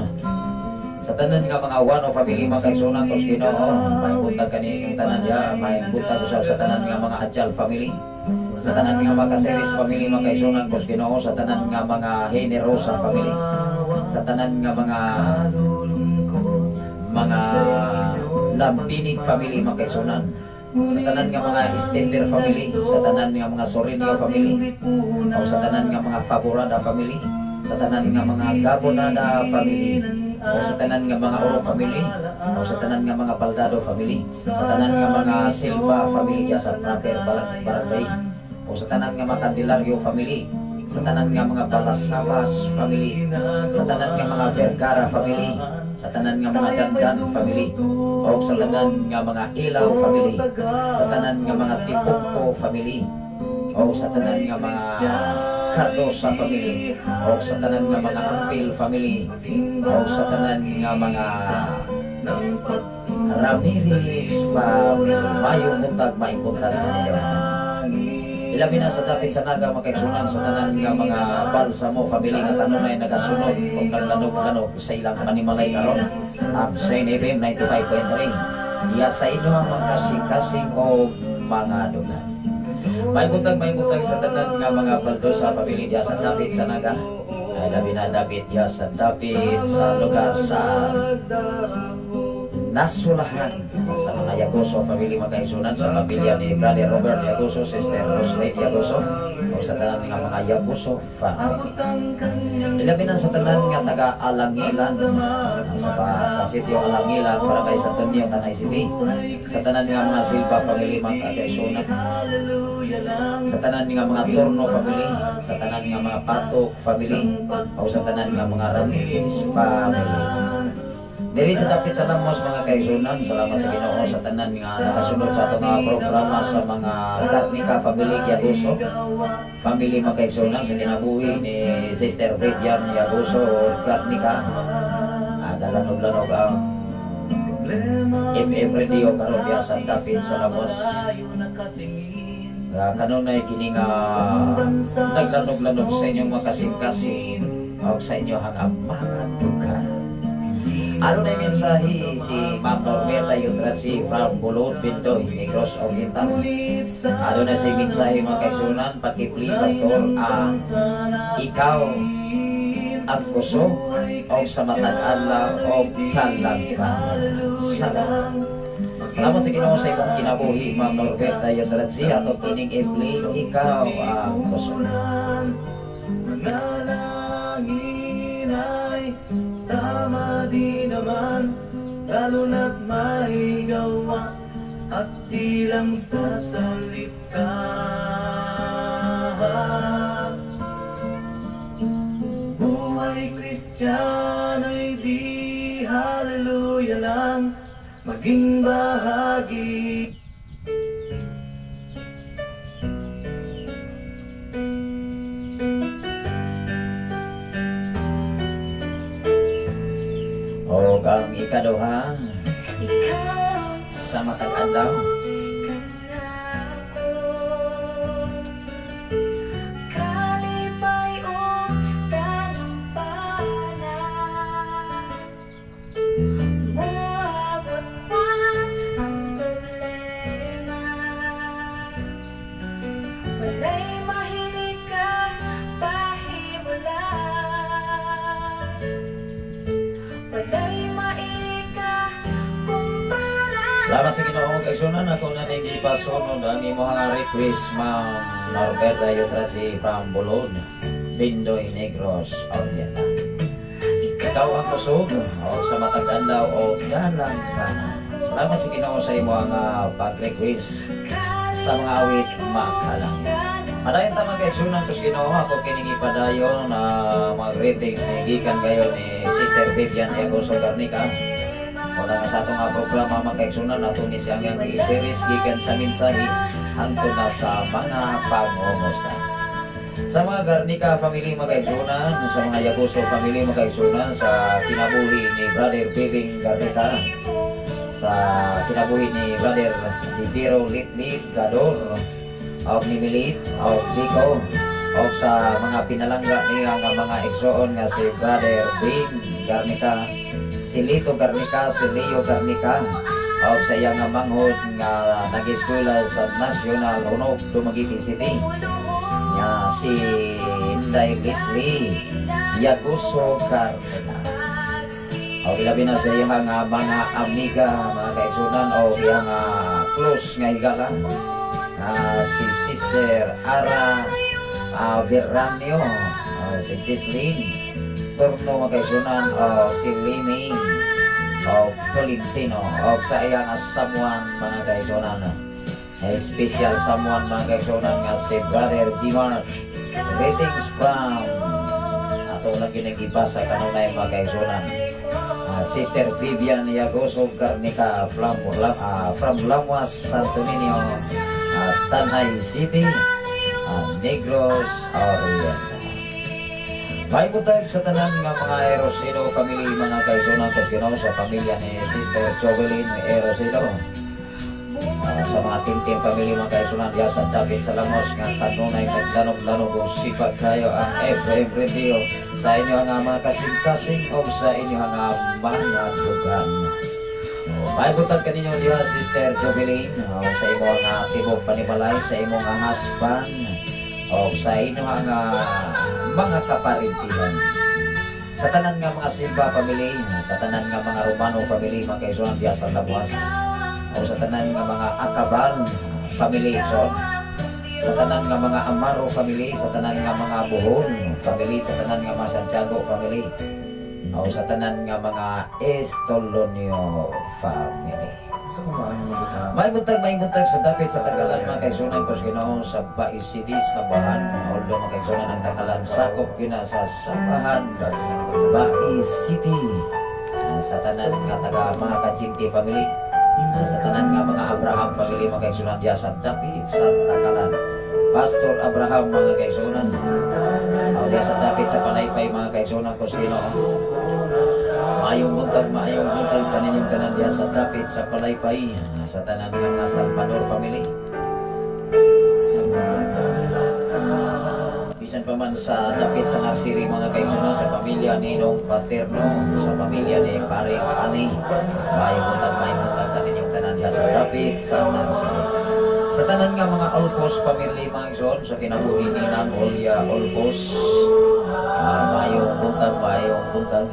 S5: Sa tanan nga mga Wano family mga kaigsunan tos Ginoo, may buntag kaninyong tanan diha, may buntag usab sa tanan nga mga Adjal family. Sa tanan nga mga Caceres family mga kaigsunan tos Ginoo, sa tanan nga mga Generosa family, sa tanan nga mga Lampinig family mga kaigsunan, sa tanan nga mga Extender family, sa tanan nga mga Sorinio family, o sa tanan nga mga Favorada family, sa tanan nga mga Gabonada family, o sa tanan nga mga Oro family, o sa tanan nga mga Baldado family, sa tanan nga mga Silva family diya sa proper barangay, o sa tanan nga mga Candelario family, sa tanan nga mga Balasabas family, sa tanan nga mga Vergara family, sa tanan nga mga Dandan family, o sa tanan nga mga Ilaw family, sa tanan nga mga Tipokpo family, o sa tanan nga mga Cardosa family, o sa tanan nga mga Ampil family, o sa tanan nga mga Ramirez family. Mayong buntag, maayong buntag kaninyo. Ilabi na sa dapit sa Naga mga kaigsunan, sa tanan nga mga Balsamo family nga kanunay nagasunod o naglanog-lanog sa ilang panimalay karon. Ang Shine FM 95.3. Iya sa inyo ang mga kasing-kasing o mga dugan. May buntag sa tanan nga mga Baldosa family diya sa dapit sa Naga. Ay labi na dapit diya sa dapit sa lugar sa Nasulahan, sa mga Yagoso family mga kaigsunan, sa pamilya ni Brother Robert Yagoso, Sister Roslyn Yagoso, o sa tanan nga mga Yagoso family. Ilabi na sa tanan nga taga Alangilan, sa sitio Alangilan, barangay San Antonio, Tanay City, sa tanan nga mga Silva family mga kaigsunan, sa tanan nga mga Torno family, sa tanan nga mga Patok family, o sa tanan nga mga Ramirez family. Diri sa dapit sa Lamos mga kaigsunan, salamat sa Ginoo sa tanan nga nakasunod sa atong mga programa sa mga Carnica family Yagoso family mga kaigsunan, sa kinabuhi ni Sister Vivian Yagoso Carnica. Naglanog-lanog ang FM Radio karon diha sa dapit sa Lamos. Kanunay kini nga naglanog-lanog sa inyong mga kasing-kasing o sa inyong mga dugan. Ano na yung mensahe si Ma'am Norberta Yudrasi from Bulod, Bindoy, Negros Oriental. Ano na si mensahe mga kaigsunan, pakipli, Pastor, ikaw ang kusog o sa matag adlaw o talampan. Salamat. Salamat sa Ginoo sa imong kinabuhi, Ma'am Norberta Yudrasi, atong kining i-play, ikaw ang kusog.
S1: Manalangin ay tama di naman, lalo na't may gawa at di lang sa salita. Buhay Kristiyano'y di hallelujah lang, maging bahagi.
S5: O ang ikaduha sa matag adlaw, Salamat sa Ginoo kaigsunan, ako na ning gipasunod ang imong request, Ma'am Norberta Yudrasi from Bulod, Bindoy, Negros Oriental. Ikaw ang kusog o sa matag adlaw o dalang kana. Salamat sa Ginoo sa imo ang pag-request sa mga awit makalang. Padayon ta, mga kaigsunan ko sa Ginoo. Ako kining ipadayon na mga greetings ni gikan gayon ni Sister Vivian Yagoso Garnica. Una nga sa atong nga programa, mga kaigsunan, ato ni siyang yang series gikan sa mensahe hangtod na sa mga pangumusta. Sa mga Garnica family, mga kaigsunan, sa mga Yagoso family, mga kaigsunan, sa kinabuhi ni Brother Bibing Garnica, sa kinabuhi ni Brother Libero Litlit Gador, og ni Milit, og Biko, og sa mga pinalangga niya nga mga igsoon nga si Brother Bing Garnica, si Lito Garnica, si Leo Garnica, og sa iyang nga manghod nga nag-eskwela sa National Unog, Dumaguete City nga si Inday Leslie Yaguso Garnica. O ilabi na sa iyang nga mga amiga, mga kaigsunan, o iyang close nga higala si Sister Ara Veranio, si Jesslyn Turno, mga kaigsunan, o si Limi o Tolentino, o sa iyang someone, mga kaigsunan, eh, special someone, mga kaigsunan, nga si Brother G. Mark. Greetings from ato lang ginagibasa kanunay, mga kaigsunan. Sister Vivian Yagoso Garnica from Lawas, Santo Niño, Tanay City, Negros Oriental. May butag sa tanan nga mga Erosino family, mga kaigsunan sa Ginoo, sa pamilya ni Sister Jovelyn Erosino. Sa mga Tintin family, mga kaigsunan, diya sa dapit sa Lamos nga kanunay naglanog-lanog og sipag kayo ang FM Radio sa inyo nga mga kasing-kasing o sa inyo nga mga dugan. May butag kaninyo diha, Sister Jovelyn, o sa imo nga tibok panimalay, sa imong nga husband o sa inyo nga mga kaparintihan. Sa tanan nga mga Silva family, sa tanan nga mga Romano family, mga kaigsunan diha sa Labuas, o sa tanan nga mga Akabal family, so, sa tanan nga mga Amaro family, sa tanan nga mga Buhon family, sa tanan nga mga Santiago family, o sa tanan nga mga Estolonio family.
S1: Gusto ko maayong mabuta.
S5: May buntag sa dapit sa Takalan, mga kaigsunan ko sa Ginoo, sa Bais City, Sabahan. Although, mga kaigsunan, ang Takalan sakop gyud na sa Sabahan, Bais City. Sa tanan nga taga mga Kajinti family. Sa tanan nga mga Abraham family, mga kaigsunan, diya sa dapit sa Takalan. Pastor Abraham, mga kaigsunan. Diya sa dapit sa Palaypay, mga kaigsunan ko sa Ginoo. Maayong buntag kaninyong tanan diya sa dapit sa Palaypay, sa tanan nga mga Salvador family. Bisan pa man sa dapit sa Narsiri, mga kaigsunan, sa pamilya ni Nong Paterno, sa pamilya ni Pare Ani. Maayong buntag kaninyong tanan diya sa dapit sa Narsiri. Sa tanan nga mga Olcos family, mga igsoon, sa kinabuhi ni Nang Olya Olcos. Maayong buntag.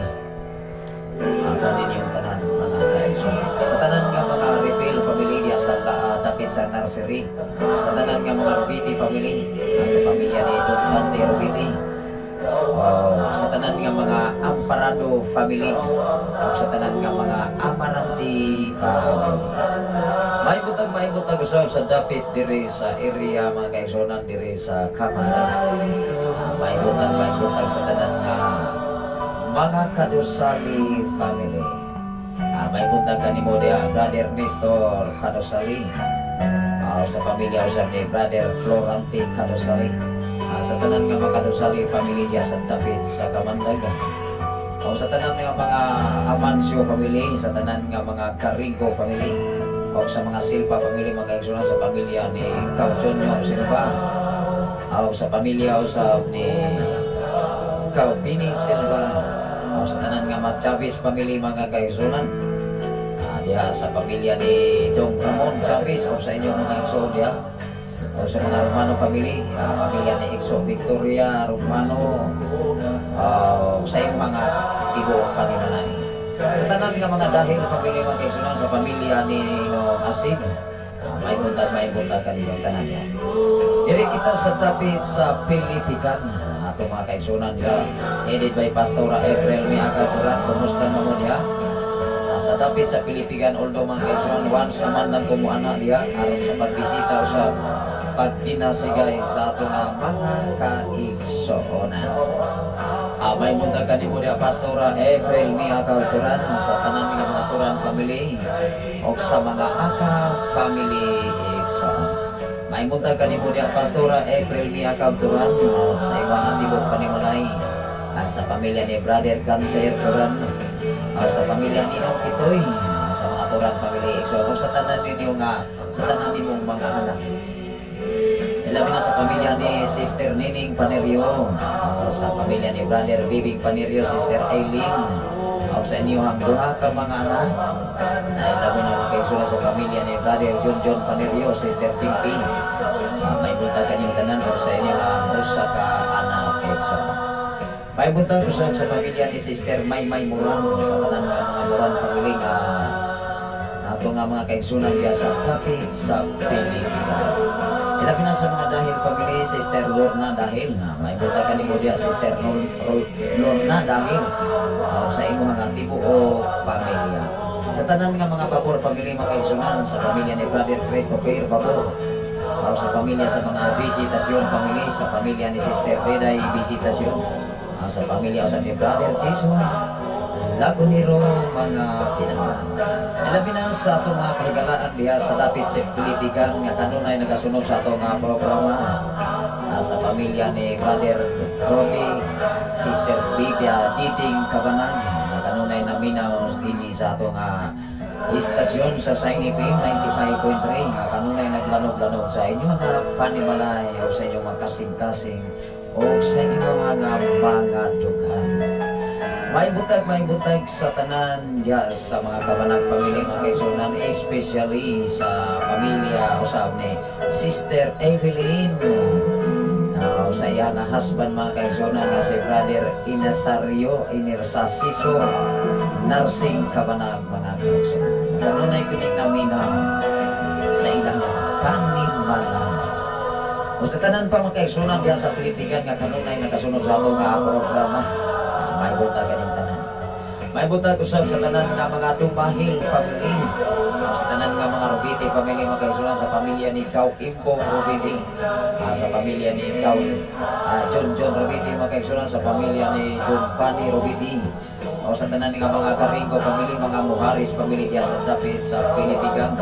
S5: Ang kaninyong tanan, mga kaigsoon. Sa tanan nga mga Repel family diya sa dapit sa Nursery. Sa tanan nga mga Rubiti family, sa pamilya ni Don Dante Rubiti. Oh, sa tanan nga mga Amparado family, o sa tanan nga mga Amaranti family. May butag usab sa dapit diri sa area, mga kaigsunan, diri sa Kamandag. May butag sa tanan nga mga Kadusali family. May buntag kanimo diha, Brother Nestor Kadusali. Sa pamilya usab ni Brother Florante Kadusali. Sa tanan nga mga Kadusali family diha sa dapit sa Kamandag. O sa tanan nga mga Amancio family, sa tanan nga mga Carigo family, o sa mga Silva family, mga kaigsunan, sa pamilya ni Cao Junior Silva, o sa pamilya usab ni Cao Pini Silva, o sa tanan nga mas Chavez family, mga kaigsunan, diha sa pamilya ni Dong Ramon Chavez, o sa inyong mga igsoon diha, o sa mga Romano family, pamilya ni Igso Victoria Romano, sa inyong mga tibuok panimalay. Sa tanan nga mga Dahil family, mga kaigsunan, sa pamilya ni Nong Asib, may buntag kanilang tanan yan. Diri kita sa dapit sa Pilipican. atong mga kaigsunan diha, headed by Pastora April Miaka Turan. Kumusta na mo diha sa dapit sa Pilipigan? Although, mga kaigsunan, once naman lang kumuana diha aron sa pagbisita o sa pagkinasigay sa atong mga kaigsuonan. May buntag kanimo diha, Pastora April Miaka Turan, sa tanan nga mga Turan family o sa mga Aka family igsoon. May buntag kanimo diha, Pastora April Miaka Turan, sa ibang tibok panimalay, sa pamilya ni Brother Ganter Turan, sa pamilya ni Nong Kitoy, sa mga Turan family igsoon, ug sa tanan ninyo nga sa tanan nimong mga anak. Ilabi na sa pamilya ni Sister Nining Panerio, sa pamilya ni Brother Bibing Panerio, Sister Aileen, o sa inyong duha ka mga anak. Ay labi na mga kaigsuonan sa pamilya ni Brother John John Panerio, Sister Timpi. May buntag kanyang tanan o sa inyong usa ka anak igsoon. May buntag usab sa pamilya ni Sister Maymay Moran, sa tanan nga mga Moran family nga ato nga mga kaigsunan diya sa dapit sa Pilipinas. Ilabi na sa mga Dahil family, Sister Lorna Dahil. Na may buntag kanimo diya, Sister Lorna Dahil, sa imong nga tibuok pamilya. Sa tanan nga mga Babor family, mga kaigsunan, sa pamilya ni Brother Christopher Babor, sa pamilya sa mga Visitasyon family, sa pamilya ni Sister Beday Visitasyon, sa pamilya sa ni Brother Jason Lagunero, mga tinanglan. Ilabi na sa atong mga kahigalaan diha sa dapit sa Pilitigan nga kanunay nagasunod sa atong mga programa. Sa pamilya ni Brother Robbie, Sister Bibia Diding Kabanag nga kanunay naminaw dinhi sa atong istasyon sa Shine FM 95.3 nga kanunay naglanog-lanog sa inyong mga panimalay o sa inyong mga kasing-kasing o sa inyong mga mga dughan. May butag sa tanan diya sa mga Kabanag family, mga kaigsunan, especially sa pamilya usab ni Sister Evelyn, sa iya na husband, mga kaigsunan, nga si Brother Inasario Inirsasiso Narsing Kabanag, mga kaigsunan. Kanunay kuning naminaw sa ilang panimalay. O sa tanan pa, mga kaigsunan, diya sa Pilipigan nga kanunay nakasunod sa atong nga programa. May buntag kaning tanan. May buntag usab sa tanan nga mga Dumahil family. Sa tanan nga mga Rubiti family, mga kaigsunan, sa pamilya ni Kau Imbong Rubiti. Sa pamilya ni Kau John John Rubiti, mga kaigsunan, sa pamilya ni John Pani Rubiti. O sa tanan nga mga Karingo family, mga Muharis family diya sa dapit sa Pilipigan.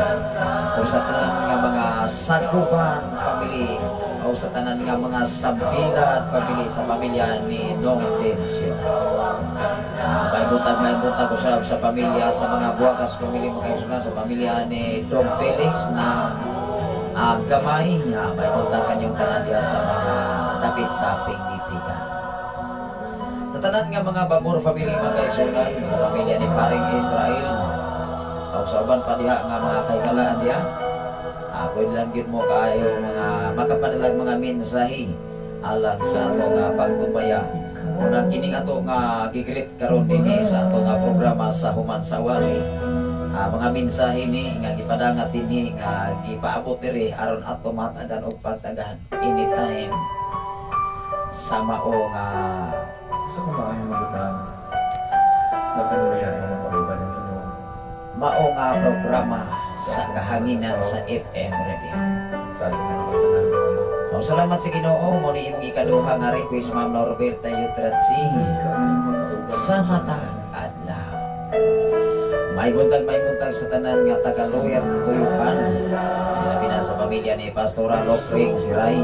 S5: O sa tanan nga mga Saguban family, o sa tanan nga mga Sambilan family, sa pamilya ni Nong Dencio. May buntag usab sa pamilya sa mga Buwakas family, mga kaigsunan, sa pamilya ni Dong Felix na gamay. May buntag kanyong tanan diha sa mga dapit sa Pilipigan. Sa tanan nga mga Babor family, mga kaigsunan, sa pamilya ni Paring Israel, o sa uban pa diha nga mga kahigalaan diha, pwede lang gyud mo kaayo mga makapadalag mga mensahe alang sa ato nga pagtumbaya. Unang kining ato nga gigreet karon dinhi sa ato nga programa sa Human sa Wali. Mga mensahe ni nga gipadangat dinhi nga gipaabot diri aron ato matagan og pagtagan anytime sa mao nga
S1: Sa kumain mga butang, nakanuya ang makauban ng Ginoo.
S5: Mao nga programa sa kahanginan sa FM Radio.
S1: Sa ating mga
S5: Oh, salamat sa Ginoo mo ni imong ikaduha nga request, Ma'am Norberta Yutratsi, sa matag adlaw. May buntag sa tanan nga taga Lower Tuyukan. Labi na sa pamilya ni Pastora Locring Siray.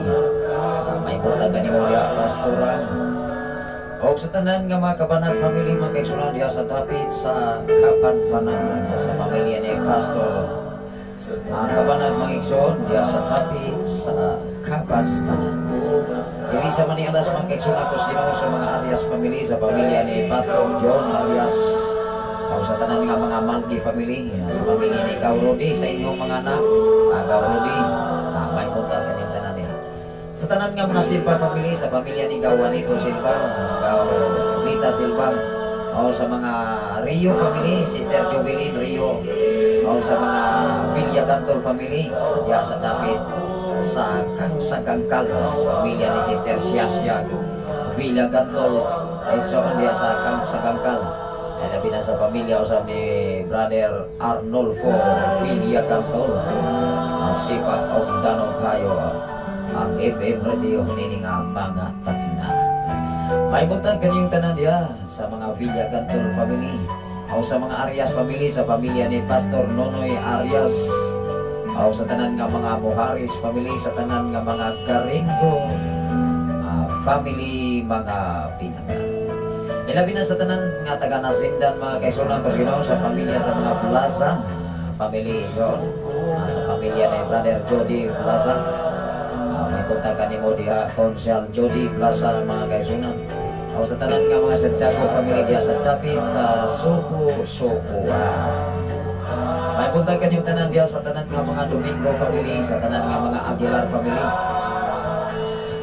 S5: May buntag kanimo diha, Pastora. Og sa tanan nga mga Kabanag family, mga kaigsunan, diha sa dapit sa Kapanpanan, sa pamilya ni Pastor mga Kabanag, mga igsoon, diha sa dapit sa Kapanpanan. Dili sa Manialas, mga kaigsoon, ako sa Ginoo sa mga Arias family, sa pamilya ni Pastor John Arias. O sa tanan nga mga Malgi family, sa pamilya ni Kau Rodi, sa inyong mga anak, Kau Rodi, may buntag kaning tanan niya. Sa tanan nga mga Silva family, sa pamilya ni Gaw Juanito Silva, Gaw Rita Silva, o sa mga Rio family, Sister Jovelyn Rio, o sa mga Villa Gantol family, diya sa dapit sa Kangsagangkal, sa pamilya ni Sister Siasya. Villa Gantol igsoon diha sa kang sa Kangkal. Ay labi na sa pamilya usab ni Brother Arnolfo Villa Gantol. Sipa og danog kayo ang FM radio nini nga mga tagna. May buntag kaniyong tanan diha sa mga Villa Gantol family o sa mga Arias family, sa pamilya ni Pastor Nonoy Arias, o sa tanan nga mga Muharis family, sa tanan nga mga Garingo family, mga pinaka. Ilabi na sa tanan nga taga Nasindan, mga kaigsuonan ko Ginoo, sa pamilya sa mga Plaza family doon, sa pamilya ni Brother Jody Plaza. May kontak kanimo diha, Consel Jody Plaza, mga kaigsuonan. O sa tanan nga mga Santiago family diha sa dapit sa Suko Sukuan. May buntag kanyong tanan diha sa tanan nga mga Domingo family, sa tanan nga mga Aguilar family.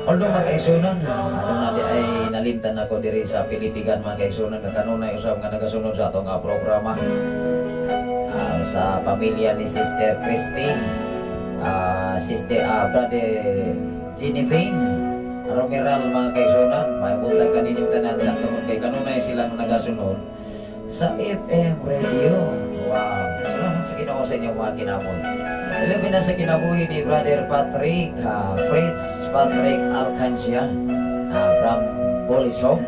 S5: Although, mga kaigsuonan, ato na di ay nalimtan ako diri sa Pilipigan, mga kaigsuonan, nga kanunay usab nga nagasunod sa atong programa. Sa pamilya ni Sister Christy, Sister Brother Jenny Romeral, mga kaigsuonan, may buntag kaninyong tanan na tungod kay kanunay silang nagasunod sa FM Radio. Wow. Salamat sa Ginoo sa inyong mga kinabuhi. Ilabi na sa kinabuhi ni Brother Patrick, Fritz Patrick Alcancia, from Bolisong.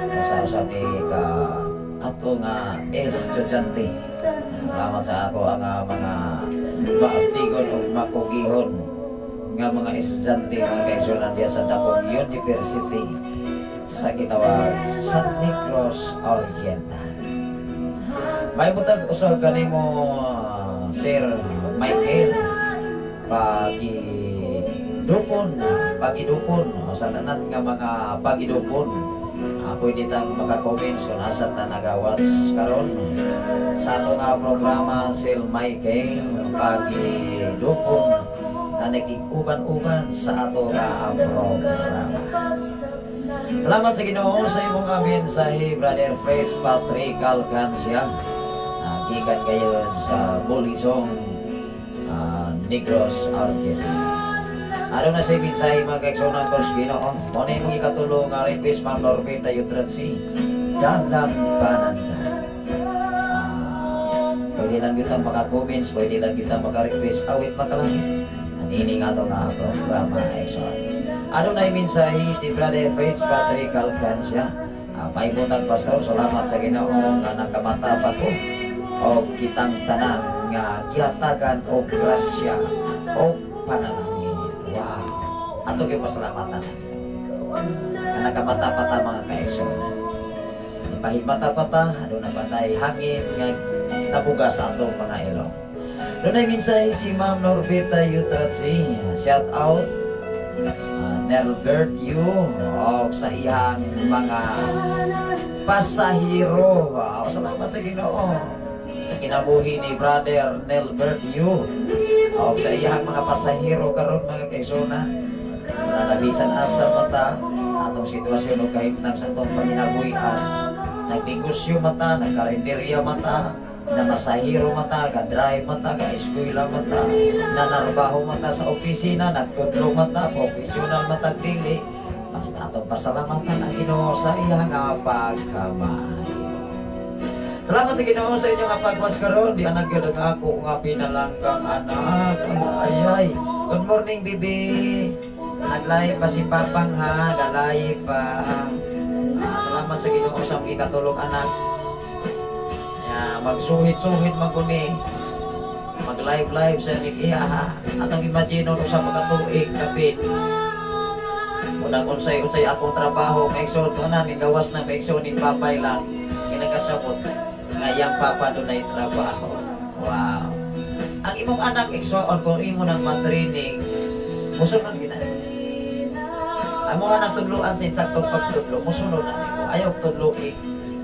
S5: Sa usab ni ka ato nga estudyante. Salamat sa ako ang mga maabtigon o makugihon nga mga estudyante, mga kaigsuonan, diya sa Dakong University sa gitawag San Negros Oriental. May butag usab kanimo, Sir Michael Pagidupon, Pagidupon, o sa tanan nga mga Pagidupon. Pwede tang maka-comments kung asa ta nagawatch karon sa ato nga programa, Sir Michael Pagidupon, na nagig-uban-uban sa ato nga programa. Salamat sa Ginoo sa imong mensahe, Brother Fritz Patrick Alcancia. Gikan kayo sa Bulisong, Negros Oriental. Ano na sa mensahe, mga kaigsuonan ko sa Ginoo? Mo na imong ikatulo nga request, Ma'am Norvita Yutratsi. Dalambanan ta. Pwede lang kita maka-comments, pwede lang kita maka-request, awit makalangit. Anini nga to nga programa ay sorry. Ano na yung mensahe si Brother Fritz Patrick Alcancia? May buntag, Pastor, salamat sa Ginoo nga nakamata pa ko o kitang tanan nga gihatagan og grasya o panalangin. Wow. Ato gyud pasalamatan. Nga nakamata pa ta, mga kaigsoon. Ipahimata pa ta, aduna pa tay hangin nga nabuga sa atong mga ilong. Dunay mensahe si Ma'am Norvita Yutratsi. Shout out Nelbert Yu o sa iyang mga pasahero. Wow, salamat sa Ginoo sa kinabuhi ni Brother Nelbert Yu o sa iyang mga pasahero karon, mga kaigsuonan. Nanabisan asa mata atong sitwasyon o kahimtang sa atong panginabuhian. Nagnegosyo mata, nagkarinderya mata, namasahiro mata, ga-drive mata, ga-eskwela mata, nanarbaho mata sa opisina, nagtudlo mata, professional mata, dili. Basta atong pasalamatan ang Ginoo sa iyang nga pagkamaayo. Salamat sa Ginoo sa inyong nga pagwas karon. Di anak gyud ang ako nga pinalangkang anak. Ay ay. Good morning, bibi. Naglay pa si Papang ha, nalay pa. Salamat sa Ginoo sa mga ikatulong anak. Ya, magsuhit-suhit man ko ni. Mag live live sa ni iya ha. Atong imagine usa pa ka tuig kapit. Unang unsay unsay akong trabaho, may igsoon na ni gawas na may igsoon ni papay lang. Kinakasabot nga iyang papa dunay trabaho. Wow. Ang imong anak, igsoon, kung imo nang matraining, musunod gina. Ang mga anak tudloan sa insaktong pagtudlo, musunod na nimo. Ayaw tudlo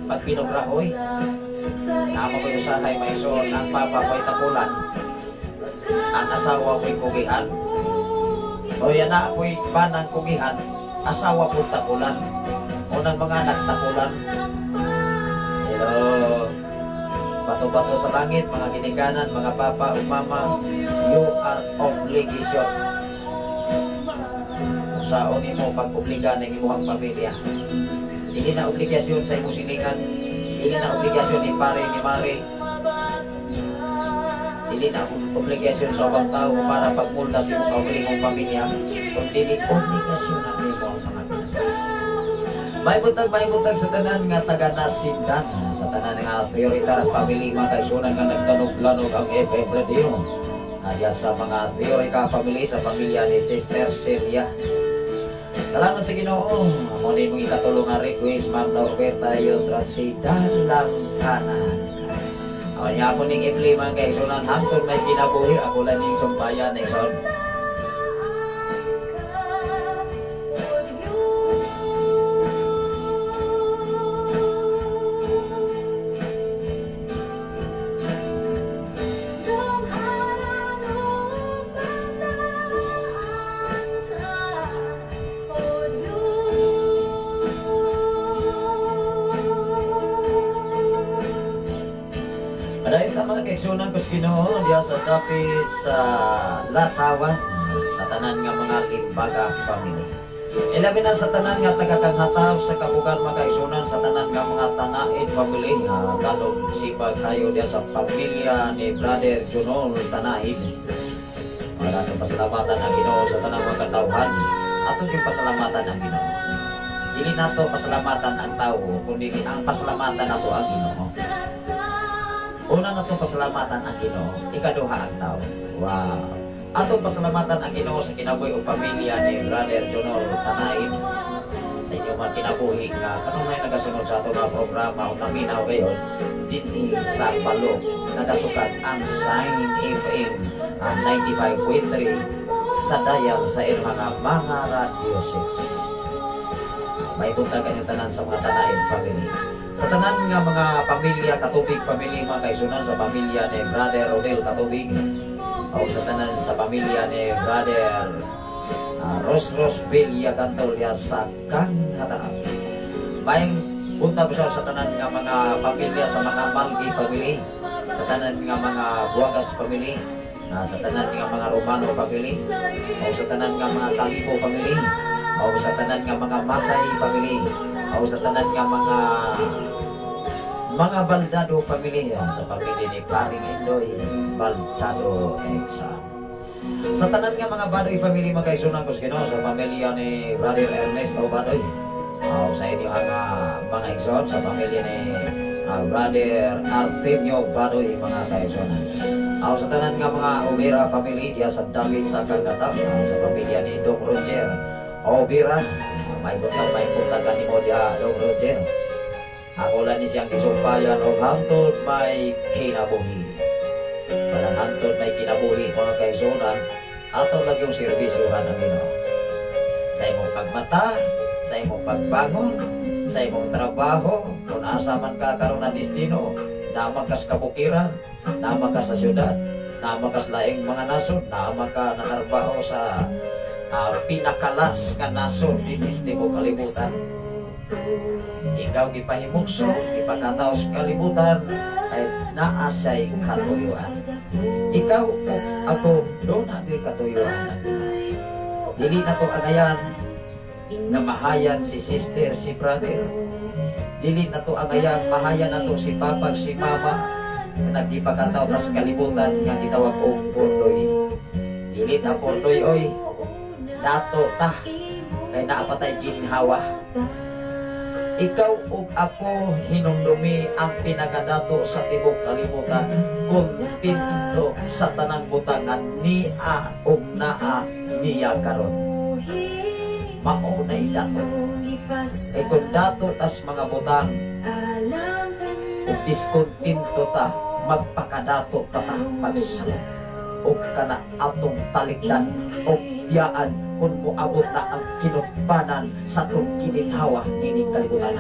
S5: pag pinugrahoy. Tama ko yung usahay, may igsoon, ang papa ko'y takulan. Ang asawa ko'y kugihan. O yan na ako'y panang kugihan, asawa ko takulan. Unang mga anak takulan. Hello. Bato-bato sa langit, mga ginikanan, mga papa o mama, you are obligation. Unsaon nimo pag-obliga ng imong pamilya. Dili na obligasyon sa imong silingan, dili na obligasyon ni pare ni mare, dili na obligasyon sa ubang tao para pagmulta sa imong kaugalingong pamilya, kung dili obligasyon na nimo ang mga pinag. May butag sa tanan nga taga Nasindan, sa tanan nga Theoritar family, mga kaigsunan nga nagtanog-lanog ang FM Radio. Adya sa mga Theorica family, sa pamilya ni Sister Celia. Salamat sa Ginoo. Mo ni imong ikatulong nga request, Ma'am Norberta Yotratsi, dalang kanan. Ako niya ako ning i-play mga kaigsunan hangtod may kinabuhi, ako lang ning sumpayan igsoon. Kaigsunan ko sa Ginoo diha sa dapit sa Latawan, sa tanan nga mga Limbaga family. Ilabi na sa tanan nga taga-Kanghataw sa Kabugan mga kaigsunan, sa tanan nga mga Tanaid family, lalong sipag kayo diha sa pamilya ni Brother Junol Tanaid. Maraming pasalamatan ang Ginoo sa tanang mga katawhan. Atong yung pasalamatan ang Ginoo. Dili nato pasalamatan ang tao, kundi ang pasalamatan nato ang Ginoo. Una na itong pasalamatan ang Ginoo, ikaduha ang tao. Wow. Atong pasalamatan ang Ginoo sa kinabuhi o pamilya ni Brother Junol Tanaid. Sa inyo man kinabuhi nga kanunay nagasunod sa atong mga programa o naminaw gayon dinhi sa Balok nagasukat ang Shine FM ang 95.3 sa dial sa inyong mga radio sets. May buntag ang tanan sa mga Tanaid family. Sa tanan nga mga pamilya Katubig family mga kaigsunan, sa pamilya ni Brother Rodel Katubig, o sa tanan sa pamilya ni Brother Ros Ros Villa Cantolia sa Kanghataab. May buntag sa tanan nga mga pamilya sa mga Malgi family, sa tanan nga mga Buagas family, sa tanan nga mga Romano family, o sa tanan nga mga Kalibo family, o sa tanan nga mga Matay family, o sa tanan nga mga Baldado family, sa pamilya ni Paring Indoy Baldado Exa. Sa tanan nga mga Badoy family mga kaigsunan ko sa Ginoo, sa pamilya ni Brother Ernesto Badoy, o sa inyo ang mga igsoon, sa pamilya ni Brother Artemio Badoy mga kaigsunan. O sa tanan nga mga Obira family diya sa David sa Kangatap, sa pamilya ni Dong Roger Obira, may buntag kanimo diha Dong Roger. Ako lang ni siyang kisumpayan og hangtod may kinabuhi. Walang hangtod may kinabuhi mga kaigsunan, ato lang yung serbisyuhan ang Ginoo. Sa imong pagmata, sa imong pagbangon, sa imong trabaho, kung asa man ka karon na destino, naman ka sa kabukiran, naman ka sa syudad, naman ka sa laing mga nasod, naman ka nanarbaho sa pinakalas nga nasod dinhi sa tibuok kalibutan. Ikaw gipahimugso, gipakataw sa kalibutan, ay naa siya'y katuyuan. Ikaw o ako, doon na ako'y katuyuan. Dili na ko angayan na mahayan si sister, si brother. Dili na to angayan, mahayan na to si papa, si mama, na nagipakataw tas kalibutan nga gitawag og pordoy. Dili ta pordoy, oy. Dato ta, kay naapatay ginhawa. Ikaw ug ako hinumdumi ang pinakadato sa tibok kalibutan, kontento sa tanang butangan niya ug naa niya karon. Mao nay dato. Kay kung dato tas mga butang ug diskontento ta, magpakadato ta ta pagsabot ug kana atong talikdan ug biyaan kung moabot na ang kinutbanan sa atong gininhawa nining kalibutan.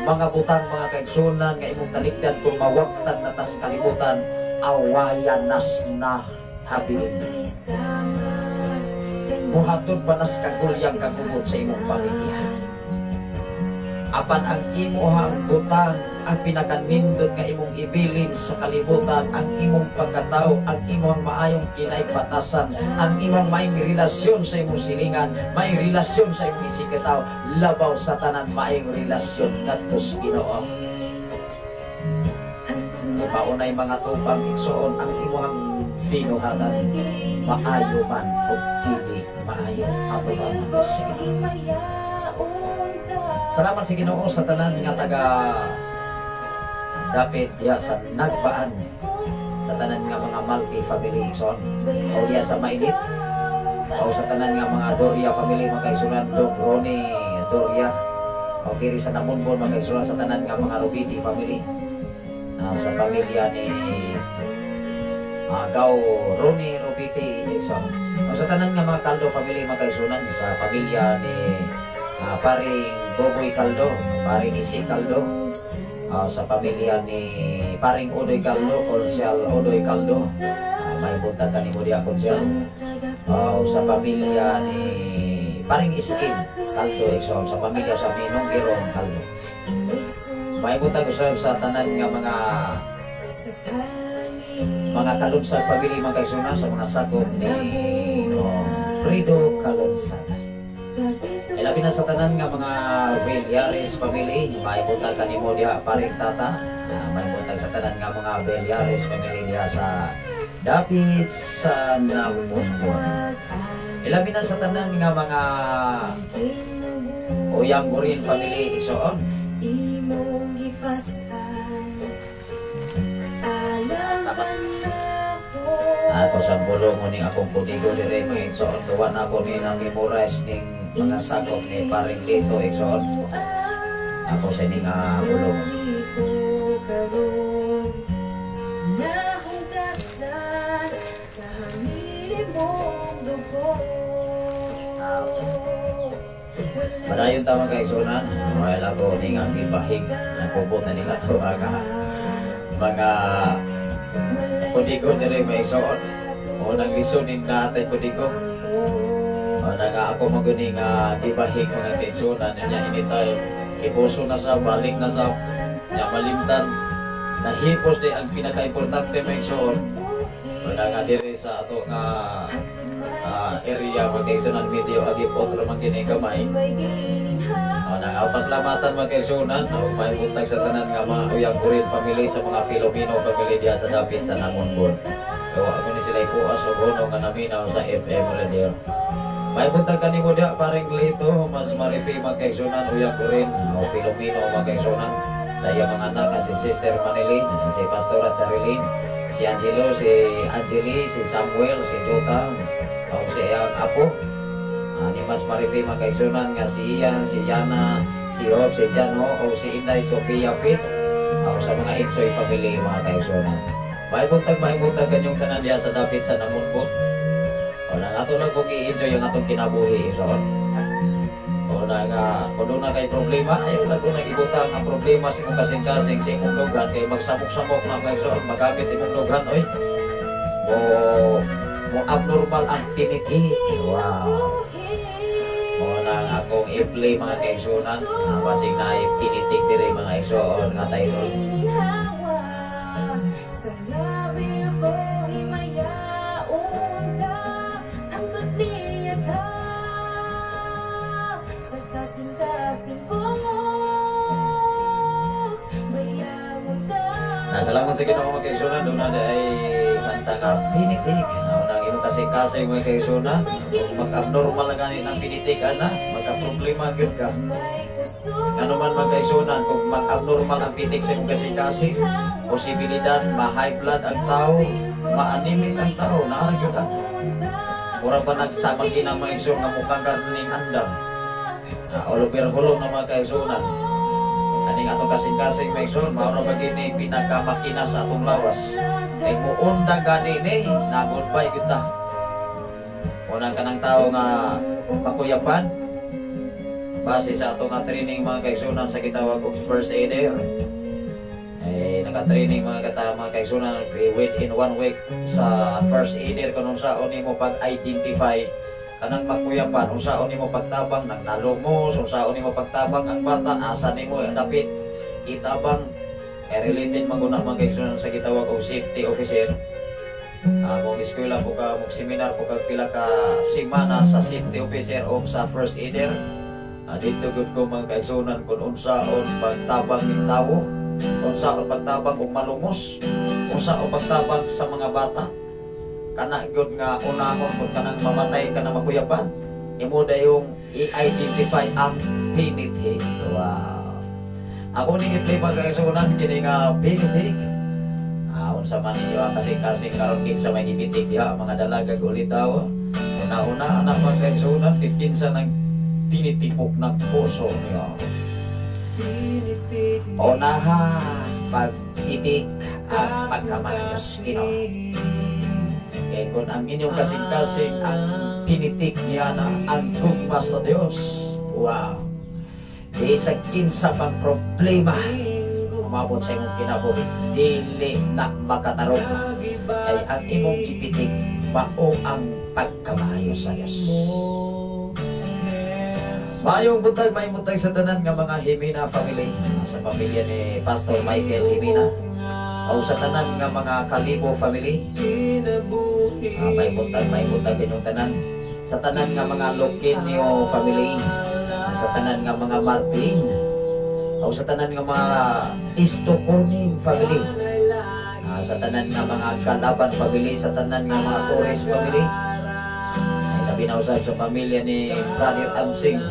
S5: Mga butang, mga kaigsunan nga imong talikdan kung mawagtag na tas kalibutan, awayan nas na habilin. Muhatod ba nas kagulyang kagubot sa imong pamilya? Apan ang imuhang butang Ang pinakanindot nga imong ibilin sa kalibutan, ang imong pagkatao, ang imong maayong kinaigpatasan, ang imong maayong relasyon sa imong silingan, maayong relasyon sa imong isigkatawo, labaw sa tanan maayong relasyon ngadto sa Ginoo. Maunay mga tupang, igsoon, ang imong binuhatan, maayo man o dili maayo atubang sa Ginoo. Salamat sa Ginoo sa tanan nga taga dapit diha sa Nagbaan, sa tanan nga mga Malki family, igsoon, o diha sa Mainit, o sa tanan nga mga Doria family, mga kaigsunan, Dog Ronnie Doria, o diri sa Namunbon, mga kaigsunan, sa tanan nga mga Rubiti family, sa pamilya ni Gaw Ronnie Rubiti, igsoon, o sa tanan nga mga Caldo family, mga kaigsunan, sa pamilya ni Paring Boboy Caldo, Paring Isi Caldo, sa pamilya ni Paring Odoy Caldo, Konsyal Odoy Caldo, may buntag kanimo diha, Konsyal, sa pamilya ni Paring Isikin Caldo, igsoon, sa pamilya sa Ninong Girong Caldo. May buntag usab sa tanan nga mga Kalunsad family, mga kaigsunan, sa mga sakop ni no, Fredo Kalunsad. Ilabi na sa tanan nga mga Villares family, may buntag kanimo diha, Paring Tata. May buntag sa tanan nga mga Villares family diha sa dapit sa Namunbon. Ilabi na sa tanan nga mga Uyang Gurin family, igsoon. Ako sa bulong mo ning akong kodigo dire, mga igsoon, duwan ako ni nang memorize ning mga sakop ni Paring Lito, igsoon. Ako sa ning bulong. Padayon tama kay igsunan, while ako ning ang ibahig nagpupot na nila to ang mga kodigo dire, mga igsoon. O nang lisunin natin kodigo. O nang ako maguning gibahig, mga kaigsunan, niya anytime ipuso na sa balik na sa niya malimtan nahipos di ang pinaka-importante, mga igsoon. O nang dire sa ato nga area, mga kaigsunan, medyo agip otro man kini gamay. O nang pasalamatan, mga kaigsunan, o may buntag sa tanan nga mga Uyang Kurin family, sa mga Filipino family diha sa dapit sa Namunbon. So ako ni sila ipuas og uno nga naminaw sa FM radio. May buntag kanimo diha, Paring Lito, mas maripi, mga kaigsunan, Uyang Kurin o Filipino, mga kaigsunan, sa iyang mga anak si Sister Manilyn, si Pastora Charilyn, si Angelo, si Angeli, si Samuel, si Jota, o si iyang apo. Ni mas maripi, mga kaigsunan, nga si Ian, si Yana, si Rob, si Jano, o si Inday Sofia Fit, o sa mga Itsoy family, mga kaigsunan. May buntag kanyong tanan diha sa dapit sa Namunbon. O nang ato lang kung i-enjoy ang atong kinabuhi, igsoon. O nang kung doon na kay problema, ayaw lang kung nag-ibutang ang problema sa imong kasing-kasing, sa imong dughan, kay magsamok-samok na, mga igsoon, magamit imong dughan, oy. Mo abnormal ang tinitik. Wow. O nang akong i-play, mga kaigsunan, basig na tinitik dire, mga igsoon, nga title. Salamat sa Ginoo, mga kaigsunan, doon na ay kanta nga pinitik. Nang imong kasing-kasing, mga kaigsunan, mag-abnormal na ganit ang pinitik, ana, magka-problema gyud ka. Ngano man, mga kaigsunan, kung mag-abnormal ang pitik sa imong kasing-kasing, posibilidad ma-high blood ang tao, ma-anemic ang tao, naa gyud ah. Mura pa nagsamang ginang, mga igsoon, nga mukhang karning andam. Oliver Hulong na, mga kaigsunan. Aning atong kasing-kasing, mga igsoon, mao ra ba gini pinakamakina sa atong lawas. Kay muunda gani ni, na goodbye kita. Unang kanang tao nga pakuyapan, base sa atong nga training, mga kaigsunan, sa gitawag og first aider. Eh, naka-training mga kata, mga kaigsunan, within 1 week sa first aider kung unsaon nimo pag-identify kanang makuyapan, unsaon nimo pagtabang nang nalumos, unsaon nimo pagtabang ang bata, asa nimo dapit itabang. Kay related man gud na, mga kaigsunan, sa gitawag og safety officer. Mong eskwela po ka, mong seminar po ka pila ka semana sa safety officer o sa first aider. Dito gud ko, mga kaigsunan, kung unsaon pagtabang ning tawo, unsaon pagtabang og malungos, unsaon pagtabang sa mga bata. Kana gyud nga unahon kung kanang mamatay ka na makuyaban, imo dayong i-identify ang pinitik. Wow. Ako ning i-play, mga kaigsunan, kini nga pinitik. Unsa man ninyo ang kasing-kasing karon, kinsa may gipitik diha, mga dalaga ulitaw? Una-una anak, mga kaigsunan, kinsa nang tinitipok ng puso niyo. Unaha pag-ibig ang pagkamanayos Ginoo. Kaya kung ang inyong kasing-kasing ang pinitik niya na ang gugma sa Diyos, wow. Di sa kinsa pang problema umabot sa imong kinabuhi, dili na makatarong. Kay ang imong gipitik mao ang pagkamayo sa Diyos. Mayong buntag, may buntag sa tanan nga mga Himina family. Sa pamilya ni Pastor Michael Himina. O sa tanan nga mga Kalibo family. May buntag inyong tanan. Sa tanan nga mga Loquinio family. Sa tanan nga mga Martin. O sa tanan nga mga Istocorning family. Sa tanan nga mga Kalaban family. Sa tanan nga mga Torres family. Ay labi na usab sa pamilya ni Brother Ansing.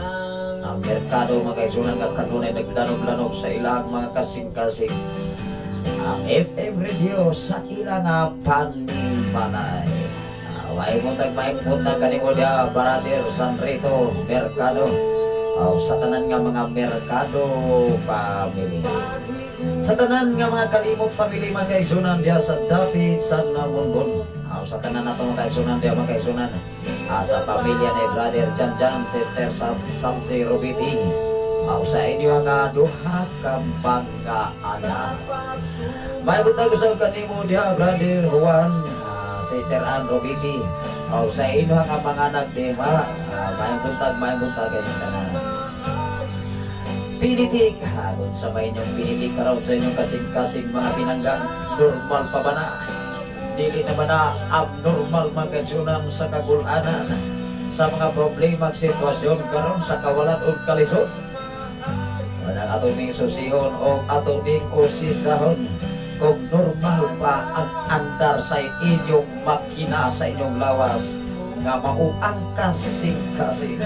S5: Ang merkado, mga kaigsunan, nga kanunay naglanog-lanog sa ilang mga kasing-kasing ang FM radio sa ilang panimalay. May buntag kanimo diya, Brother Sanrito Mercado. Sa tanan nga mga Mercado family. Sa tanan nga mga Kalimot family, mga kaigsunan, diya sa David San Namongon. Sa tanan nato, mga kaigsunan diya, mga kaigsunan. Sa pamilya ni Brother Jan Jan, Sister Salsi Rubiti. Sa inyo nga duha ka mga anak. May buntag sa kanimo diha, Brother Juan, Sister Ann Rubiti. Sa inyo nga mga anak diha, may buntag kayong tanan. Pinitik, kung sa may inyong pinitik karon sa inyong kasing-kasing, mga pinanggang, normal pa ba na? Dili na ba na abnormal, mga kaigsunan, sa kagulanan, sa mga problema, sitwasyon karon sa kawalan ug kalisod? Walang ato ning susihon o ato ning usisahon kung normal pa ang andar sa inyong makina, sa inyong lawas nga mao ang kasing-kasing.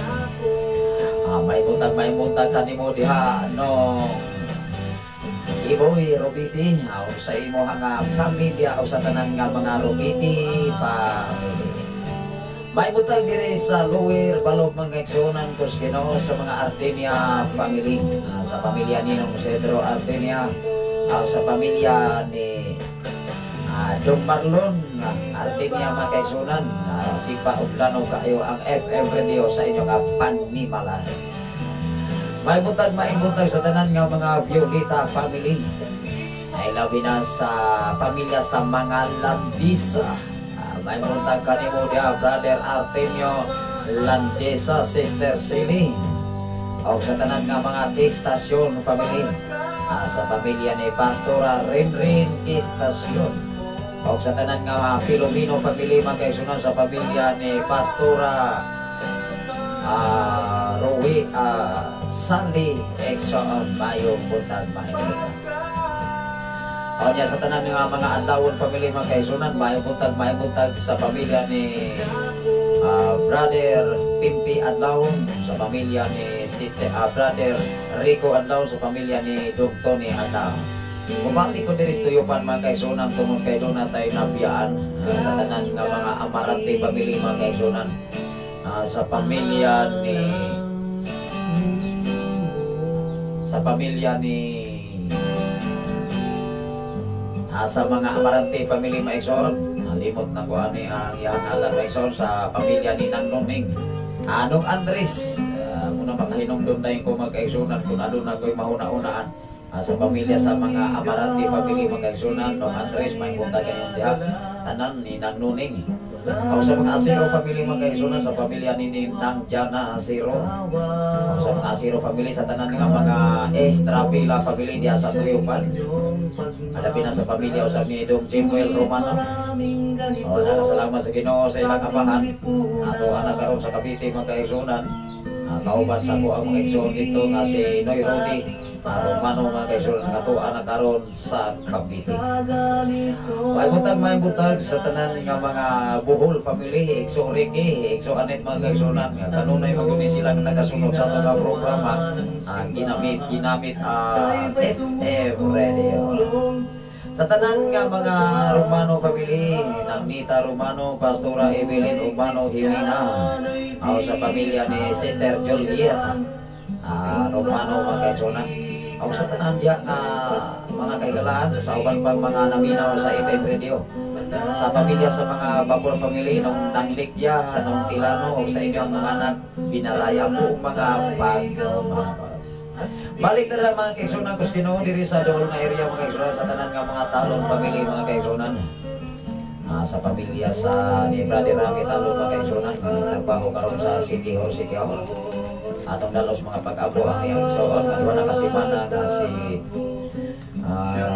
S5: May buntag kanimo diha no Iboy Robiti o sa imo nga pamilya o sa tanan nga mga Robiti family. May buntag diri sa Lower Balog, mga kaigsunan kos Ginoo, sa mga Artenia family, sa pamilya ni Nong Cedro Artenia, sa pamilya ni Dong Marlon Artenia, mga kaigsunan, sipa ug lano kaayo ang FM radio sa inyong panimalay. May buntag sa tanan nga mga Violeta family. Ay labi na sa pamilya sa mga Landisa. May buntag kanimo diha, Brother Artemio Landesa, Sister Silly. O sa tanan nga mga Kistasyon family. Sa pamilya ni Pastora Rinrin Kistasyon. O sa tanan nga mga Filomeno family, mga kaigsunan, sa pamilya ni Pastora Rowi Sally Exxon, mayong buntag, mayong buntag. O niya sa tanan nga mga Adlawon family, mga kaigsunan, mayong buntag sa pamilya ni Brother Pimpi Adlawon, sa pamilya ni Sister Brother Rico Adlawon, sa pamilya ni Dong Tony Adlawon. Mubalik ko diri sa tuyupan, mga kaigsunan, tungod kay doon na tayo nabiyaan, sa tanan nga mga Amarante family, mga kaigsunan, sa mga Amarante family, maigsoon. Limot na ko ani ang iyang alam, maigsoon, sa pamilya ni Nang Nuning Anong Andres, muna makahinumdum na yung ko, mga kaigsunan, kung ano na ko'y mahuna-unaan. Sa pamilya sa mga Amarante family, mga kaigsunan, Nong Andres, may buntag kayong diha tanan ni Nang Nuning. O sa mga Asiro family, mga kaigsunan, sa pamilya ni Nang Jana Asiro. O sa mga Asiro family, sa tanan nga mga Estrapila family diha sa Tuyupan. Labi na sa pamilya usab ni Dong Jimuel Romano. O, salamat sa Ginoo sa ilang amahan. Ato ana karon sa Cavite, mga kaigsuonan. Kauban sa ako ang mga igsoon dito nga si Noy Rodi Romano, mga kaigsuonan, nga ato ana karon sa Cavite. May butag sa tanan nga mga Bohol family, Igso Ricky, Igso Anet, mga kaigsuonan, nga kanunay man gyud sila nga nagasunod sa ato nga programa, ginamit FM Radio. Sa tanan nga mga Romano family, nang Nita Romano, Pastora Evelyn Romano Jimena, o sa pamilya ni Sister Juliet Romano, mga kaigsuonan. O sa tanan diya nga mga kaigalaan, sa uban pang mga naminaw sa FM Radio. Sa pamilya sa mga Babor family, nung Nanglikya, nung Tilano, o sa inyong mga anak, binalaya po mga pagmamahal. Balik na lang, mga kaigsuonan kus Ginoo, diri sa dool nga area, mga kaigsuonan, sa tanan nga mga Talon family, mga kaigsuonan. Sa pamilya sa ni Brother Rami Talon, mga kaigsuonan, nga nagtrabaho karon sa City Hall, City Hall. Atong dalos mga pag-abo ang iyang igsoon nga duha na ka semana nga si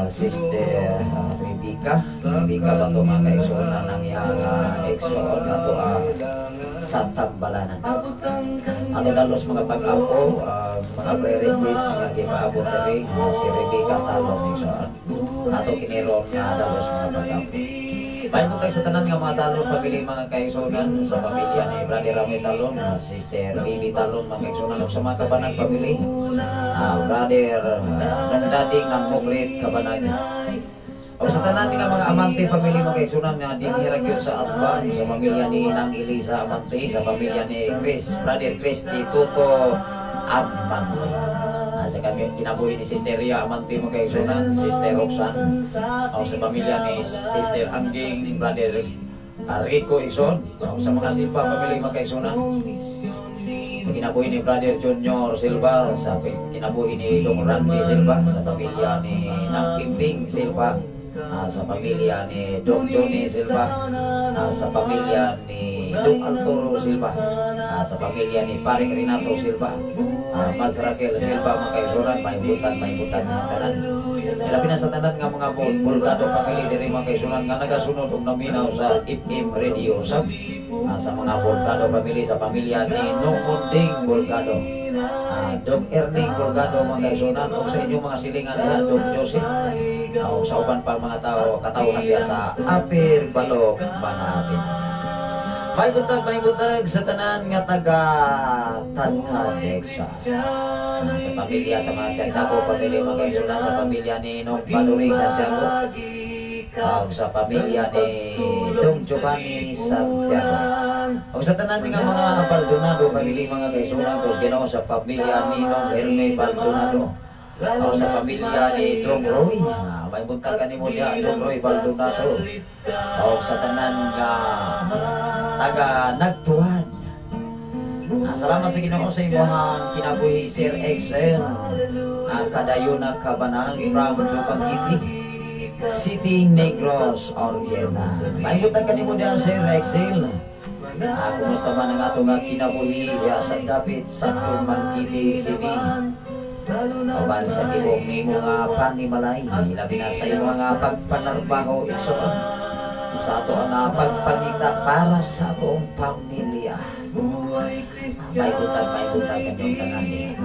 S5: Sister Rebecca. Rebecca ba to, mga kaigsuonan, ang iyang igsoon ato sa Tambalanan. Ato dalos mga pag-apo, mga pre-request nga gipaabot diri si Rebecca Talon, igsoon. Ato kiniron nga dalos mga pag-apo. May tayo sa tanan nga mga Talon family, mga kaigsuonan, sa pamilya ni Brother Rami Talon, Sister Bibi Talon, mga kaigsuonan, ug sa mga Kabanag family, Brother Nandading ng Mukrit Kabanag. O sa tanan nga mga Amante family, mga kaigsuonan, nga dinhi ra gyud sa Atban, sa pamilya ni Nang Elisa Amante, sa pamilya ni Chris, Brother Chris di Toto Amante. Sa kami kinabuhi ni Sister Ria Amante, mga kaigsuonan, Sister Roxanne, o sa pamilya ni Sister Angging, Brother Rico Ixon, o sa mga Silva family, mga kaigsuonan, sa kinabuhi ni Brother Junior Silva, sa kinabuhi ni Dong Randy Silva, sa pamilya ni Nang Pimping Silva, sa pamilya ni Dong Johnny Silva, sa pamilya ni Dong Arturo Silva, sa pamilya ni Paring Renato Silva, Maz Raquel Silva, mga kaigsuonan, may buntag ng tanan. Labi na sa tanan nga mga Bulgado family diri, mga kaigsuonan, nga nagasunod og naminaw sa FM Radio sa mga Bulgado family, sa pamilya ni Nong Munding Bulgado, Dong Erning Bulgado, mga kaigsuonan, ug sa inyong mga silingan diha, Dong Joseph, o sa uban pang mga tao katawhan diha sa Apir Balok, mga pinangan. May buntag sa tanan nga taga Tadtad Exa. Sa pamilya sa mga Santiago family, mga kaigsuonan, sa pamilya ni Nong Baduring Santiago, sa pamilya ni Dong Giovanni Santiago. Ug sa tanan nga mga Baldonado family, mga kaigsuonan ko Ginoo, sa pamilya ni Nong Herme Baldonado. O sa pamilya ni Dong Roy, may buntag kanimo diha, Dong Roy Baldonado. O sa tanan nga taga Nagtuan. Salamat sa Ginoo sa imong kinabuhi, Sir Excel. Kadayuna Kabanang from Dumaguete City, Negros Oriental. May buntag kanimo diha, Sir Excel. Kumusta man ang atong nga kinabuhi diha sa dapit sa Dumaguete City? Uban sa tibok nimo nga panimalay, labi na sa imong nga pagpanarbaho, igsoon, sa ato ang pagpangita para sa atong pamilya. May buntag kanyong tanan niya.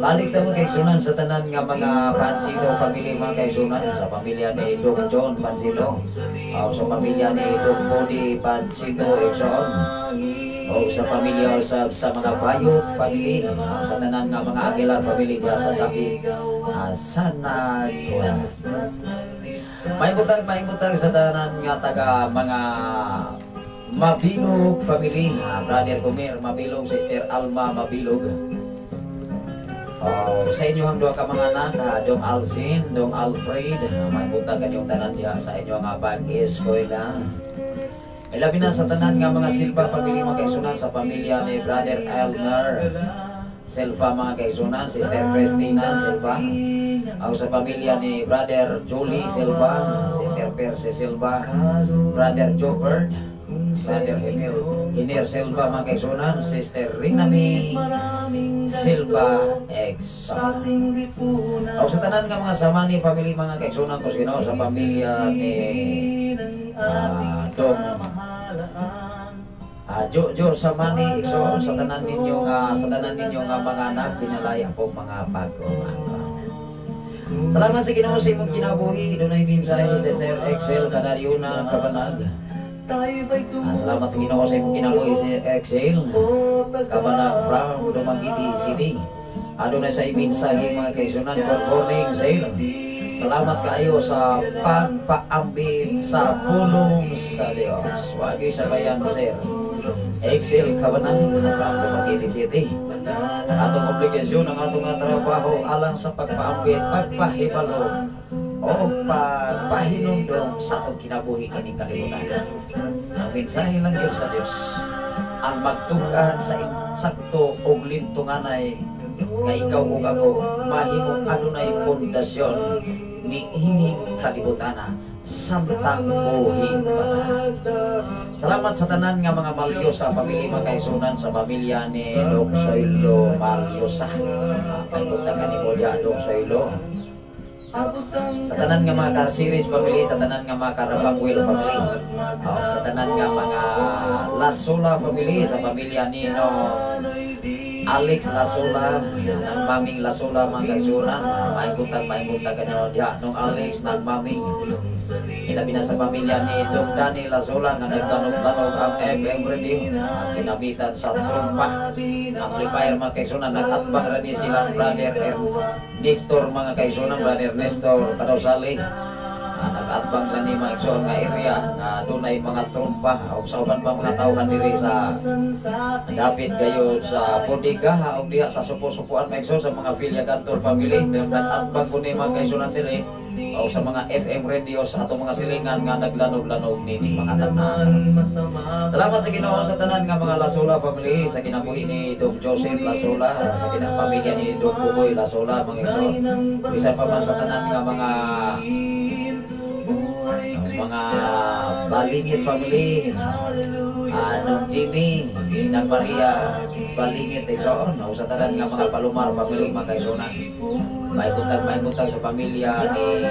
S5: Balik ta, mga kaigsuonan, sa tanan nga mga Pansito family, mga kaigsuonan, sa pamilya ni Dong John Pansito, o sa pamilya ni Dong Bodi Pansito, igsoon, o sa pamilya sa mga Bayot family, o sa tanan nga mga Aguilar family diha sa dapit sana tuwa. May buntag sa tanan nga taga mga Mabilog family, Brother Gomer Mabilog, Sister Alma Mabilog. Oh, sa inyo ang duha ka mga anak, Dong Alcin, Dong Alfred, may buntag kanyong tanan diha sa inyo nga pag-eskwela. Ilabi na sa tanan nga mga Silva family, mga kaigsuonan, sa pamilya ni Brother Elmer Silva, mga kaigsuonan, Sister Christina Silva, ang sa pamilya ni Brother Julie Silva, Sister Percy Silva, Brother Jobert, Brother Henel Hiner Silva mga kaigsunan, Sister Rinami Silva Exon. O sa tanan nga mga Samani family mga kaigsunan ko sa Ginoo, sa pamilya ni Dong Jo Jo Samani Igsoon, sa tanan ninyo nga mga anak, binalaya po mga pag-umaga. Salamat sa Ginoo sa imong kinabuhi. Dunay mensahe si Sir Excel Kadariuna Kabanag. Salamat sa Ginoo sa imong kinabuhi, si Excel Kabanag from Dumaguete City. Adunay sa mensahe mga kaigsunan. Good morning, sir. Salamat kaayo sa pagpaambit sa pulong sa Dios. Wagi sa bayan, Sir Excel Kabanag from Dumaguete City. Ang atong obligasyon, ang atong nga trabaho alang sa pagpaambit, pagpahibalo, o pagpahinumdom sa atong kinabuhi kining kalibutan. Ang mensahe lang yun sa Dios ang magtug-an sa insakto og lintunganay nga ikaw ug ako mahimong adunay pundasyon ni ining kalibutana samtang buhi pa ta. Salamat sa tanan nga mga Malyosa family mga kaigsunan, sa pamilya ni Dok Soylo Malyosa. Kay punta ka ni Bolya, Dok Soylo. Sa tanan nga mga Carceres family, sa tanan nga mga Carabangwil family, oh, sa tanan nga mga Lasola family, sa pamilya ni no Alex Lasola, ng Maming Lasola mga kaigsunan, maayong buntag kanyo diha nung Alex ng Maming. Ilabi na sa pamilya ni Dok Danny Lasola nga nagtanog-tanog ang FM radio, kinamitan sa trompa amplifier mga kaigsunan, nag-atbang ra ni silang brother Nestor mga kaigsunan, brother Nestor Kadausali. Nag-atbang ra ni mga igsoon nga area nga dunay mga trompa ug sa uban pa mga tawhan diri sa dapit gayud sa bodega ug diha sa supo-supuan mga igsoon, sa mga Villa Gantor family nag-atbang ko ni mga kaigsunan diri o sa mga FM radio sa atong mga silingan nga naglanog-lanog nini mga tanan. Salamat sa Ginoo sa tanan nga mga Lasola family, sa kinabuhi ni Dok Joseph Lasola, sa kinapamilya ni Dok Buboy Lasola mga igsoon. Bisan pa man sa tanan nga mga Balingit family, Nong Jimmy, Nang Maria Balingit igsoon, o sa tanan nga mga Palomar family mga kaigsunan. May buntag sa pamilya ni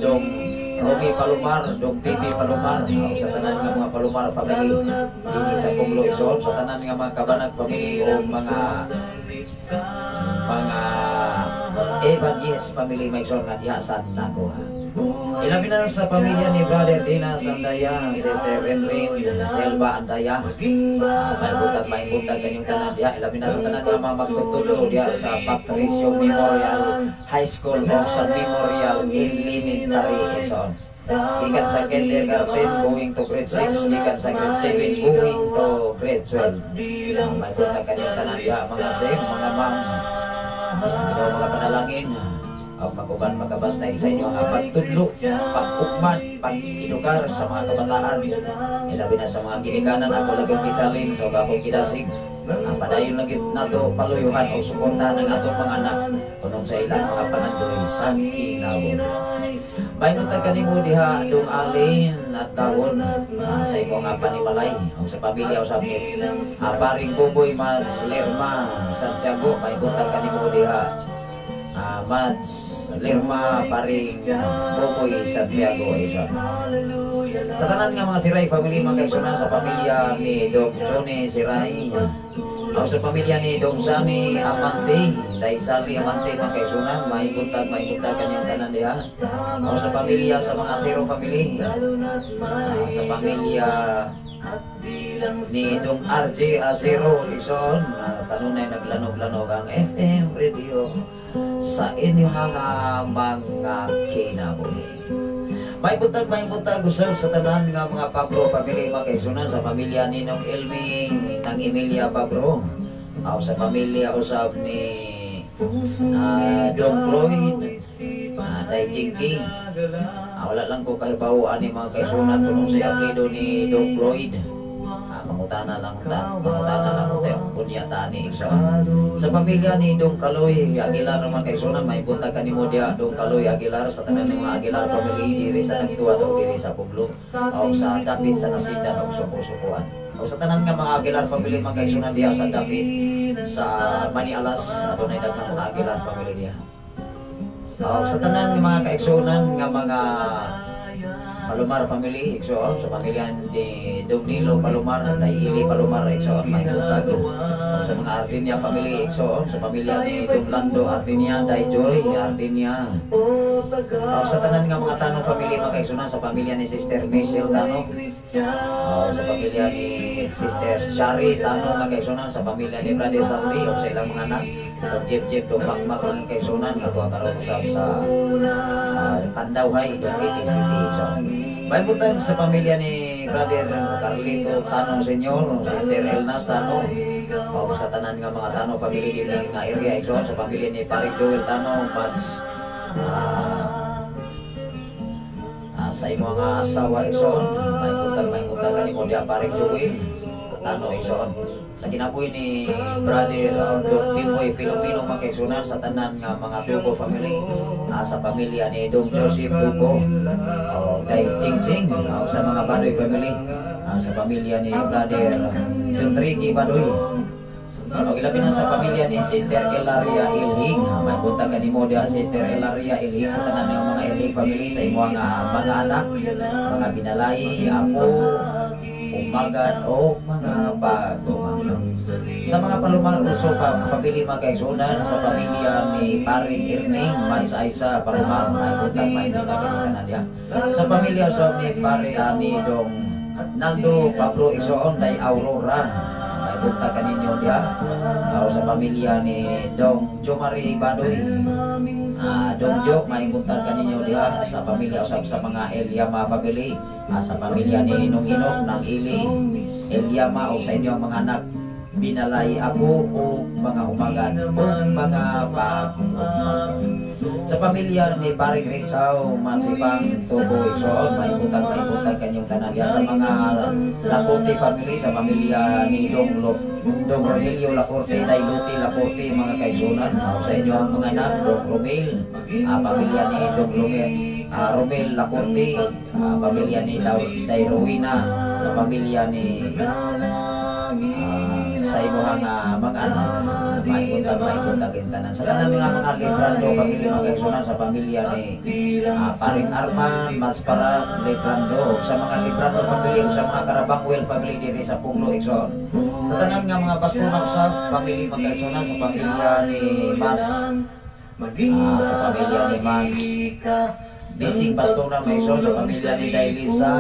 S5: Dong Romy Palomar, Dong Titi Palomar, o sa tanan nga mga Palomar family dinhi sa Punglo igsoon, sa tanan nga mga Kabanag family o mga Evangelist family mga igsoon nga diha sa Nagoha. Ilabi na sa pamilya ni Brother Dina Sandaya, Sister Renrin, Selva Andaya. May buntag kanyang tanan diha. Ilabi na sa tanan nga mga magtutudlo diha sa Patricio Memorial High School o sa Memorial Elementary igsoon. Gikan sa kindergarten going to grade 6, gikan sa grade 7 going to grade 12. May buntag kanyang tanan diha mga sir, mga ma'am. Ikaw mga panalangin o maguban magabantay sa inyo ang pagtudlo, pag-ugman, pag-edukar sa mga kabataan. Ilabi na sa mga ginikanan, ako lagi gi-challenge sa akong gidasig. Ang padayon lang gid nato paluyuhan o suportahan ang atong mga anak kunong sa ilang mga pangandoy sa kinabuhi. May buntag kanimo diha, Dong Alin at Dawon, sa imo nga panimalay o sa pamilya usab ni paring Buboy Mads Lerma Santiago. May buntag kanimo diha, Mads Lerma, paring Buboy Santiago isa. Sa tanan nga mga Siray family mga kaigsunan, sa pamilya ni Dong Johnny Siray o sa pamilya ni Dong Sani Amante, Daisali Amante mga kaigsunan, may buntag kanyang tanan diha. O sa pamilya sa mga Zero family, sa pamilya ni Dong RJ Azero Ison, kanunay naglanog-lanog ang FM radio sa inyong mga kinabuhi. May buntag usab sa tanan nga mga Pablo family mga kaigsunan, sa pamilya ni Nong Elmi ng Emilia Pablo o sa pamilya usab ni Dong Floyd Day Jinky. Wala lang ko kahibaw ani mga kaigsunan kung sa apelyido ni Dong Floyd. Pangutana lang ta, pangutana lang tayo unya ta ni, igsoon. Sa pamilya ni Dong Kaloy Aguilar naman, kaigsuonan, may buntag kanimo diha, Dong Kaloy Aguilar, sa tanan ng mga Aguilar family diri sa Nagtuan o diri sa Publo o sa dapit sa Nasindan o Suko-Sukuan. O sa tanan nga mga Aguilar family, mga kaigsuonan, diha sa dapit sa Manialas, adunay daghang mga Aguilar family diha. O sa tanan nga mga kaigsuonan nga mga Palomar family, igsoon, sa pamilya ni Dong Nilo Palomar, Ili Palomar, igsoon, may buntag. O sa mga Ardinia family, igsoon, sa pamilya ni Dong Lando Ardinia, Dai Joy Ardinia. O sa tanan nga mga Tano family, mga kaigsuonan, sa pamilya ni Sister Michelle Tano. O sa pamilya ni Sister Shari Tano, mga kaigsuonan, sa pamilya ni Brother Salvi, o sa ilang mga anak, Dong Jeff Jeff, Dong Makmak, mga kaigsuonan, ato karon usab sa Kandawhay, Dumaguete City. So, may buntag sa pamilya ni Brother Carlito Tano Senior, Sister Elnas Tano, o sa tanan nga mga Tano family dinhi nga area, igsoon, sa pamilya ni Paring Joel Tano, Mads, sa imong nga asawa, igsoon, may buntag kanimo diha, Paring Joel Tano, igsoon. Sa kinabuhi ni Brother Don Pimoy Filomeno, mga kaigsuonan, sa tanan nga mga Tugo family, sa pamilya ni Dong Joseph Tugo o Day Ching Ching, o sa mga Badoy family, sa pamilya ni Brother John Ricky Badoy. O ilabi na sa pamilya ni Sister Elaria Ilhig. May buntag kanimo diha, Sister Elaria Ilhig, sa tanan ng mga Ilhig family, sa imong mga anak, mga binalay, apo, umagan o mga pagumang. Sa mga Palomar uso pa family, mga kaigsuonan, sa pamilya ni Paring Irning Mans Aisa Palomar, may buntag tanan diha. Sa pamilya sa ni Pare ani Dong Naldo Pablo, igsoon, Day Aurora, may buntag kaninyo diha. O sa pamilya ni Dong Jomari Badoy, Dong Jo, may buntag kaninyo diha. Sa pamilya usab sa mga Eliama family, sa pamilya ni Nong Inok ng Ili Eliama o sa inyong mga anak, binalay, apo o mga umagan o mga pag. Sa pamilya ni Paring Rizao Mansipang Tubo, igsoon, may buntag kanyong tanan diha. Sa mga Lacorte family, sa pamilya ni Dong Rogelio Lacorte, Day Luti Lacorte, mga kaigsuonan, o sa inyo ang mga anak, Dong Romel, pamilya ni Dong Romel, Romel Lacorte, pamilya ni Day Rowena, sa pamilya ni sa imuhang mga anak, may buntag tanan. Sa tanan nga mga Librando family, mga kaigsuonan, sa pamilya ni Paring Arman Masparat Librando, sa mga Librando family o sa mga Karabangwell family diri sa Punglo, igsoon. Sa tanan nga mga Bastona usab family, mga kaigsuonan, sa pamilya ni Mans, sa pamilya ni Mans Bising Bastona, may igsoon, sa pamilya ni Dailisa,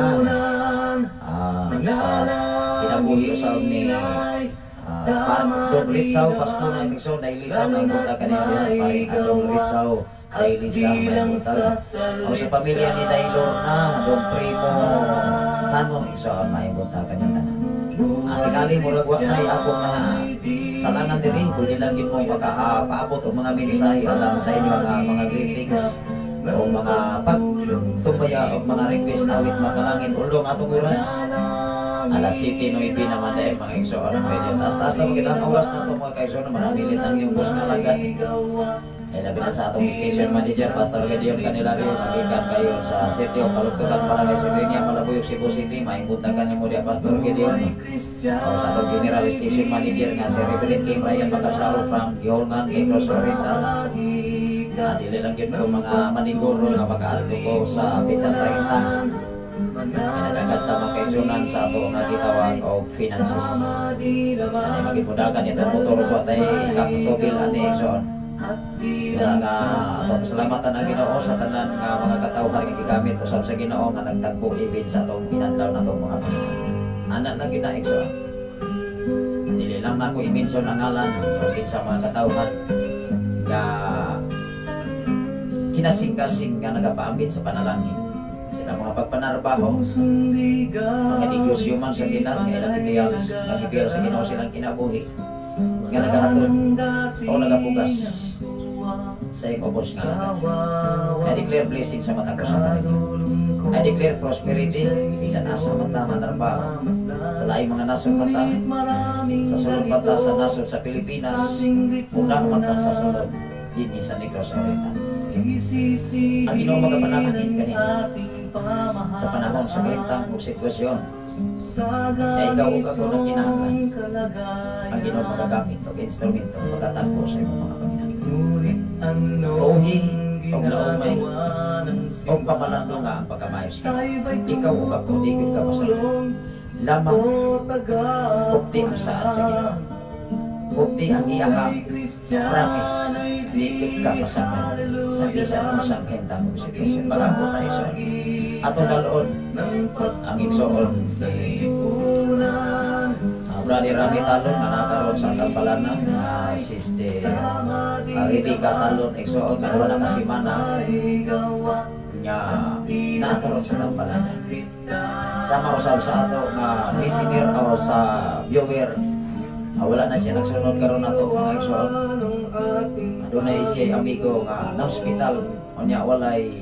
S5: sa kinabuhi usab ni Dong Ritsaw Bastona, igsoon, Dailisa, may buntag kanina, Paring Dong Ritsaw, Dailisa, may buntag. O sa pamilya ni Dailorna, Dong Primo Tano, igsoon, may buntag kanina tanan. Tingali murag wa nay akong na salangan diri, pwede lang gyud mo maka paabot og mga mensahe alang sa inyo mga greetings o mga pagtumbaya o mga request awit makalangin. Although ang atong oras alas 7:09 naman dahil, mga igsoon, medyo taas-taas na kita ang oras na ito, mga kaigsoon, manamilit ang iyong bus nga lagad. Ay labi na sa atong station manager, Pastor Gideon Candelario, magikan kayo sa Sitio Kalugtugan, Barangay Sidrinia, Malabuyok, Cebu City. Maayong buntag kanimo diya, Pastor Gideon. O sa atong general station manager nga si Reverend King Ryan Makasaro from Giholngan, Negros Oriental. Dili lang gyud ko mga maniguro nga makaadto ko sa petsa 30. Kaya nagaganta mga kaigsuonan sa ato nga gitawag og finances. Ani magipudagan itong motor ko tay kaputobil ani, igsoon. Nga nga atong pasalamatan ang Ginoo sa tanan nga mga katawhan nga gigamit usab sa Ginoo nga nagtagbo ibin sa atong inadlaw natong mga Panginoon. Ana na gyud na, igsoon. Dili lang nako i-mention ang ngalan o kinsa mga katawhan nga kinasing-kasing nga nagapaambit sa panalangin. Sila mga pagpanarbaho, mga negosyo man sa ginan, nga ilang ibiyal, nagibiyal sa Ginoo silang kinabuhi, nga nagahatod o nagapugas Sa iyong ubos nga alagad. I declare blessing sa matag usa kaninyo. I declare prosperity bisan asa man ta trabaho, sa laing mga nasod man ta, sa sulod man ta sa nasod sa Pilipinas, una man ta sa sulod dinhi sa Negros Oriental. Ang Ginoo magapanalangin kanimo sa panahon sa kahimtang ug sitwasyon na ikaw ug ako nagkinahanglan. Ang Ginoo magagamit og instrumento pagkatagpo sa imong mga panginahanglan. Tuuhi og laumay og pamalandong nga ang pagkamayos ka. Ikaw ug ako di gyud ka pasagdan. Lamang upti ang saad sa Ginoo. Upti ang iyahang promise. Di gyud ka pasagdan sa bisan unsang kahimtang ug sitwasyon. Mag-ampo tayo sa atong dal-on ang igsoon ni Brother Rami Talon nga nakaroon sa Tampalanan, Sister Rebecca Talon igsoon nga wala ka semana nga nakaroon sa Tampalanan. Sama usab sa ato nga listener o sa viewer, wala na siya nagsunod karon nato mga igsoon. Adunay siya amigo nga na hospital, unya walay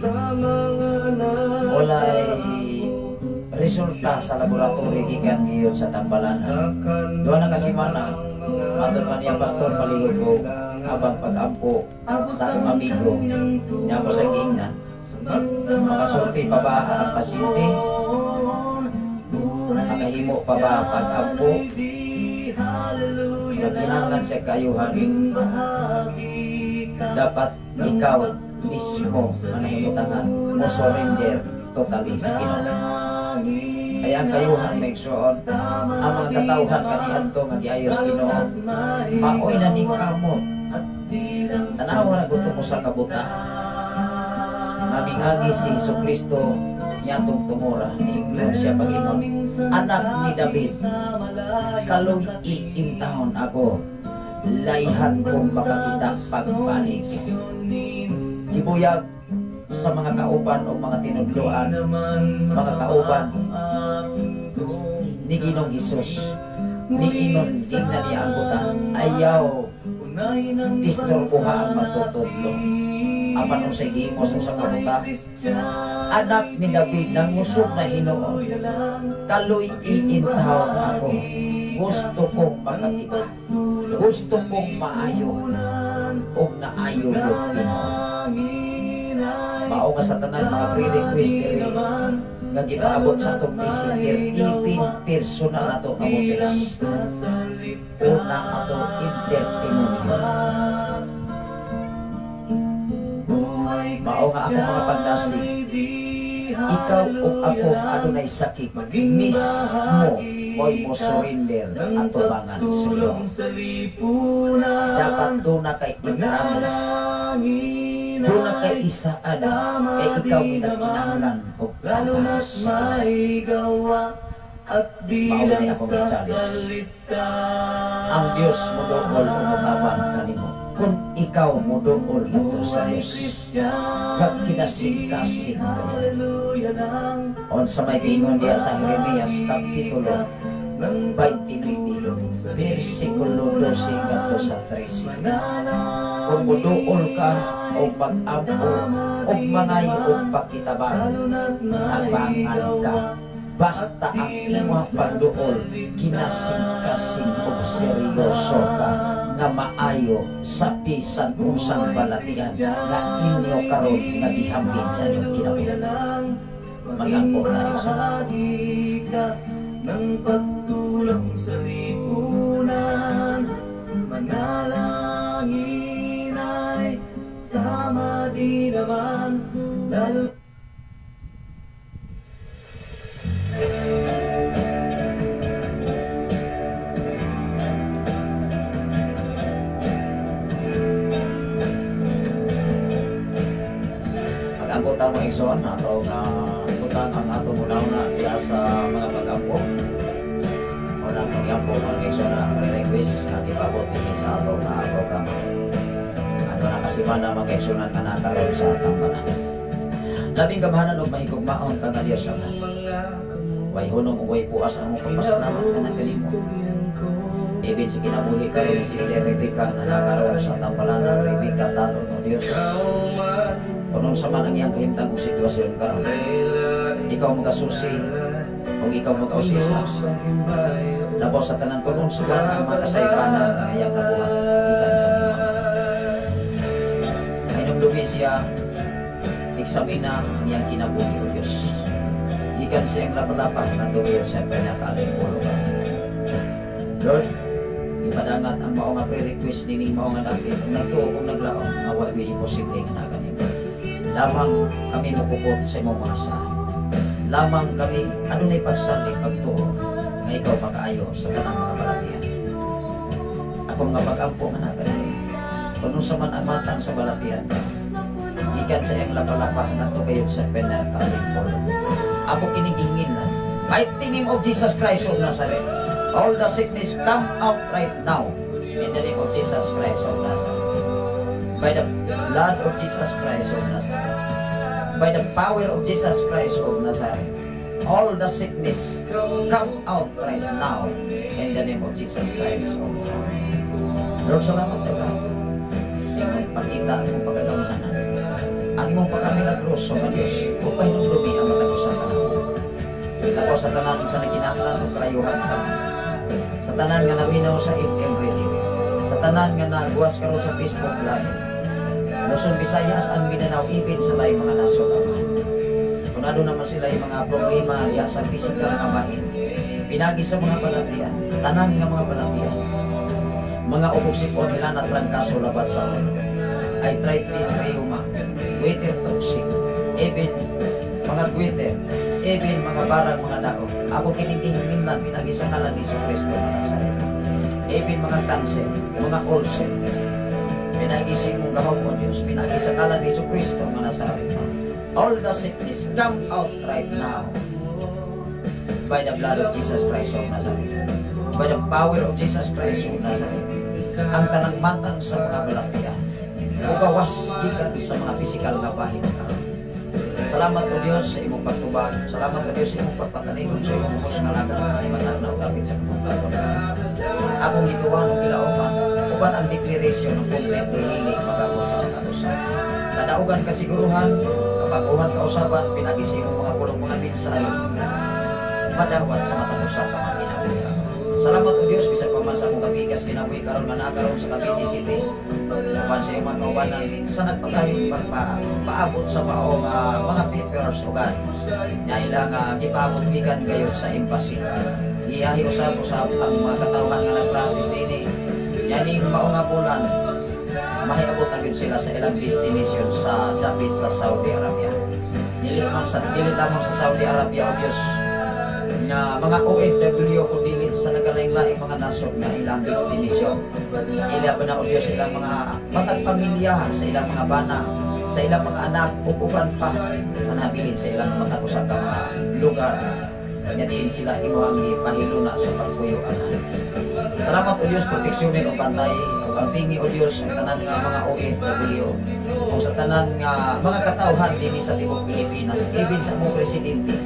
S5: resulta sa laboratory gikan giyon sa Tampalanan. Duha na ka semana, matod man niya, "Pastor, palihog ko habang pag-ampo sa akong amigo." Nya ako sa giingnan, "Makasulti pa ba ang pasyente? Makahimo pa ba pag-ampo?" Nagkinahanglan siya kayuhan. Dapat ikaw mismo ang nahimutangan mo surrender totally sa Ginoo. Kaya ang kayuhan, mga igsoon, ang mga katawhan kaniadto nga giayos Ginoo, maoy na ning kamot. Tanawa na gusto mo sa kabuta. Namingagi si Hesus Kristo niyatong tumora, niingon siya pag-ingon, "Anak ni David, kaluy-i intawon ako, layhan kong makakita pagbalik." Gibuyag sa mga kauban o mga tinudloan, mga kauban ni Ginoong Hesus, niingon ingna niya ang buta, "Ayaw disturbuha ang magtutudlo." Apan unsay gihimo sa usa ka buta? "Anak ni David, nangusog na hinuon, kaluy-i intawon ako. Gusto kong makakita. Gusto kong maayo." Ug naayo gyud Ginoo. Mao nga sa tanan mga pre-request diri nga gipaabot sa atong messenger, even personal ato nga mo-text, una ato entertainment. Mao nga ako mga pandasig, ikaw o ako adunay sakit, mismo mo'y mo surrender atubangan sa Ginoo. Dapat duna kay i-promise, duna kay isaad, kay ikaw ginagkinahanglan og tabang sa Ginoo. Mao ni akong i-challenge. Ang Dios moduol o motabang kanimo kung ikaw moduol ngadto sa Dios kag kinasingkasing kayo. Unsa may giingon diha sa Jeremias kapitulo 29 versikulo 12 ngadto sa 13? Kung moduol ka o mag-ampo o mangayo og pakitabang, tabangan ka, basta ang imong pagduol kinasingkasing og seryoso ka nga maayo sa bisan unsang balatian nga inyo karon nga gihambin sa inyong kinabuhi. Mag-ampo tayo sa
S2: Ng pagtulong sa lipunan. Manalangin ay tama di naman, lalo
S5: Mag-ampo ta mga igsoon, ato nga butang ang atong una-una diha sa mga pag-ampo. Una pag-ampo mga igsoon na pre-request nga gipaabot dinhi sa ato nga programa. Ano na kasi man na mga igsoon nga nakaroon sa tambanan. Labing gamhanan ug mahigugmaon ka nga Dios Ama. Way hunong ug way puas ang among pagpasalamat kanang kanimo. Ibig sa kinabuhi karon ni Sister Rebecca na nakaroon sa tampalanan, Rebecca Talon, O Dios. Kung unsa man ang iyang kahimtang o sitwasyon karon, ikaw magasusi kung ikaw magausisa. Labaw sa tanan, kung unsa man ang mga kasaypanan nga iyang nabuhat gikan kanimo. Mahinumdumi siya, eksamina ang iyang kinabuhi, O Dios. Gikan sa iyang lapalapa ngadto gayon sa pinakaaling ulo karon. Lord, ipadangat ang mao nga pre-request nining mao nga dapit ug nagtuo kong naglaom nga wa may imposible nga naa kanimo. Lamang kami mukupot sa imong mga sala. Lamang kami adunay pagsalig, pagtuo nga ikaw makaayo sa tanang mga balatian. Ako nga pag-ampo nga naa kanimo. Kung unsa man ang matang sa balatian ka, gikan sa iyang lapalapa ngadto kayo sa pinakaaling ulo. Ako kining gihinginlan. Mighty name of Jesus Christ of Nazareth. All the sickness come out right now. In the name of Jesus Christ of Nazareth. By the blood of Jesus Christ of Nazareth. By the power of Jesus Christ of Nazareth. All the sickness come out right now. In the name of Jesus Christ of Nazareth. Lord, salamat to God. Imong pakita ang pagkagamhanan. Ang imong pagkamilagroso nga Diyos, upay nung ang matag usa kanamo. Labaw sa tanan sa nagkinahanglan og kaayuhan kami. Sa tanan nga naminaw sa FM radio. Sa tanan nga nagwas karon sa Facebook Live. Luzon, Visayas, and Mindanao, even sa laing mga nasod, Amahan. Kung ano naman sila yung mga problema diha sa physical nga bahin, pinagi sa mga balatian, tanan nga mga balatian, mga ubog sipon nila na trangkaso labat sa ulo, arthritis, rheuma, goiter toxic, even mga goiter, even mga barang mga dao. Ako kining gihinginlan pinagi sa ngalan ni Kristo nga Nazaret. Even mga cancer, mga ulcer, pinagi sa imong gahom, O Diyos, pinagi sa ngalan ni Kristo nga Nazaret. All the sickness come out right now by the blood of Jesus Christ of Nazareth. By the power of Jesus Christ of Nazareth. Ang tanang matang sa mga balatian, mugawas gikan sa mga pisikal nga bahin karon. Salamat, O Dios, sa imong pagtubag. Salamat, O Dios, sa imong pagpatalikod sa imong bukos nga lagat na imatag na dapit sa kabugtagon. Akong gituwan og gilauman uban ang declaration ng complete healing makabot sa matag usa. Kadaugan kasiguruhan, kabaguhan kausaban pinagi sa imong mga pulong, mga mensahe madawat sa matag usa ka mga kinabuhi. Salamat, O Dios, bisan pa man sa akong kapikas kinabuhi karon nga nakaroon sa Cavite City. Uban sa imong mga kaubanan sa nagpatahin paabot sa maong mga papers ugan. Nga ilang gipaabot gikan gayon sa embassy. Iyahi usab-usab ang mga katawhan nga nag-process nini. Yani mao nga bulan mahiabot na gyud sila sa ilang destination sa dapit sa Saudi Arabia. Dili lamang sa Saudi Arabia, O Dios, nga mga OFW kun dili sa nagkalaing-laing mga nasod nga ilang destination. Ila pa na, O Dios, ilang mga matag pamilya, sa ilang mga bana, sa ilang mga anak ug uban pa na nabilin sa ilang matag usa ka mga lugar nga diin sila imuhang gipahiluna sa pagpuyo, Amahan. Salamat, O Dios, proteksyon ug bantay ug ampingi, O Dios, ang tanan nga mga OFW o sa tanan nga mga katawhan dinhi sa tibuok Pilipinas, even sa among presidente,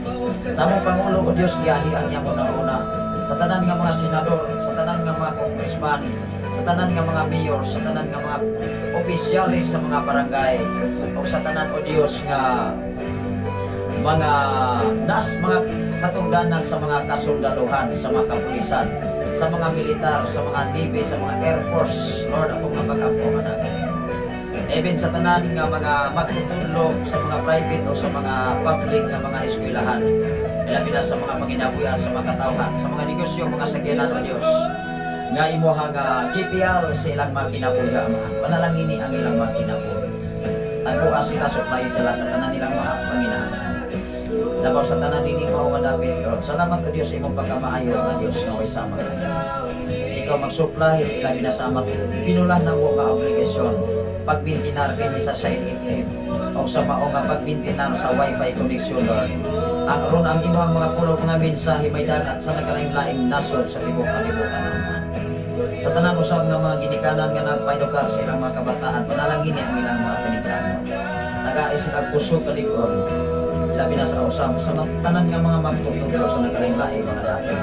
S5: sa among pangulo, O Dios, giyahi ang iyang una-una, sa tanan nga mga senador, sa tanan nga mga congressman, sa tanan nga mga mayor, sa tanan nga mga opisyales sa mga barangay o sa tanan, O Dios, nga mga nas mga katungdanan sa mga kasundaluhan, sa mga kapulisan, sa mga militar, sa mga Navy, sa mga Air Force. Lord, ako nga pag-ampo nga naa kanimo. Even sa tanan nga mga magtutudlo sa mga private o sa mga public nga mga eskwelahan, ilabi na sa mga panginabuhian sa mga katawhan, sa mga negosyo, mga sakyanan, O Dios, nga imuha nga gipiyal sa ilang mga kinabuhi, Amahan. Panalangini ang ilang mga kinabuhi. Tagbuha sila, supply sila sa tanan nilang mga panginahanglan. Labaw sa tanan nini mao nga dapit, Lord. Salamat, O Dios, sa imong pagkamaayo nga Dios nga way sama kaniya. Ikaw mag-supply labi na sa amat pinulan na mo nga obligasyon pagbintinar dinhi sa Shine FM o sa mao nga pagbintinar sa Wi-Fi connection, Lord. Ang aron ang imong mga pulong, mga mensahe may dagat sa nagkalaing-laing nasod sa tibuok kalibutan naman. Sa tanan usab nga mga ginikanan nga nagpaedukar sa ilang mga kabataan, panalangin ang ilang mga panigamo. Tagai sila kusog kalig-on, labi na sa usab sa tanan nga mga magtutudlo sa nagkalaing-laing mga dapit.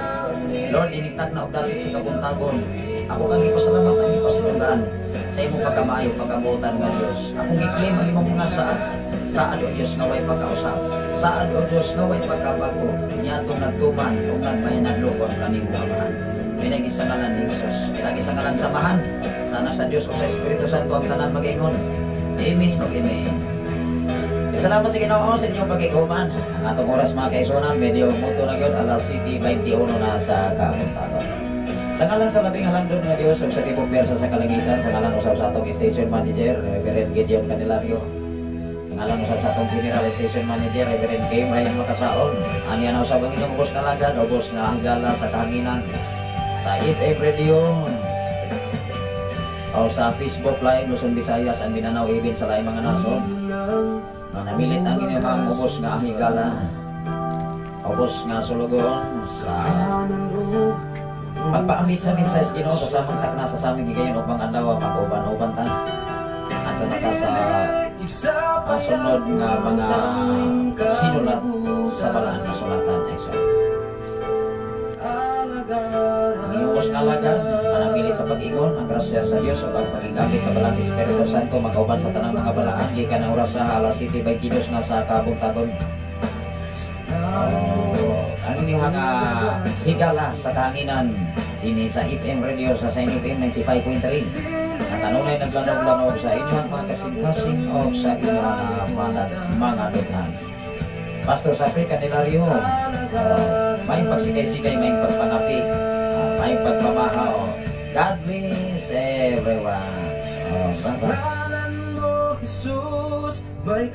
S5: Lord, inigtag na og dapit sa kabuntagon. Ako kang ipasalamat ang ipasinunggan sa imong pagkamaayo, pagkabuotan nga Dios. Akong gi-claim ang imong mga saad. Saad, o Dios, nga way pagkausap. Saad, o Dios, nga way pagkabago. Niadtong nagtuman ug nagpahinadlokon kanimo, Amahan. Pinagi sa ngalan ni Jesus. Pinagi sa ngalan sa Amahan, sa Anak sa Dios ug sa Espiritu Santo, ang tanan mag-ingon: Amen ug amen. Salamat sa Ginoo sa inyong pagkiguman. Ang atong oras, mga kaigsuonan, medyo muto na gyud, alas 7:21 na sa kabuntagon. Sa ngalan sa labing halangdon nga Dios ug sa tibok pwersa sa kalangitan, sa ngalan usab sa atong station manager, Reverend Gideon Candelario. Sa ngalan usab sa atong general station manager, Reverend Kim Ryan Makasaon. Ani ana usab ang inyong ubos nga alagad, ubos nga higala sa kahanginan sa FM Radio o sa Facebook Live, Luzon, Visayas and Mindanao, even sa laing mga nasod. Manamilit ang inyong ubos nga higala, ubos nga sulugoon sa pagpaambit sa mensahe sa Ginoo sa samang takna, sa samang higayon ug mga adlaw, mag-uban-uban ta. Ato na ta sa sunod nga mga sinulat sa balaan kasulatan. Exo. Ang inyong ubos nga alagad, manamilit sa pag-ingon, ang grasya sa Dios ug ang pagigabit sa Balang Espiritu Santo magauban sa tanang mga balaan gikan na oras sa alas 7:22 na sa kabuntagon. Oh, ang inyong nga higala sa kahanginan ini sa FM Radio sa Shine FM 95.3 ang kanunay naglanog-lanog sa inyong mga kasing-kasing o sa inyong mga dughan. Pastor Sapri Candelario, may pagsikay-sikay, may pagpangapi, may pagmamahaw. God bless everyone. Oh, bye-bye.
S2: Ngalan mo, Jesus, may